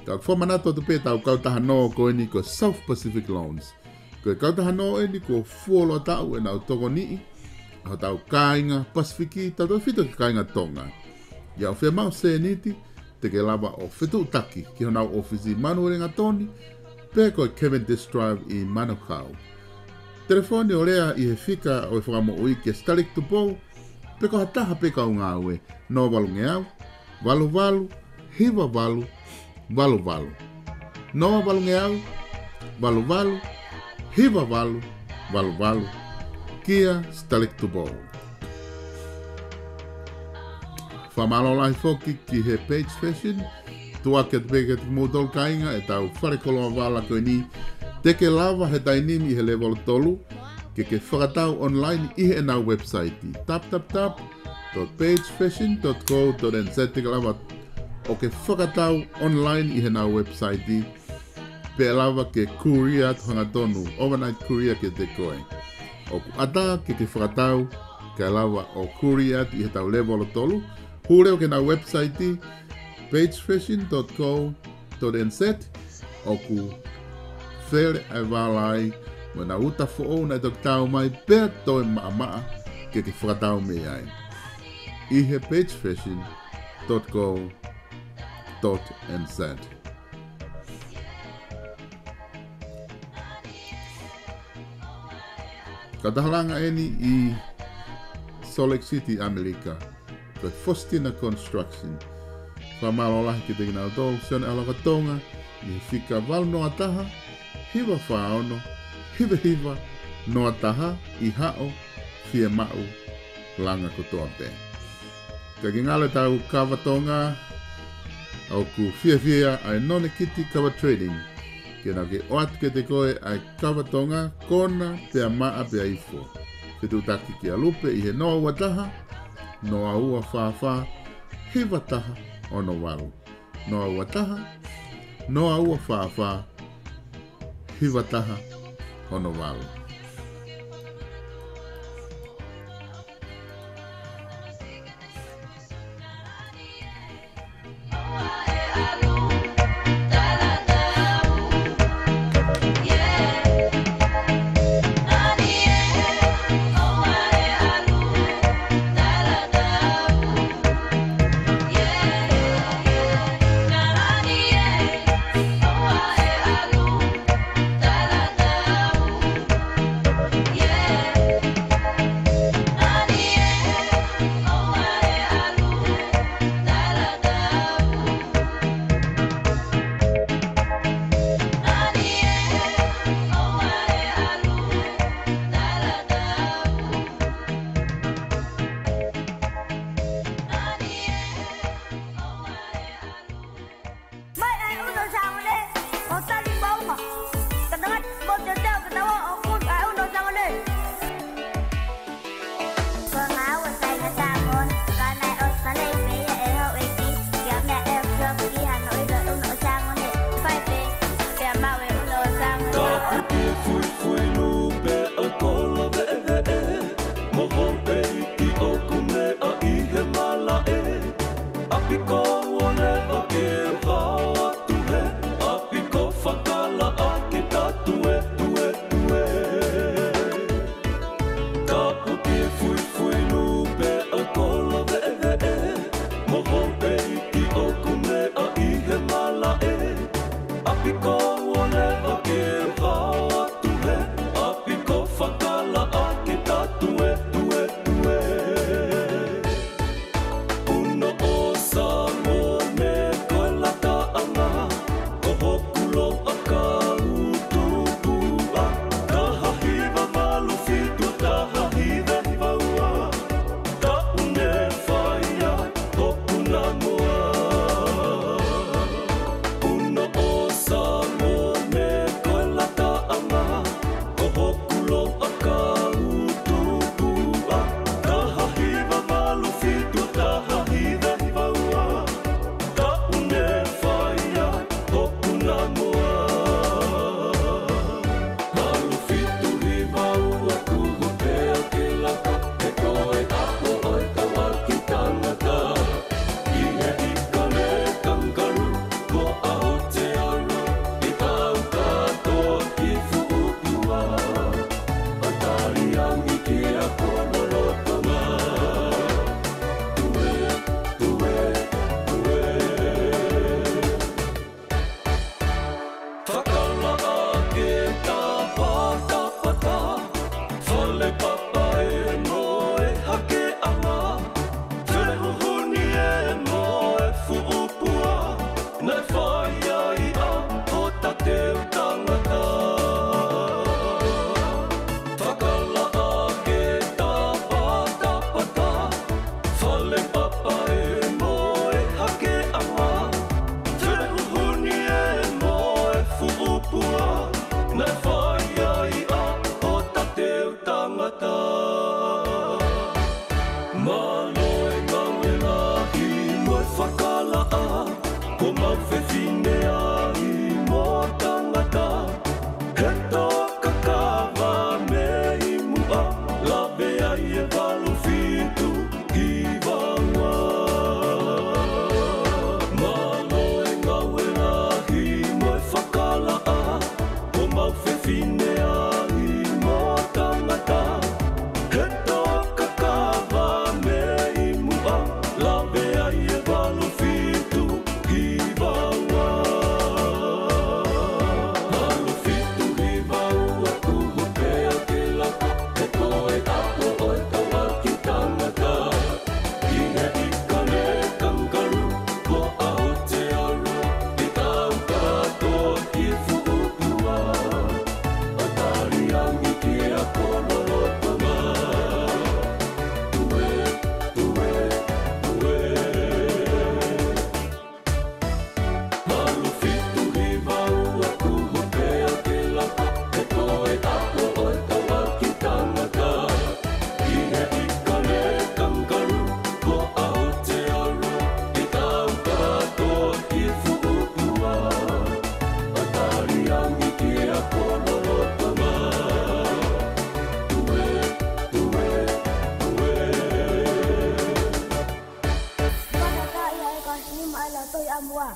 Ka ʻoku fakamanatu atu pē ʻetau kautaha nō ko eni ko e South Pacific Loans. Ko e kautaha nō eni kuo fuoloa taʻu ʻenau tokoniʻi ʻa hotau kāinga Pasifiki, tautautefito ki he kāinga Tonga. ʻI ai haʻo fiemaʻu sēniti, te ke lava ʻo fetuʻutaki ki honau ʻōfisi ʻi Manurewa Tonga, pe ko e Cavendish Drive ʻi Manukau. Telefoni ʻo lea ʻi he fika ʻo e fakamoʻui kia Stalek Tupou, pe ko ha taha pē kau ngāue, noa valu ngeau, valu valu, hiva valu, valu valu. Noa valu ngeau, valu valu, hiva valu, valu valu. Kia Stalek Tupou. Fakamālō lahi foki ki he Page Fashion, tuʻu ake atu pē kiate kimoutolu kāinga ʻetau fale koloa vala ko eni, te ke lava he taimi ni ʻi he level tolu, ke ke fakatau online ʻi heʻenau website, w w w dot page fashion dot co dot n z, te ke lava ʻo ke fakatau online ʻi heʻenau website, pea lava ke courier atu hangatonu, overnight courier kiate koe. ʻOku ʻatā ke ke fakatau, kae lava ʻo courier atu ʻi heʻetau level tolu, hū leva ki heʻenau website, page fashion dot co dot n z, ʻoku fele ʻa e vala ai, mo ʻenau uta foʻou naʻe toki tau mai, pea toe maʻamaʻa ke ke fakatau mei ai. ʻI he page fashion dot co dot n z. Kautaha langa eni ʻi Salt Lake City, ʻAmelika, ko e Faustina Construction. Fakamālō lahi kiate kinautolu, Sione ʻAloka Tonga, ʻi he fika valu noa taha, hiva fā ono, hiva hiva noa taha, ʻi haʻo fiemaʻu langa kotoa pē. Ka ke ngalo ʻetau kava Tonga, ʻoku fiefia ʻa e Nonekiti Kava Trading ke nau kei ʻoatu kiate koe ʻa e kava Tonga, kona, pea maʻa, pea ifo. Fetuʻutaki kia Lupe ʻi he noa ua taha, noa ua fā fā, hiva taha ono valu. Noa ua taha, noa ua fā fā, hiva taha ono valu. Mālō e ngāue lahi mo e fakalaʻā, ko mau fefine ai mo tangata, he toka kava mei muʻa, lave ai e valu fitu hiva ua. Mālō e ngāue lahi mo e fakalaʻā, ko mau fefine ai mo tangata, he toka kava mei muʻa, lave ai e valu fitu hiva ua. Valu fitu hiva ua, kuhu pea ke laka, he ko e ʻaho ʻo e tauʻaki tangata. ʻI he ʻikale kangarū, mo ʻAote Alu, ʻi tau kātoa ki Fuʻupua. ʻO tali angi ki he ako lolotonga. Ue, ue, ue. Valu fitu hiva ua, kuhu pea ke laka, he ko e ʻaho ʻo e tauʻaki tangata. ʻI he ʻikale kangarū, mo ʻAote Alu, ʻi tau kātoa ki Fuʻupua. ʻO tali angi ki he ako lolotonga. Ue, ue, ue. Fakataha ia e kasi ni maʻa e lau Tohi ʻa Mua.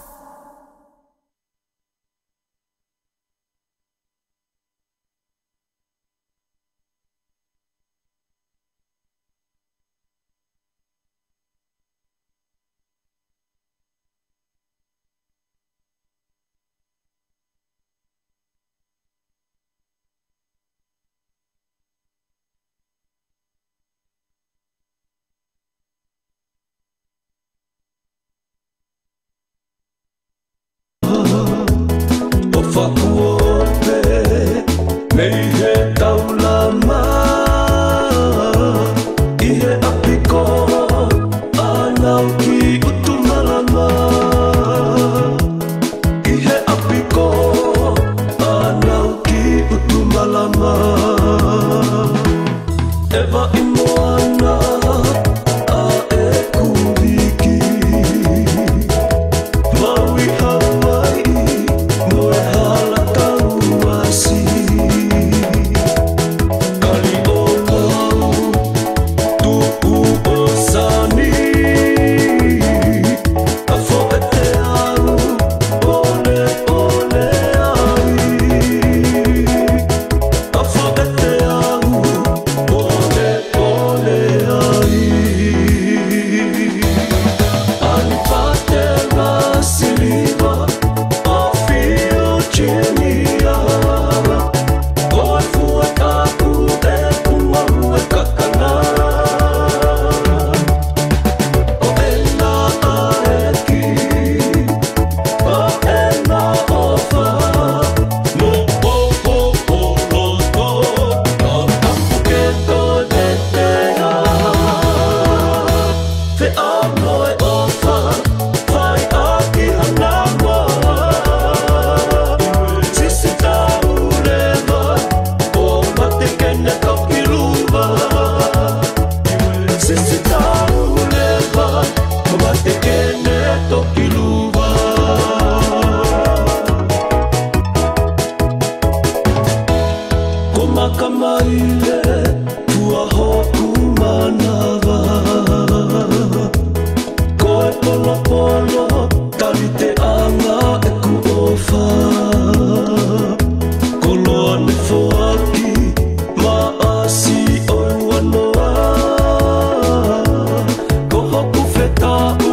ʻO fakuope mei he taulama, ʻi he ʻapi ko ʻAnau ki ʻUtumalama. ʻI he ʻapi ko ʻAnau ki ʻUtumalama. ʻEvaʻi moana ʻa e kuviki. Maui Hawaiʻi mo e hala tauasi. Kali ʻo Kau, tuʻu ʻo Sani. ʻAfo ʻe te au, ʻole, ʻole ai. ʻAfo ʻe te au, ʻole, ʻole ai. ʻAni Pātela Siliva ʻo Virginia. Ko e fuʻu tapu e punga ue kakana. ʻO ʻena ʻaeki, ʻo ʻena ʻofa, mo ʻo ʻo ʻo loto, ʻo tapu ke tō te te a. Feʻao mo e ʻofa, fai ʻaki hana moa. Sisi tau leva, ʻo mate ke ne toki luva. Sisi tau leva, ʻo mate ke ne toki luva. Ko Makamaile, fua hoku manava. Ko e polopolo, tali te anga ʻeku ʻofa. Koloa ne foaki, maʻasi ʻoua noa. Ko hoku fetaʻu,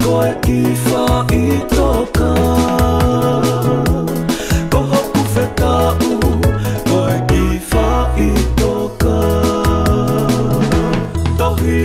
ko e kiʻi faʻitoka. Ko hoku fetaʻu, ko e kiʻi faʻitoka. Tohi